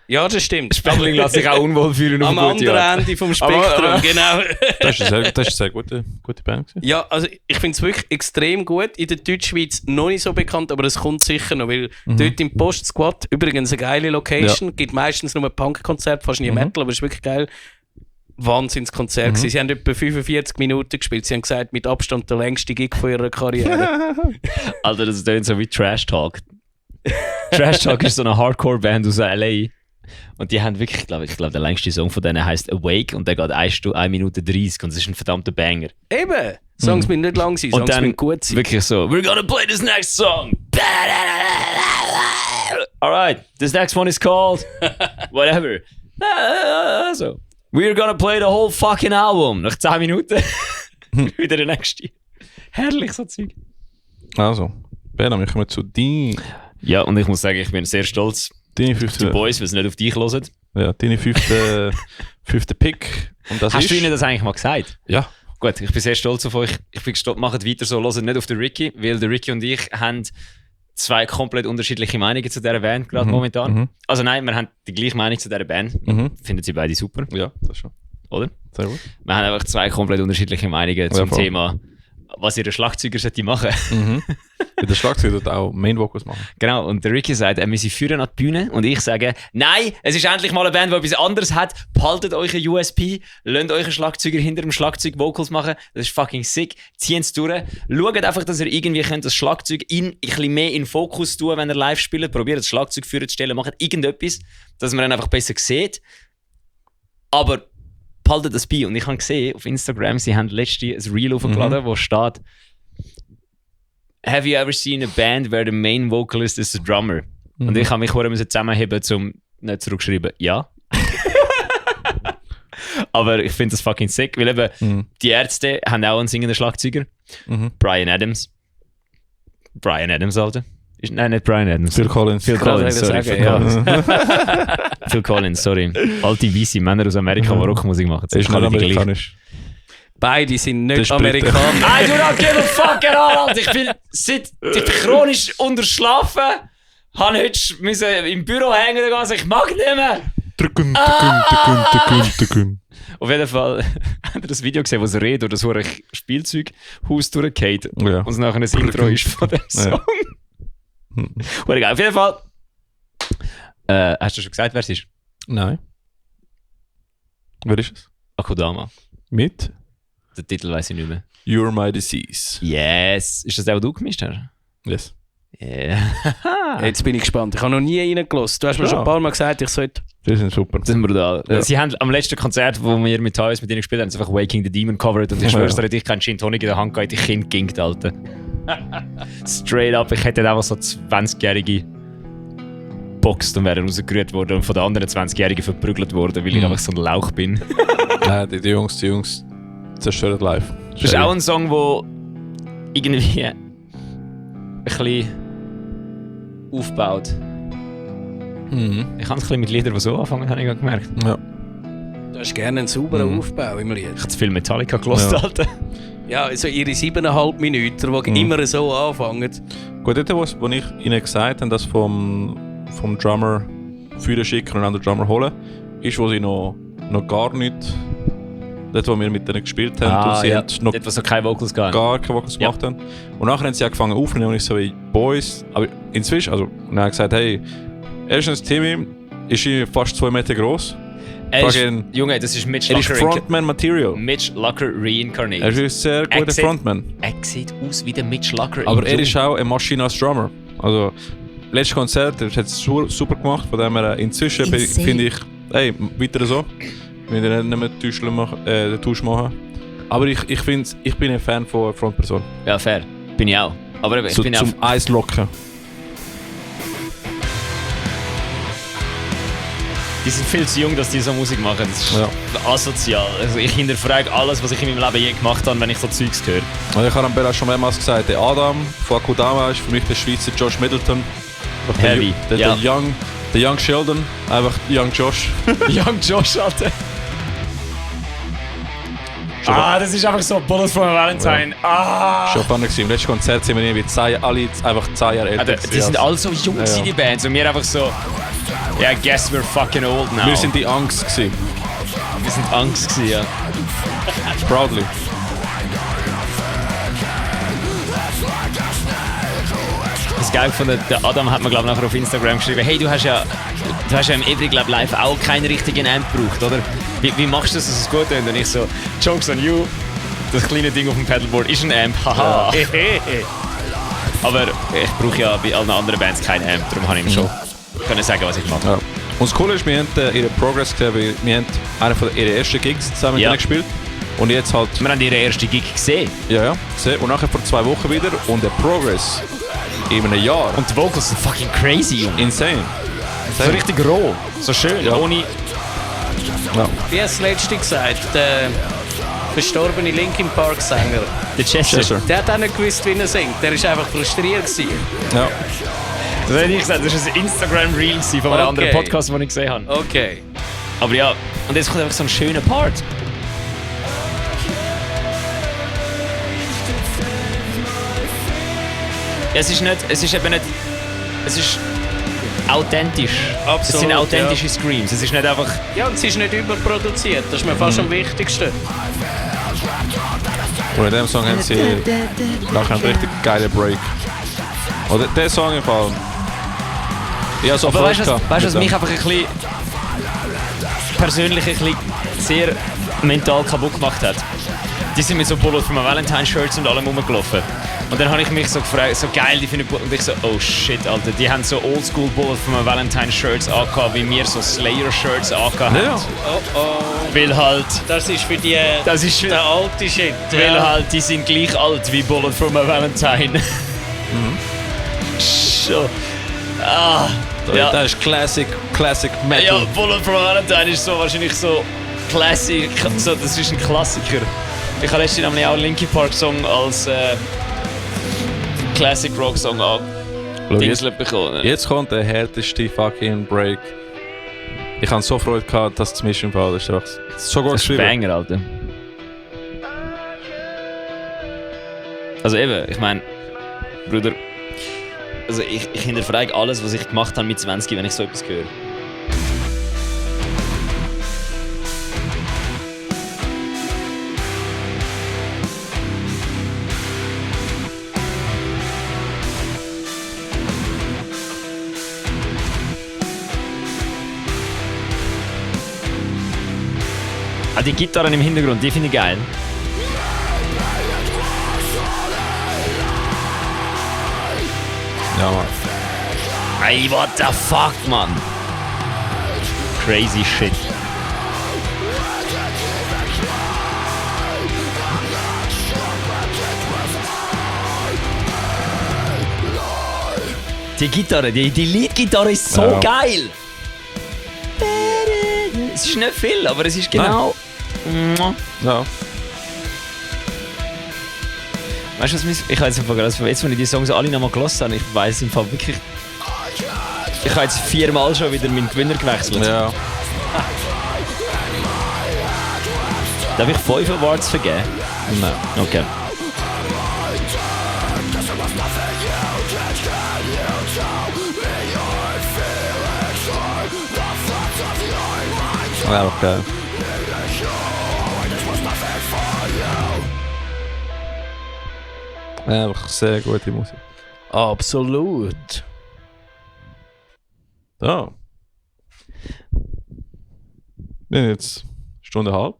Ja, das stimmt. Sperling lässt sich auch unwohl fühlen auf Am eine gute Art. anderen Ende vom Spektrum, Aber- genau. Das ist eine sehr gute Band gewesen. Ja, also ich finde es wirklich extrem gut. In der Deutschschweiz noch nicht so bekannt, aber es kommt sicher noch, weil dort im Post-Squad, übrigens eine geile Location, gibt meistens nur ein Punk-Konzert, fast nie Metal, aber es ist wirklich geil. Wahnsinnskonzert gewesen. Sie haben etwa 45 Minuten gespielt. Sie haben gesagt, mit Abstand der längste Gig von ihrer Karriere. Alter, das tönt so wie Trash Talk. Trash Talk ist so eine Hardcore-Band aus L.A. Und die haben wirklich, ich glaube, der längste Song von denen heisst Awake und der geht 1 Minute 30 und das ist ein verdammter Banger. Eben! Songs müssen nicht lang sein, Und Songs dann müssen gut sein. wirklich so, we're gonna play this next song. Alright, this next one is called whatever. So, we're gonna play the whole fucking album. Nach 10 Minuten wieder der nächste. Herrlich so Zeug. Also, Bernhard, wir kommen zu Ja, und ich muss sagen, ich bin sehr stolz deine auf die fünfte, Boys, weil sie nicht auf dich hören. ja, deine fünfte Pick. Und das Hast ist... du ihnen das eigentlich mal gesagt? Ja. Gut, ich bin sehr stolz auf euch. Ich bin stolz, macht weiter so, hört nicht auf den Ricky, weil der Ricky und ich haben zwei komplett unterschiedliche Meinungen zu dieser Band gerade momentan. Also nein, wir haben die gleiche Meinung zu dieser Band. Finden sie beide super, Ja, das schon. oder? Sehr gut. Wir haben einfach zwei komplett unterschiedliche Meinungen zum voll. Thema, was ihre Schlagzeuger sollte machen. Der Schlagzeug tut auch Main Vocals machen. Genau, und der Ricky sagt, er müsse führen an die Bühne und ich sage, nein, es ist endlich mal eine Band, die etwas anderes hat, behaltet euch ein USP, lasst euch einen Schlagzeuger hinter dem Schlagzeug Vocals machen, das ist fucking sick, zieht es durch, schaut einfach, dass ihr irgendwie könnt das Schlagzeug ein bisschen mehr in den Fokus tun, wenn ihr live spielt, probiert das Schlagzeug führen zu stellen, macht irgendetwas, dass man dann einfach besser sieht, aber behaltet das bei. Und ich habe gesehen auf Instagram, sie haben letztens ein Reel hochgeladen, wo steht, have you ever seen a band where the main vocalist is the drummer? Und ich habe mich zusammenheben, um nicht zurückschreiben, ja. Aber ich finde das fucking sick, weil eben die Ärzte haben auch einen singenden Schlagzeuger. Bryan Adams. Bryan Adams, Alter. Nein, nicht Bryan Adams. Phil Collins. Phil Collins, sorry. Phil Collins, sorry. Alte weiße Männer aus Amerika, die Rockmusik machen. Das ist nicht amerikanisch. Beide sind nicht Das spricht- Amerikaner. I do not give a fuck at all, Alter. Ich bin chronisch unterschlafen. Habe heute müssen im Büro hängen und also ich mag nicht mehr. Auf jeden Fall habt ihr das Video gesehen, wo sie redet oder so ein Spielzeughaus durchgeht Ja. und es nachher ein Intro ist von dem Song. Geil. Auf jeden Fall. Hast du schon gesagt, wer es ist? Nein. Wer ist es? Akudama. Mit Den Titel weiss ich nicht mehr. You're My Disease. Yes. Ist das der, den du gemischt hast? Yes. Yeah. Jetzt bin ich gespannt. Ich habe noch nie reingelassen. Du hast mir schon ein paar Mal gesagt, ich sollte... Die sind super. Das ist brutal. Ja. Sie haben am letzten Konzert, wo wir mit Toys mit ihnen gespielt haben, einfach Waking the Demon covered und ich schwör's dir, hätte ich keinen Gin Tonic in der Hand gehabt, hätte ich Kind gingt, Alter. Straight up, ich hätte einfach so 20-jährige boxt und wäre rausgerührt worden und von den anderen 20-Jährigen verprügelt worden, weil ich einfach so ein Lauch bin. Nein, die Jungs zerstören live. Das ist auch ein Song, der irgendwie ein bisschen aufbaut. Ich kann es ein bisschen mit Liedern, die so anfangen, habe ich gerade gemerkt. Ja. Du hast gerne einen sauberen Aufbau im Lied. Ich habe zu viel Metallica gehört, Ja. Alter. Ja, also ihre 7,5 Minuten, die immer so anfangen. Gut, dort, wo ich ihnen gesagt habe, dass vom Drummer Führer schicken und einen anderen Drummer holen, ist, wo sie noch gar nicht, dort, wo wir mit denen gespielt haben, und sie haben noch Dort, wo so keine Vocals gab. gar keine Vocals gemacht haben. Und nachher haben sie angefangen aufzunehmen und ich so, hey, Boys, aber inzwischen, also, und er hat gesagt, hey, erstens, Timmy ist fast 2 Meter groß. Junge, das ist Mitch Er ist Locker. Frontman-Material. Mitch Locker reincarnated. Er ist ein sehr guter sieht- Frontman. Er sieht aus wie der Mitch Locker. Aber er ist auch eine Maschine als Drummer. Also, letztes Konzert, er hat es super gemacht, von dem her inzwischen finde ich, hey, weiter so. Wir müssen nicht mehr den Tausch machen. Aber ich finde, ich bin ein Fan von Frontperson. Ja, fair. Bin ich auch. Aber eben, ich So, bin auch... zum Eislocken. Die sind viel zu jung, dass die so Musik machen. Das ist asozial. Also ich hinterfrage alles, was ich in meinem Leben je gemacht habe, wenn ich so Zeugs höre. Und ich habe Bella schon mehrmals gesagt, der Adam von Akudama ist für mich der Schweizer Josh Middleton. Einfach Heavy, der ja. Young Sheldon, einfach Young Josh. Young Josh, Alter. Das ist einfach so Bullets from a Valentine. Schon spannend gewesen. Im letzten Konzert sind wir irgendwie alle einfach 10 Jahre älter. Die sind alle so jung, Ja. die Bands. Und wir einfach so... Ja, I guess we're fucking old now. Wir sind die Angst gewesen. Wir sind Angst gewesen, ja. Proudly. Das geil von der Adam hat mir glaube nachher auf Instagram geschrieben, hey, du hast ja im Ebri glaub live auch keinen richtigen Amp gebraucht, oder? Wie machst du das, dass es gut tönt? Und ich so, jokes on you, das kleine Ding auf dem Pedalboard ist ein Amp, haha. Aber ich brauche ja bei allen anderen Bands keinen Amp, darum kann ich ihm schon können sagen, was ich mache. Ja. Und das Coole ist, wir haben ihren Progress gesehen, weil wir haben einen von ihren ersten Gigs zusammen mit Ja. ihnen gespielt. Und jetzt halt, Wir haben ihre erste Gig gesehen ja, gesehen. Und nachher vor 2 Wochen wieder. Und der Progress in einem Jahr. und die Vocals sind fucking crazy, Junge. Insane. So richtig roh, so schön, Ja. ohne... Ja. Wie hast du das letzte gesagt? Der verstorbene Linkin Park Sänger. Der Chester. Chester. Der hat auch nicht gewusst, wie er singt. Der war einfach frustriert gewesen. Ja. Das hätte ich gesagt, das war ein Instagram-Reel von einem anderen Okay. Podcast, den ich gesehen habe. Okay. Aber ja, und jetzt kommt einfach so ein schöner Part. Es ist eben nicht, es ist authentisch. Absolut, es sind authentische Screams. Es ist nicht einfach, Ja, und sie ist nicht überproduziert. Das ist mir fast am wichtigsten. Und in dem Song haben sie nachher einen richtig geilen Break. Oder der Song im Fall. Ja, so Aber weißt du, gehabt was mit mich dem. einfach ein bisschen persönlich ein bisschen sehr mental kaputt gemacht hat? Die sind mit so Bullet für meine Valentine-Shirts und allem rumgelaufen. Und dann habe ich mich so gefragt, so geil, die finden Bullet. Und ich so, oh shit, Alter, die haben so oldschool Bullet für meine Valentine-Shirts angehabt, wie wir so Slayer-Shirts angehabt haben. Ja. Weil halt, Das ist für die das ist für, der alte Shit. weil halt, die sind gleich alt wie Bullet for my Valentine. Schon. Ah, ja. Das ist Classic Ja, Metal. Bullet for my Valentine ist so wahrscheinlich so Classic, so, das ist ein Klassiker. Ich habe letztens nämlich auch einen Linkin Park Song als Classic Rock Song angedingselt bekommen. Jetzt kommt der härteste fucking Break. Ich hatte so Freude gehabt, dass das Mission Fall ist. Das ist so gut Das ist ein geschrieben. Banger, Alter. Also eben, ich meine, Bruder, also ich hinterfrage alles, was ich gemacht habe mit 20, wenn ich so etwas höre. Ah, die Gitarren im Hintergrund, die finde ich geil. Ja, Mann. Ey, what the fuck, Mann? Crazy shit. Die Gitarre, die Leadgitarre ist so Ja. geil! Es ist nicht viel, aber es ist genau... Ja. Weißt du, was ich habe jetzt im Fall gerade, jetzt, wo ich die Songs alle nochmal gehört habe, ich weiss im Fall wirklich... Ich habe jetzt 4-mal schon wieder meinen Gewinner gewechselt. Ja. Darf ich 5 Awards vergeben? Nein. Okay. Ja, okay. Ja, einfach sehr gute Musik. Absolut. Ja. Wir haben jetzt eine Stunde und eine halbe.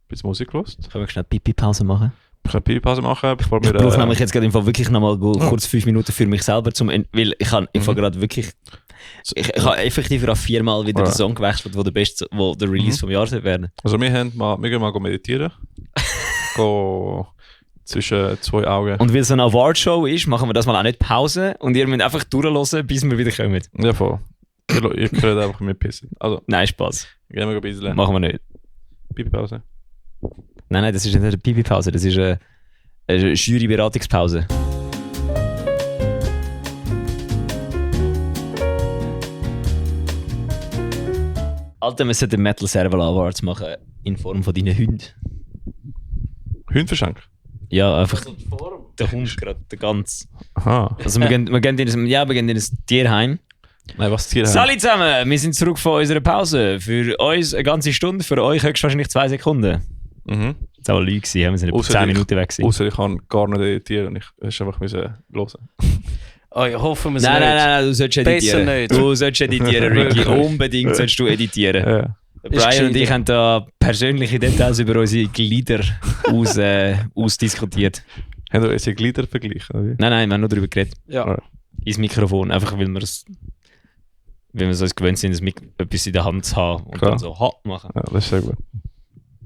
Bisschen Musik gehört. Können wir schnell Pipi-Pause machen? Wir können Pipi-Pause machen, bevor wir... Ich brauche nämlich jetzt gerade im Fall wirklich nochmal kurz 5 Minuten für mich selber, weil ich habe im Fall gerade wirklich... Ich habe effektiv gerade 4-mal wieder den Song gewechselt, wo der Release vom Jahr soll werden. Also wir gehen mal meditieren. Go zwischen 2 Augen. Und weil es eine Awardshow ist, machen wir das mal auch nicht Pause und ihr müsst einfach durchhören, bis wir wieder kommen. Ja, voll. Ihr könnt einfach mitpissen. Also, Nein, Spaß. gehen wir ein bisschen. Machen wir nicht. Pipi-Pause. Nein, das ist nicht eine Pipi-Pause, das ist eine Jury-Beratungspause. Alter, wir sollten Metal Serval Awards machen in Form von deinen Hunden. Hundverschenk. Ja, einfach der Hund gerade, der ganz. Aha. Also wir gehen in ein Tierheim. Nein, was Tiere Salut zusammen, wir sind zurück von unserer Pause. Für uns eine ganze Stunde, für euch höchstwahrscheinlich 2 Sekunden. Mhm. Das war Leute, wir sind etwa Ausser 10 ich- Minuten weg. gewesen. Außer ich kann gar nicht editieren. Ich musste einfach hören. Oh, ich hoffe, wir es Nein, du solltest Besser editieren. nicht. Du sollst editieren, Ricky. Unbedingt sollst du editieren. Ja. Brian und ich gescheiter. haben da persönliche Details über unsere Glieder ausdiskutiert. Haben wir unsere Glieder verglichen? Oder wie? Nein, wir haben nur darüber geredet. Ja. Ins Mikrofon. Einfach weil wir es uns gewöhnt sind, etwas in der Hand zu haben und Klar. dann so ha machen. Ja, das ist sehr gut.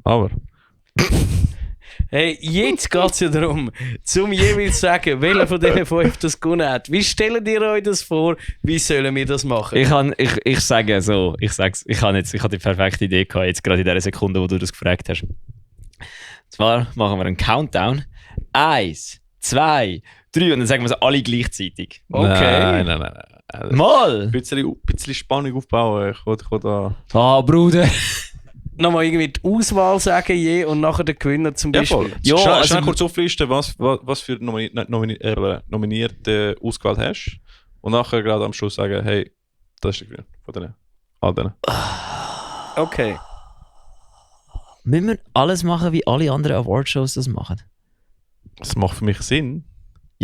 Aber... Hey, jetzt geht es ja darum, zum jeweils sagen, welcher von diesen 5 das gewonnen hat. Wie stellt ihr euch das vor? Wie sollen wir das machen? Ich sage so, ich habe die perfekte Idee gehabt, jetzt gerade in der Sekunde, wo du das gefragt hast. Zwar machen wir einen Countdown. 1, 2, 3 und dann sagen wir es alle gleichzeitig. Okay. Nein. Mal! Ein bisschen Spannung aufbauen. Ich will da... Ah, Bruder! Nochmal irgendwie die Auswahl sagen je und nachher den Gewinner zum Ja, Beispiel. voll. Ja, schnell, also- schnell kurz auflisten, was für Nominierte ausgewählt hast. Und nachher gerade am Schluss sagen, hey, das ist der Gewinner von denen. All denen. Okay. Müssen wir alles machen, wie alle anderen Awardshows das machen? Das macht für mich Sinn.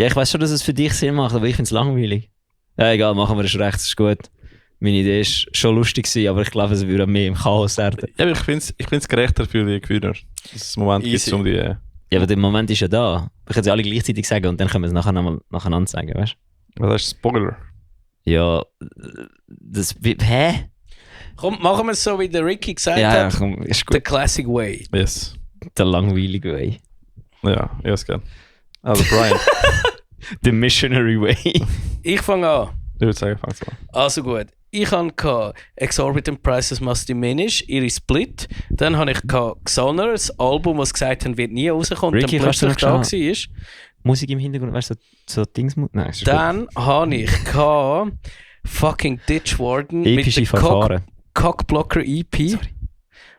Ja, ich weiß schon, dass es für dich Sinn macht, aber ich finde es langweilig. Ja, egal, machen wir das recht, das ist gut. Meine Idee ist schon lustig gewesen, aber ich glaube, es würde mehr im Chaos werden. Ja, aber ich find's gerechter für die Gewinner. Dass es im Moment gibt um die... Ja, aber der Moment ist ja da. Wir können es alle gleichzeitig sagen und dann können wir es nachher nochmal nacheinander sagen, weißt du? Was heißt Spoiler? Ja, das... Hä? Komm, machen wir es so, wie der Ricky gesagt Ja, hat. komm, ist The gut. classic way. Yes. Der langweilige Way. Ja, yes, gern. Also Brian, The Missionary Way. Ich fange an. ich würde sagen, fang's an. Also gut. Ich hatte Exorbitant Prices Must Diminish, ihre Split. Dann hatte ich Xoner, das Album, das gesagt haben, wird nie rauskommen. Ricky, dann kannst du plötzlich noch da war. Musik im Hintergrund, weißt du, so Dings... Nein, ist gut. Dann hatte ich fucking Ditch Warden Epische mit der Verfahren. Cockblocker EP.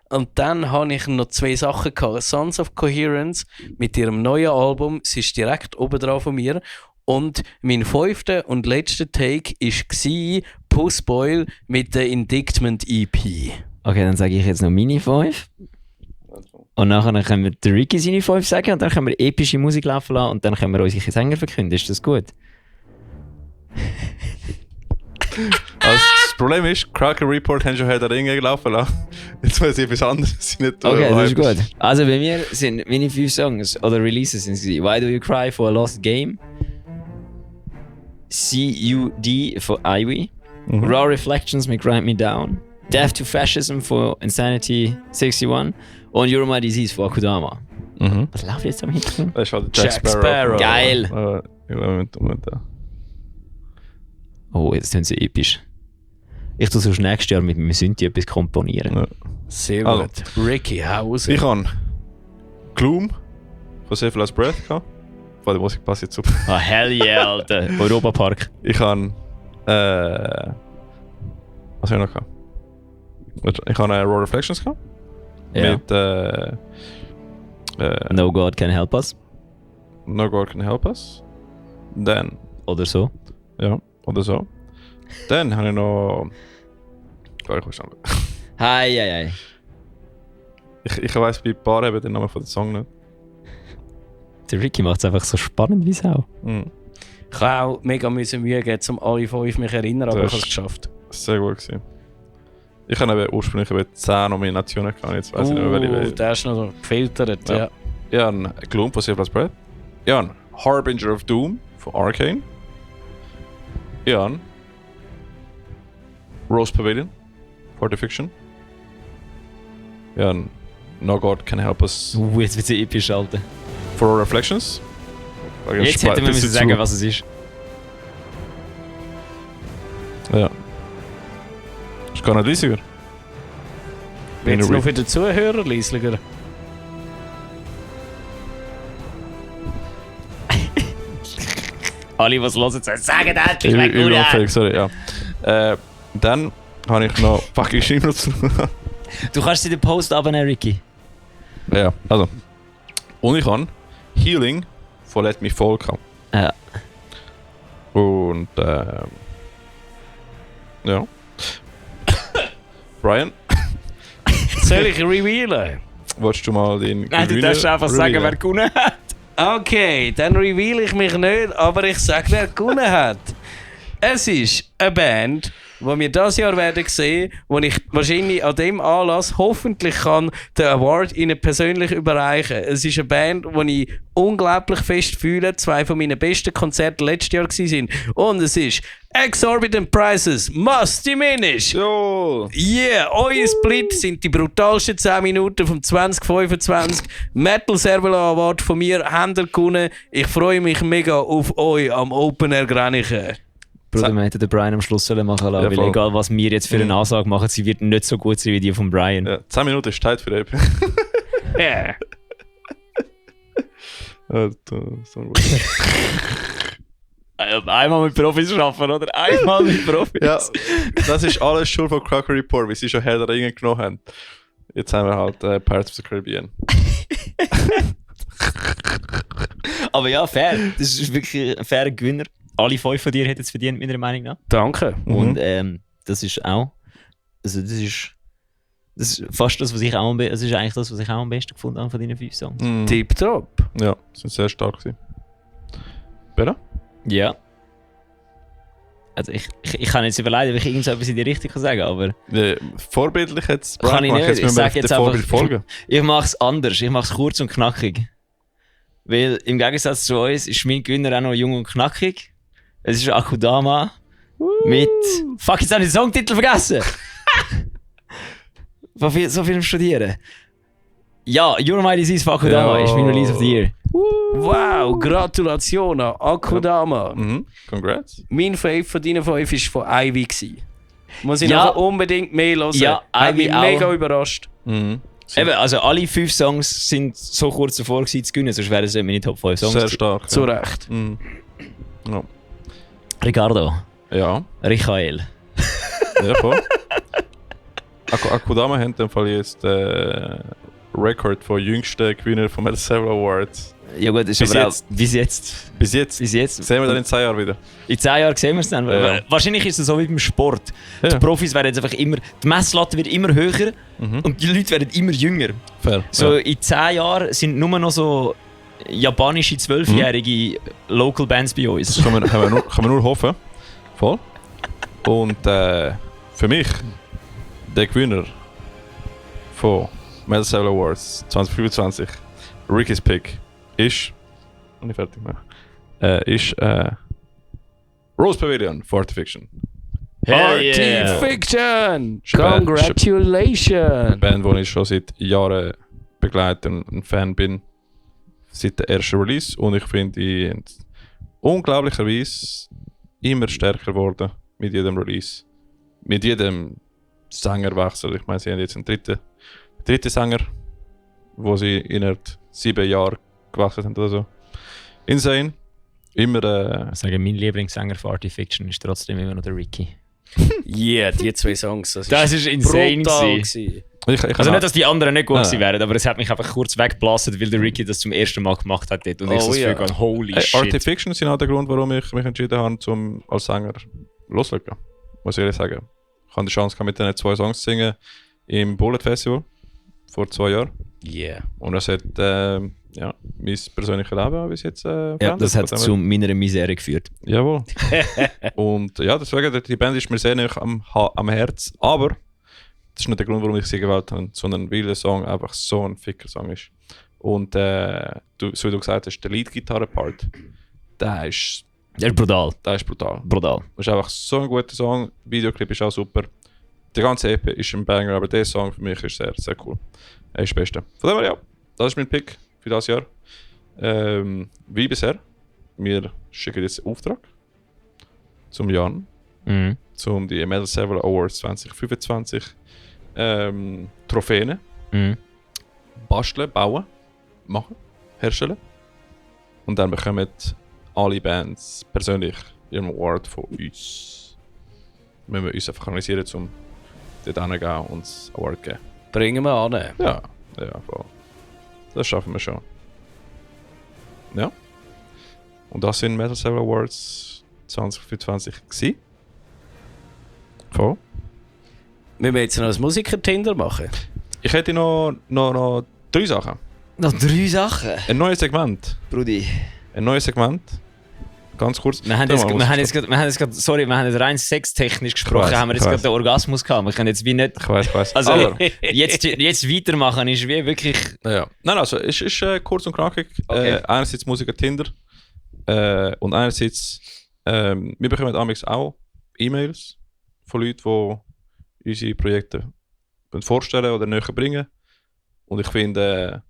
Und dann hatte ich noch 2 Sachen gehabt. Sons of Coherence mit ihrem neuen Album. Sie ist direkt oben drauf von mir. Und mein 5. und letzter Take war Pussboil mit der Indictment EP. Okay, dann sage ich jetzt noch meine 5. Und nachher können wir der Ricky seine 5 sagen und dann können wir epische Musik laufen lassen und dann können wir unsere Sänger verkünden. Ist das gut? Also, das Problem ist, Cracker Report haben schon Herr der Ringe gelaufen lassen. Jetzt muss ich etwas anderes nicht Okay, das ist gut. Also bei mir sind meine 5 Songs oder Releases sind sie Why Do You Cry for a Lost Game, CUD for Ivy, Raw Reflections mit Grind Me Down, Death to Fascism for Insanity 61 und You're My Disease for Akudama. Was läuft jetzt am Hintergrund? Das ist halt Jack Sparrow. Geil! Moment. Oh, jetzt sind sie episch. Ich tue sonst nächstes Jahr mit meinem Synthi etwas komponieren. Ja. Sehr Also. gut. Ricky, Haus. Ich habe Gloom von Save Last Breath gehabt. Weil die Musik passt jetzt super. Ah, hell yeah, Alter. Europapark. Ich habe was habe ich noch gehabt? Ich habe Raw Reflections gehabt. Ja. Mit No God Can Help Us. No God Can Help Us. Dann, Oder so. ja, oder so. Dann habe ich noch... Ich verstanden. Hi. Ich weiss bei ein paar eben den Namen von dem Song nicht. Der Ricky macht es einfach so spannend wie Sau. Ich habe auch mega Mühe geben, um alle 5 mich zu erinnern, aber ich habe es geschafft. Sehr gut gewesen. Ich habe eben ursprünglich 10 Nominationen gehabt, jetzt weiss ich nicht mehr, welche. Der ist noch so gefiltert, ja. Ich habe Gloom von Save Last Breath. Ich habe Harbinger of Doom von Arcane. Ich habe Rose Pavilion for the Fiction. Ich habe No God Can Help Us Jetzt wird sie episch, Alter. for Reflections. Jetzt hätten wir müssen sagen, was es ist. Ja. Ist gar nicht leisiger. Wird es noch für den Zuhörer leislicher? Alle, die es hören, sagen endlich, Ich bin unfähig, sorry, ja. Dann habe ich noch... Fuck, ich schreibe noch zu. Du kannst sie den Post abnehmen, Ricky. Ja, also. Und ich habe Healing von Let Me Fall gehabt. Ja. Und ja. Brian, Soll ich revealen? willst du mal den Nein, du Gewinner darfst einfach sagen, wer revealen? gewonnen hat. Okay, dann reveal ich mich nicht, aber ich sage, wer gewonnen hat. Es ist eine Band, die wir dieses Jahr werden sehen, wo ich wahrscheinlich an dem Anlass hoffentlich kann den Award ihnen persönlich überreichen. Es ist eine Band, die ich unglaublich fest fühle. 2 von meinen besten Konzerte letztes Jahr waren. Und es ist Exorbitant Prices Must Diminish. Jo! Yeah, euer Split sind die brutalsten 10 Minuten vom 2025. Metal Servola Award von mir habt ihr gewonnen. Ich freue mich mega auf euch am Open Air Granichen. Bruder, wir hätten den Brian am Schluss machen lassen, Ja, weil voll. egal was wir jetzt für eine Ansage machen, sie wird nicht so gut sein wie die von Brian. Ja, 10 Minuten ist Zeit für den. Yeah. Einmal mit Profis arbeiten, oder? Einmal mit Profis. Ja, das ist alles Schuld von Cracker Report, wie sie schon Herr der Ringe genommen haben. Jetzt haben wir halt Pirates of the Caribbean. Aber ja, fair. Das ist wirklich ein fairer Gewinner. Alle 5 von dir hätten es verdient, meiner Meinung nach. Danke. Und das ist auch... Also das ist fast das, was ich auch das ist eigentlich das, was ich auch am besten gefunden habe von deinen 5 Songs. Mhm. Tipptopp. Ja, sind sehr stark gewesen. Bella? Ja. Also ich kann jetzt überlegen, ob ich irgendetwas in die Richtung sagen kann, aber... Vorbildlich jetzt. Kann ich nicht. Jetzt Ich müssen wir sage jetzt dem Vorbild einfach... folgen. Ich mache es anders. Ich mache es kurz und knackig. Weil im Gegensatz zu uns ist mein Gewinner auch noch jung und knackig. Es ist Akudama mit... Fuck, jetzt habe ich den Songtitel vergessen! So viel studieren. Ja, You're My Disease von Akudama ist mein Release of the Year. Wow, Gratulation an Akudama. Mhm. Congrats. Mein Fave von deinen 5 war von Ivy gewesen. Muss ich Ja. nachher unbedingt mehr hören. Ja, Hat Ivy mich auch. mega überrascht. Mhm. Eben, also alle 5 Songs sind so kurz davor gewesen zu gewinnen, sonst wären es meine Top 5 Songs. Sehr stark. Zu ja. Recht. Mhm. Ja. Ricardo, Ja, Michael. ja, voll. Akudama hat in dem Fall jetzt Rekord von jüngsten Gewinner vom Metal Several Awards. Ja gut, ist Bis aber jetzt. auch bis jetzt. Bis jetzt. Bis jetzt. Sehen wir dann in 2 Jahren wieder. In 10 Jahren sehen wir es dann. Ja. Wahrscheinlich ist es so wie beim Sport. Ja. Die Profis werden jetzt einfach immer, die Messlatte wird immer höher und die Leute werden immer jünger. Fair. So ja. in 10 Jahren sind nur noch so japanische 12-jährige Local Bands bei uns. Das kann man nur hoffen. Voll. Und für mich, der Gewinner von Metal Several Awards 2025, Ricky's Pick, ist. Und ich fertig mache. Ist Rose Pavilion von Artifiction. Hell yeah. Artifiction! Ist eine Congratulations! Band, die ich schon seit Jahren begleite und ein Fan bin. Seit der ersten Release. Und ich finde, die sind unglaublicherweise immer stärker geworden mit jedem Release. Mit jedem Sängerwechsel. Ich meine, sie haben jetzt einen dritten Sänger, wo sie innerhalb 7 Jahren gewechselt haben oder so. Insane. Immer Ich sage, mein Lieblingssänger von Artifiction ist trotzdem immer noch der Ricky. Yeah, die 2 Songs. Das ist insane brutal gewesen. ich Also nicht, dass die anderen nicht gut Nein. gewesen wären, aber es hat mich einfach kurz weggeblasen, weil der Ricky das zum ersten Mal gemacht hat dort. Und ich so das Gefühl hatte, holy shit. Artifiction sind auch der Grund, warum ich mich entschieden habe, zum als Sänger loszulegen. Muss ich ehrlich sagen. Ich hatte die Chance, mit diesen 2 Songs zu singen im Bullet Festival vor 2 Jahren. Yeah. Und das hat ja, mein persönliches Leben bis jetzt Ja, verändert. das hat Von dem zu meiner Misere geführt. her- Jawohl. Und ja, deswegen, die Band ist mir sehr nah am Herz. Aber das ist nicht der Grund, warum ich sie gewählt habe, sondern weil der Song einfach so ein Ficker-Song ist. Und so wie du gesagt hast, der Lead-Gitarre-Part, der ist Der ist brutal. brutal. Brutal. Das ist einfach so ein guter Song. Der Videoclip ist auch super. Der ganze EP ist ein Banger, aber der Song für mich ist sehr, sehr cool. Er ist das Beste. Von dem her, ja, das ist mein Pick für das Jahr. Wie bisher, wir schicken jetzt einen Auftrag zum Jan, Mhm. zum die Metal Several Awards 2025 Trophäen Mhm. basteln, bauen, machen, herstellen. Und dann bekommen alle Bands persönlich ihren Award von uns. Müssen wir uns einfach organisieren, um dort hingehen und das Award geben. Bringen wir an. Ja, voll. Das schaffen wir schon. Ja. Und das sind Metal Several Awards 2024 gewesen. Voll. Müssen wir jetzt noch ein Musiker-Tinder machen? Ich hätte noch 3 Sachen. Noch 3 Sachen. Ein neues Segment. Brudi. Ein neues Segment. Ganz kurz. Wir haben jetzt gerade rein sextechnisch gesprochen, Ich haben wir jetzt weiss. gerade den Orgasmus gehabt. Wir können jetzt wie nicht... Ich weiß. Also Aber, jetzt weitermachen ist wie wirklich... ja. Nein, also, es ist kurz und knackig. Okay. Einerseits Musiker Tinder. Und einerseits, wir bekommen amigs auch E-Mails von Leuten, die unsere Projekte vorstellen oder näher bringen. Und ich finde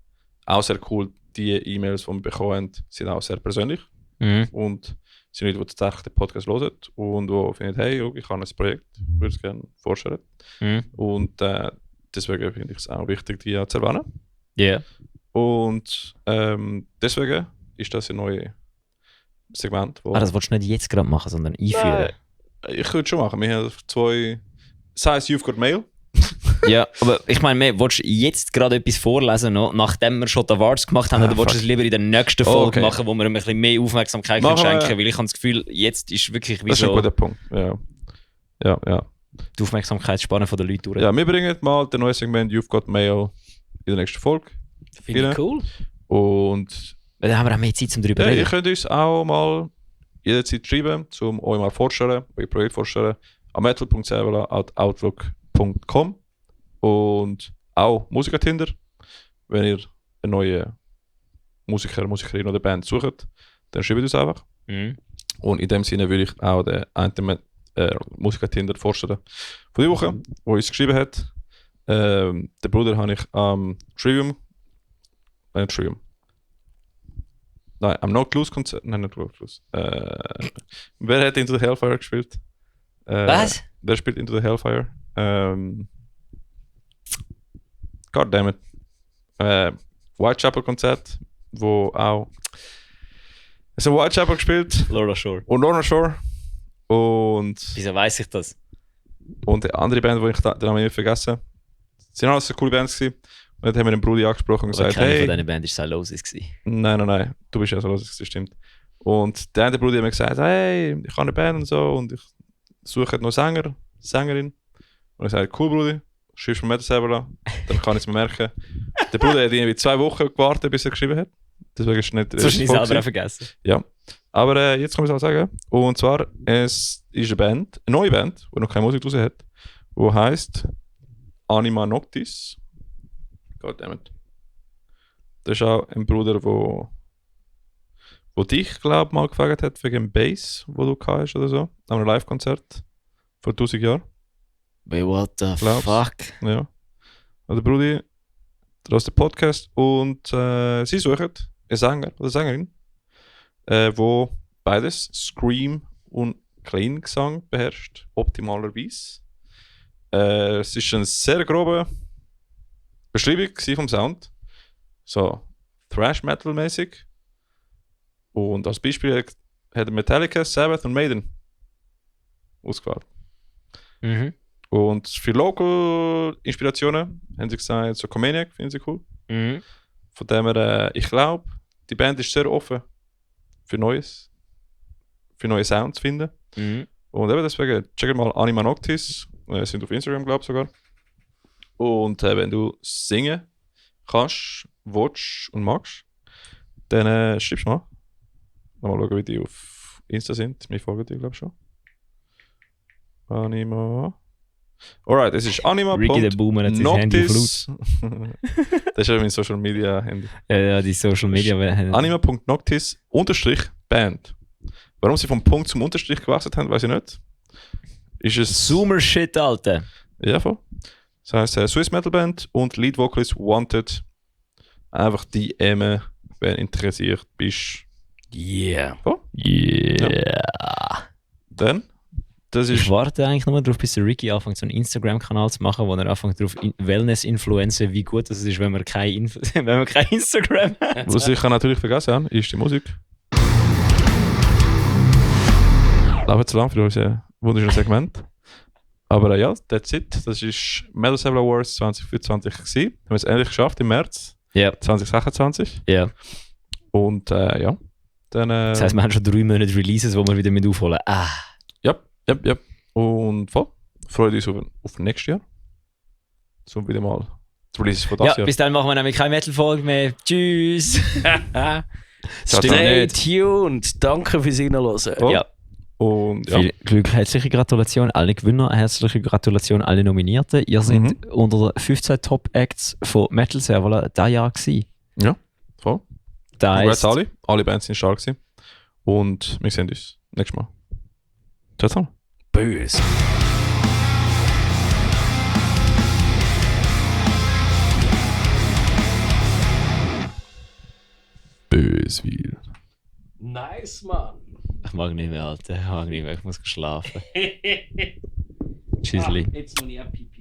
auch sehr cool, die E-Mails, die wir bekommen, sind auch sehr persönlich. Mhm. Und sind Leute, die tatsächlich den Podcast hören und die finden, hey, ich habe ein Projekt, würde es gerne vorstellen. Mhm. Und deswegen finde ich es auch wichtig, die auch zu erwähnen. Yeah. Und deswegen ist das ein neues Segment. Wo Das willst du nicht jetzt gerade machen, sondern einführen. ich würde es schon machen. Wir haben 2, sei es You've Got Mail. Ja, aber ich meine, willst du jetzt gerade etwas vorlesen, noch, nachdem wir schon die Awards gemacht haben, oder willst du es lieber in der nächsten Folge Okay. machen, wo wir ihm ein bisschen mehr Aufmerksamkeit Machen wir- schenken können? Weil ich habe das Gefühl, jetzt ist wirklich wie Das ist ein so guter Punkt. Ja. die Aufmerksamkeitsspanne der Leute durch. Ja, wir bringen mal das neue Segment You've Got Mail in der nächsten Folge. Finde ich cool. Und Weil dann haben wir auch mehr Zeit, um darüber zu ja, ihr reden. könnt uns auch mal jederzeit schreiben, um euch mal vorzustellen, euer Projekt vorzustellen, an metal.servola@outlook.com und auch Musiker-Tinder, wenn ihr einen neuen Musiker, Musikerin oder Band sucht, dann schreibt uns einfach. Mhm. Und in dem Sinne will ich auch den einen Musiker-Tinder vorstellen von dieser Woche, der uns geschrieben hat. Den Bruder habe ich am Trivium. Trivium. Nein, am No Clues Konzert. Nein, nicht No Clues. Wer hat Into the Hellfire gespielt? Was? Wer spielt Into the Hellfire? Goddammit. Whitechapel Konzert, wo auch. Es hat Whitechapel gespielt. Lorna Shore. Und Lorna Shore. Und Wieso weiss ich das? die andere Band, die ich den Namen nicht vergessen. Es waren alles so coole Bands gewesen. Und dann haben wir den Brudi angesprochen und Aber gesagt, keine hey. von diesen Band war Salosis. Nein. Du bist ja so los, das stimmt. Und der andere Brudi hat mir gesagt, hey, ich habe eine Band und so und ich suche noch Sängerin. Und ich sagte, cool Brudi, schreibst mir Metal Servola, dann kann ich es mir merken. Der Bruder hat irgendwie 2 Wochen gewartet, bis er geschrieben hat. Deswegen ist es nicht. Das hast du selber auch vergessen. Ja. Aber jetzt kann ich es auch sagen. Und zwar, es ist eine Band, eine neue Band, die noch keine Musik draussen hat, die heisst Anima Noctis. Goddammit. Das ist auch ein Bruder, wo dich, glaube ich, mal gefragt hat wegen dem Bass, wo du gehabt hast oder so. An einem Live-Konzert vor 1000 Jahren. Wait, what the Glaub's. fuck? Ja. Also Brudi, du hast den Podcast und sie suchen einen Sänger oder Sängerin, wo beides Scream und Clean Gesang beherrscht, optimalerweise. Es ist eine sehr grobe Beschreibung vom Sound, so Thrash Metal mäßig. Und als Beispiel hat er Metallica, Sabbath und Maiden ausgewählt. Mhm. Und für Local Inspirationen haben sie gesagt, so Comaniac finden sie cool. Mhm. Von dem her, ich glaube, die Band ist sehr offen für Neues, für neue Sounds zu finden. Mhm. Und eben deswegen, check mal Anima Noctis, sind auf Instagram, glaube ich sogar. Und wenn du singen kannst, willst und magst, dann schreibst du mal. Mal schauen, wie die auf Insta sind. Wir folgen die, glaube ich, schon. Anima. Alright, es ist Anima. Ricky der Boomer hat sein Handy auf Noctis. Das ist ja mein Social Media Handy. Ja, die Social Media. Anima.noctis_Band. Warum sie vom Punkt zum Unterstrich gewechselt haben, weiß ich nicht. Ist es. Zoomer-Shit, Alter. Ja, voll. Das heisst Swiss Metal Band und Lead Vocalist Wanted. Einfach die wenn du interessiert bist. Yeah. Oh. Yeah. Dann, das Ich ist. warte eigentlich nur darauf, bis der Ricky anfängt, so einen Instagram-Kanal zu machen, wo er anfängt darauf Wellness-Influenzen, wie gut das ist, wenn wir kein Instagram haben. Was ich natürlich vergessen habe, ist die Musik. Laufen zu lang für unser wunderschönes Segment. Aber ja, that's it. Das ist Metal Servola Awards 2024 gewesen. Haben wir es endlich geschafft im März Ja. 2026. Ja. Und ja, dann. Das heisst, wir haben schon 3 Monate Releases, die wir wieder mit aufholen. Ja. Und voll. Freut uns auf nächstes Jahr. So wieder mal die Releases von das Ja, Jahr. bis dann machen wir nämlich keine Metal-Folge mehr. Tschüss. Ciao, Stimmt Stay nicht. tuned. Danke fürs Reinhören. Oh. Ja. Und ja. Viel Glück, herzliche Gratulation alle Gewinner, herzliche Gratulation alle Nominierten. Ihr seid unter den 15 Top-Acts von Metal Servola dieses Jahr gewesen. Ja, voll. Das Congrats heisst, alle. Alle Bands sind stark gewesen. Und wir sehen uns nächstes Mal. Ciao zusammen. Böse. Böswil. Nice, Mann. ich mag nicht mehr, Alter. Ich mag nicht mehr, ich muss schlafen. Tschüssli. Jetzt muss ich auch Pipi.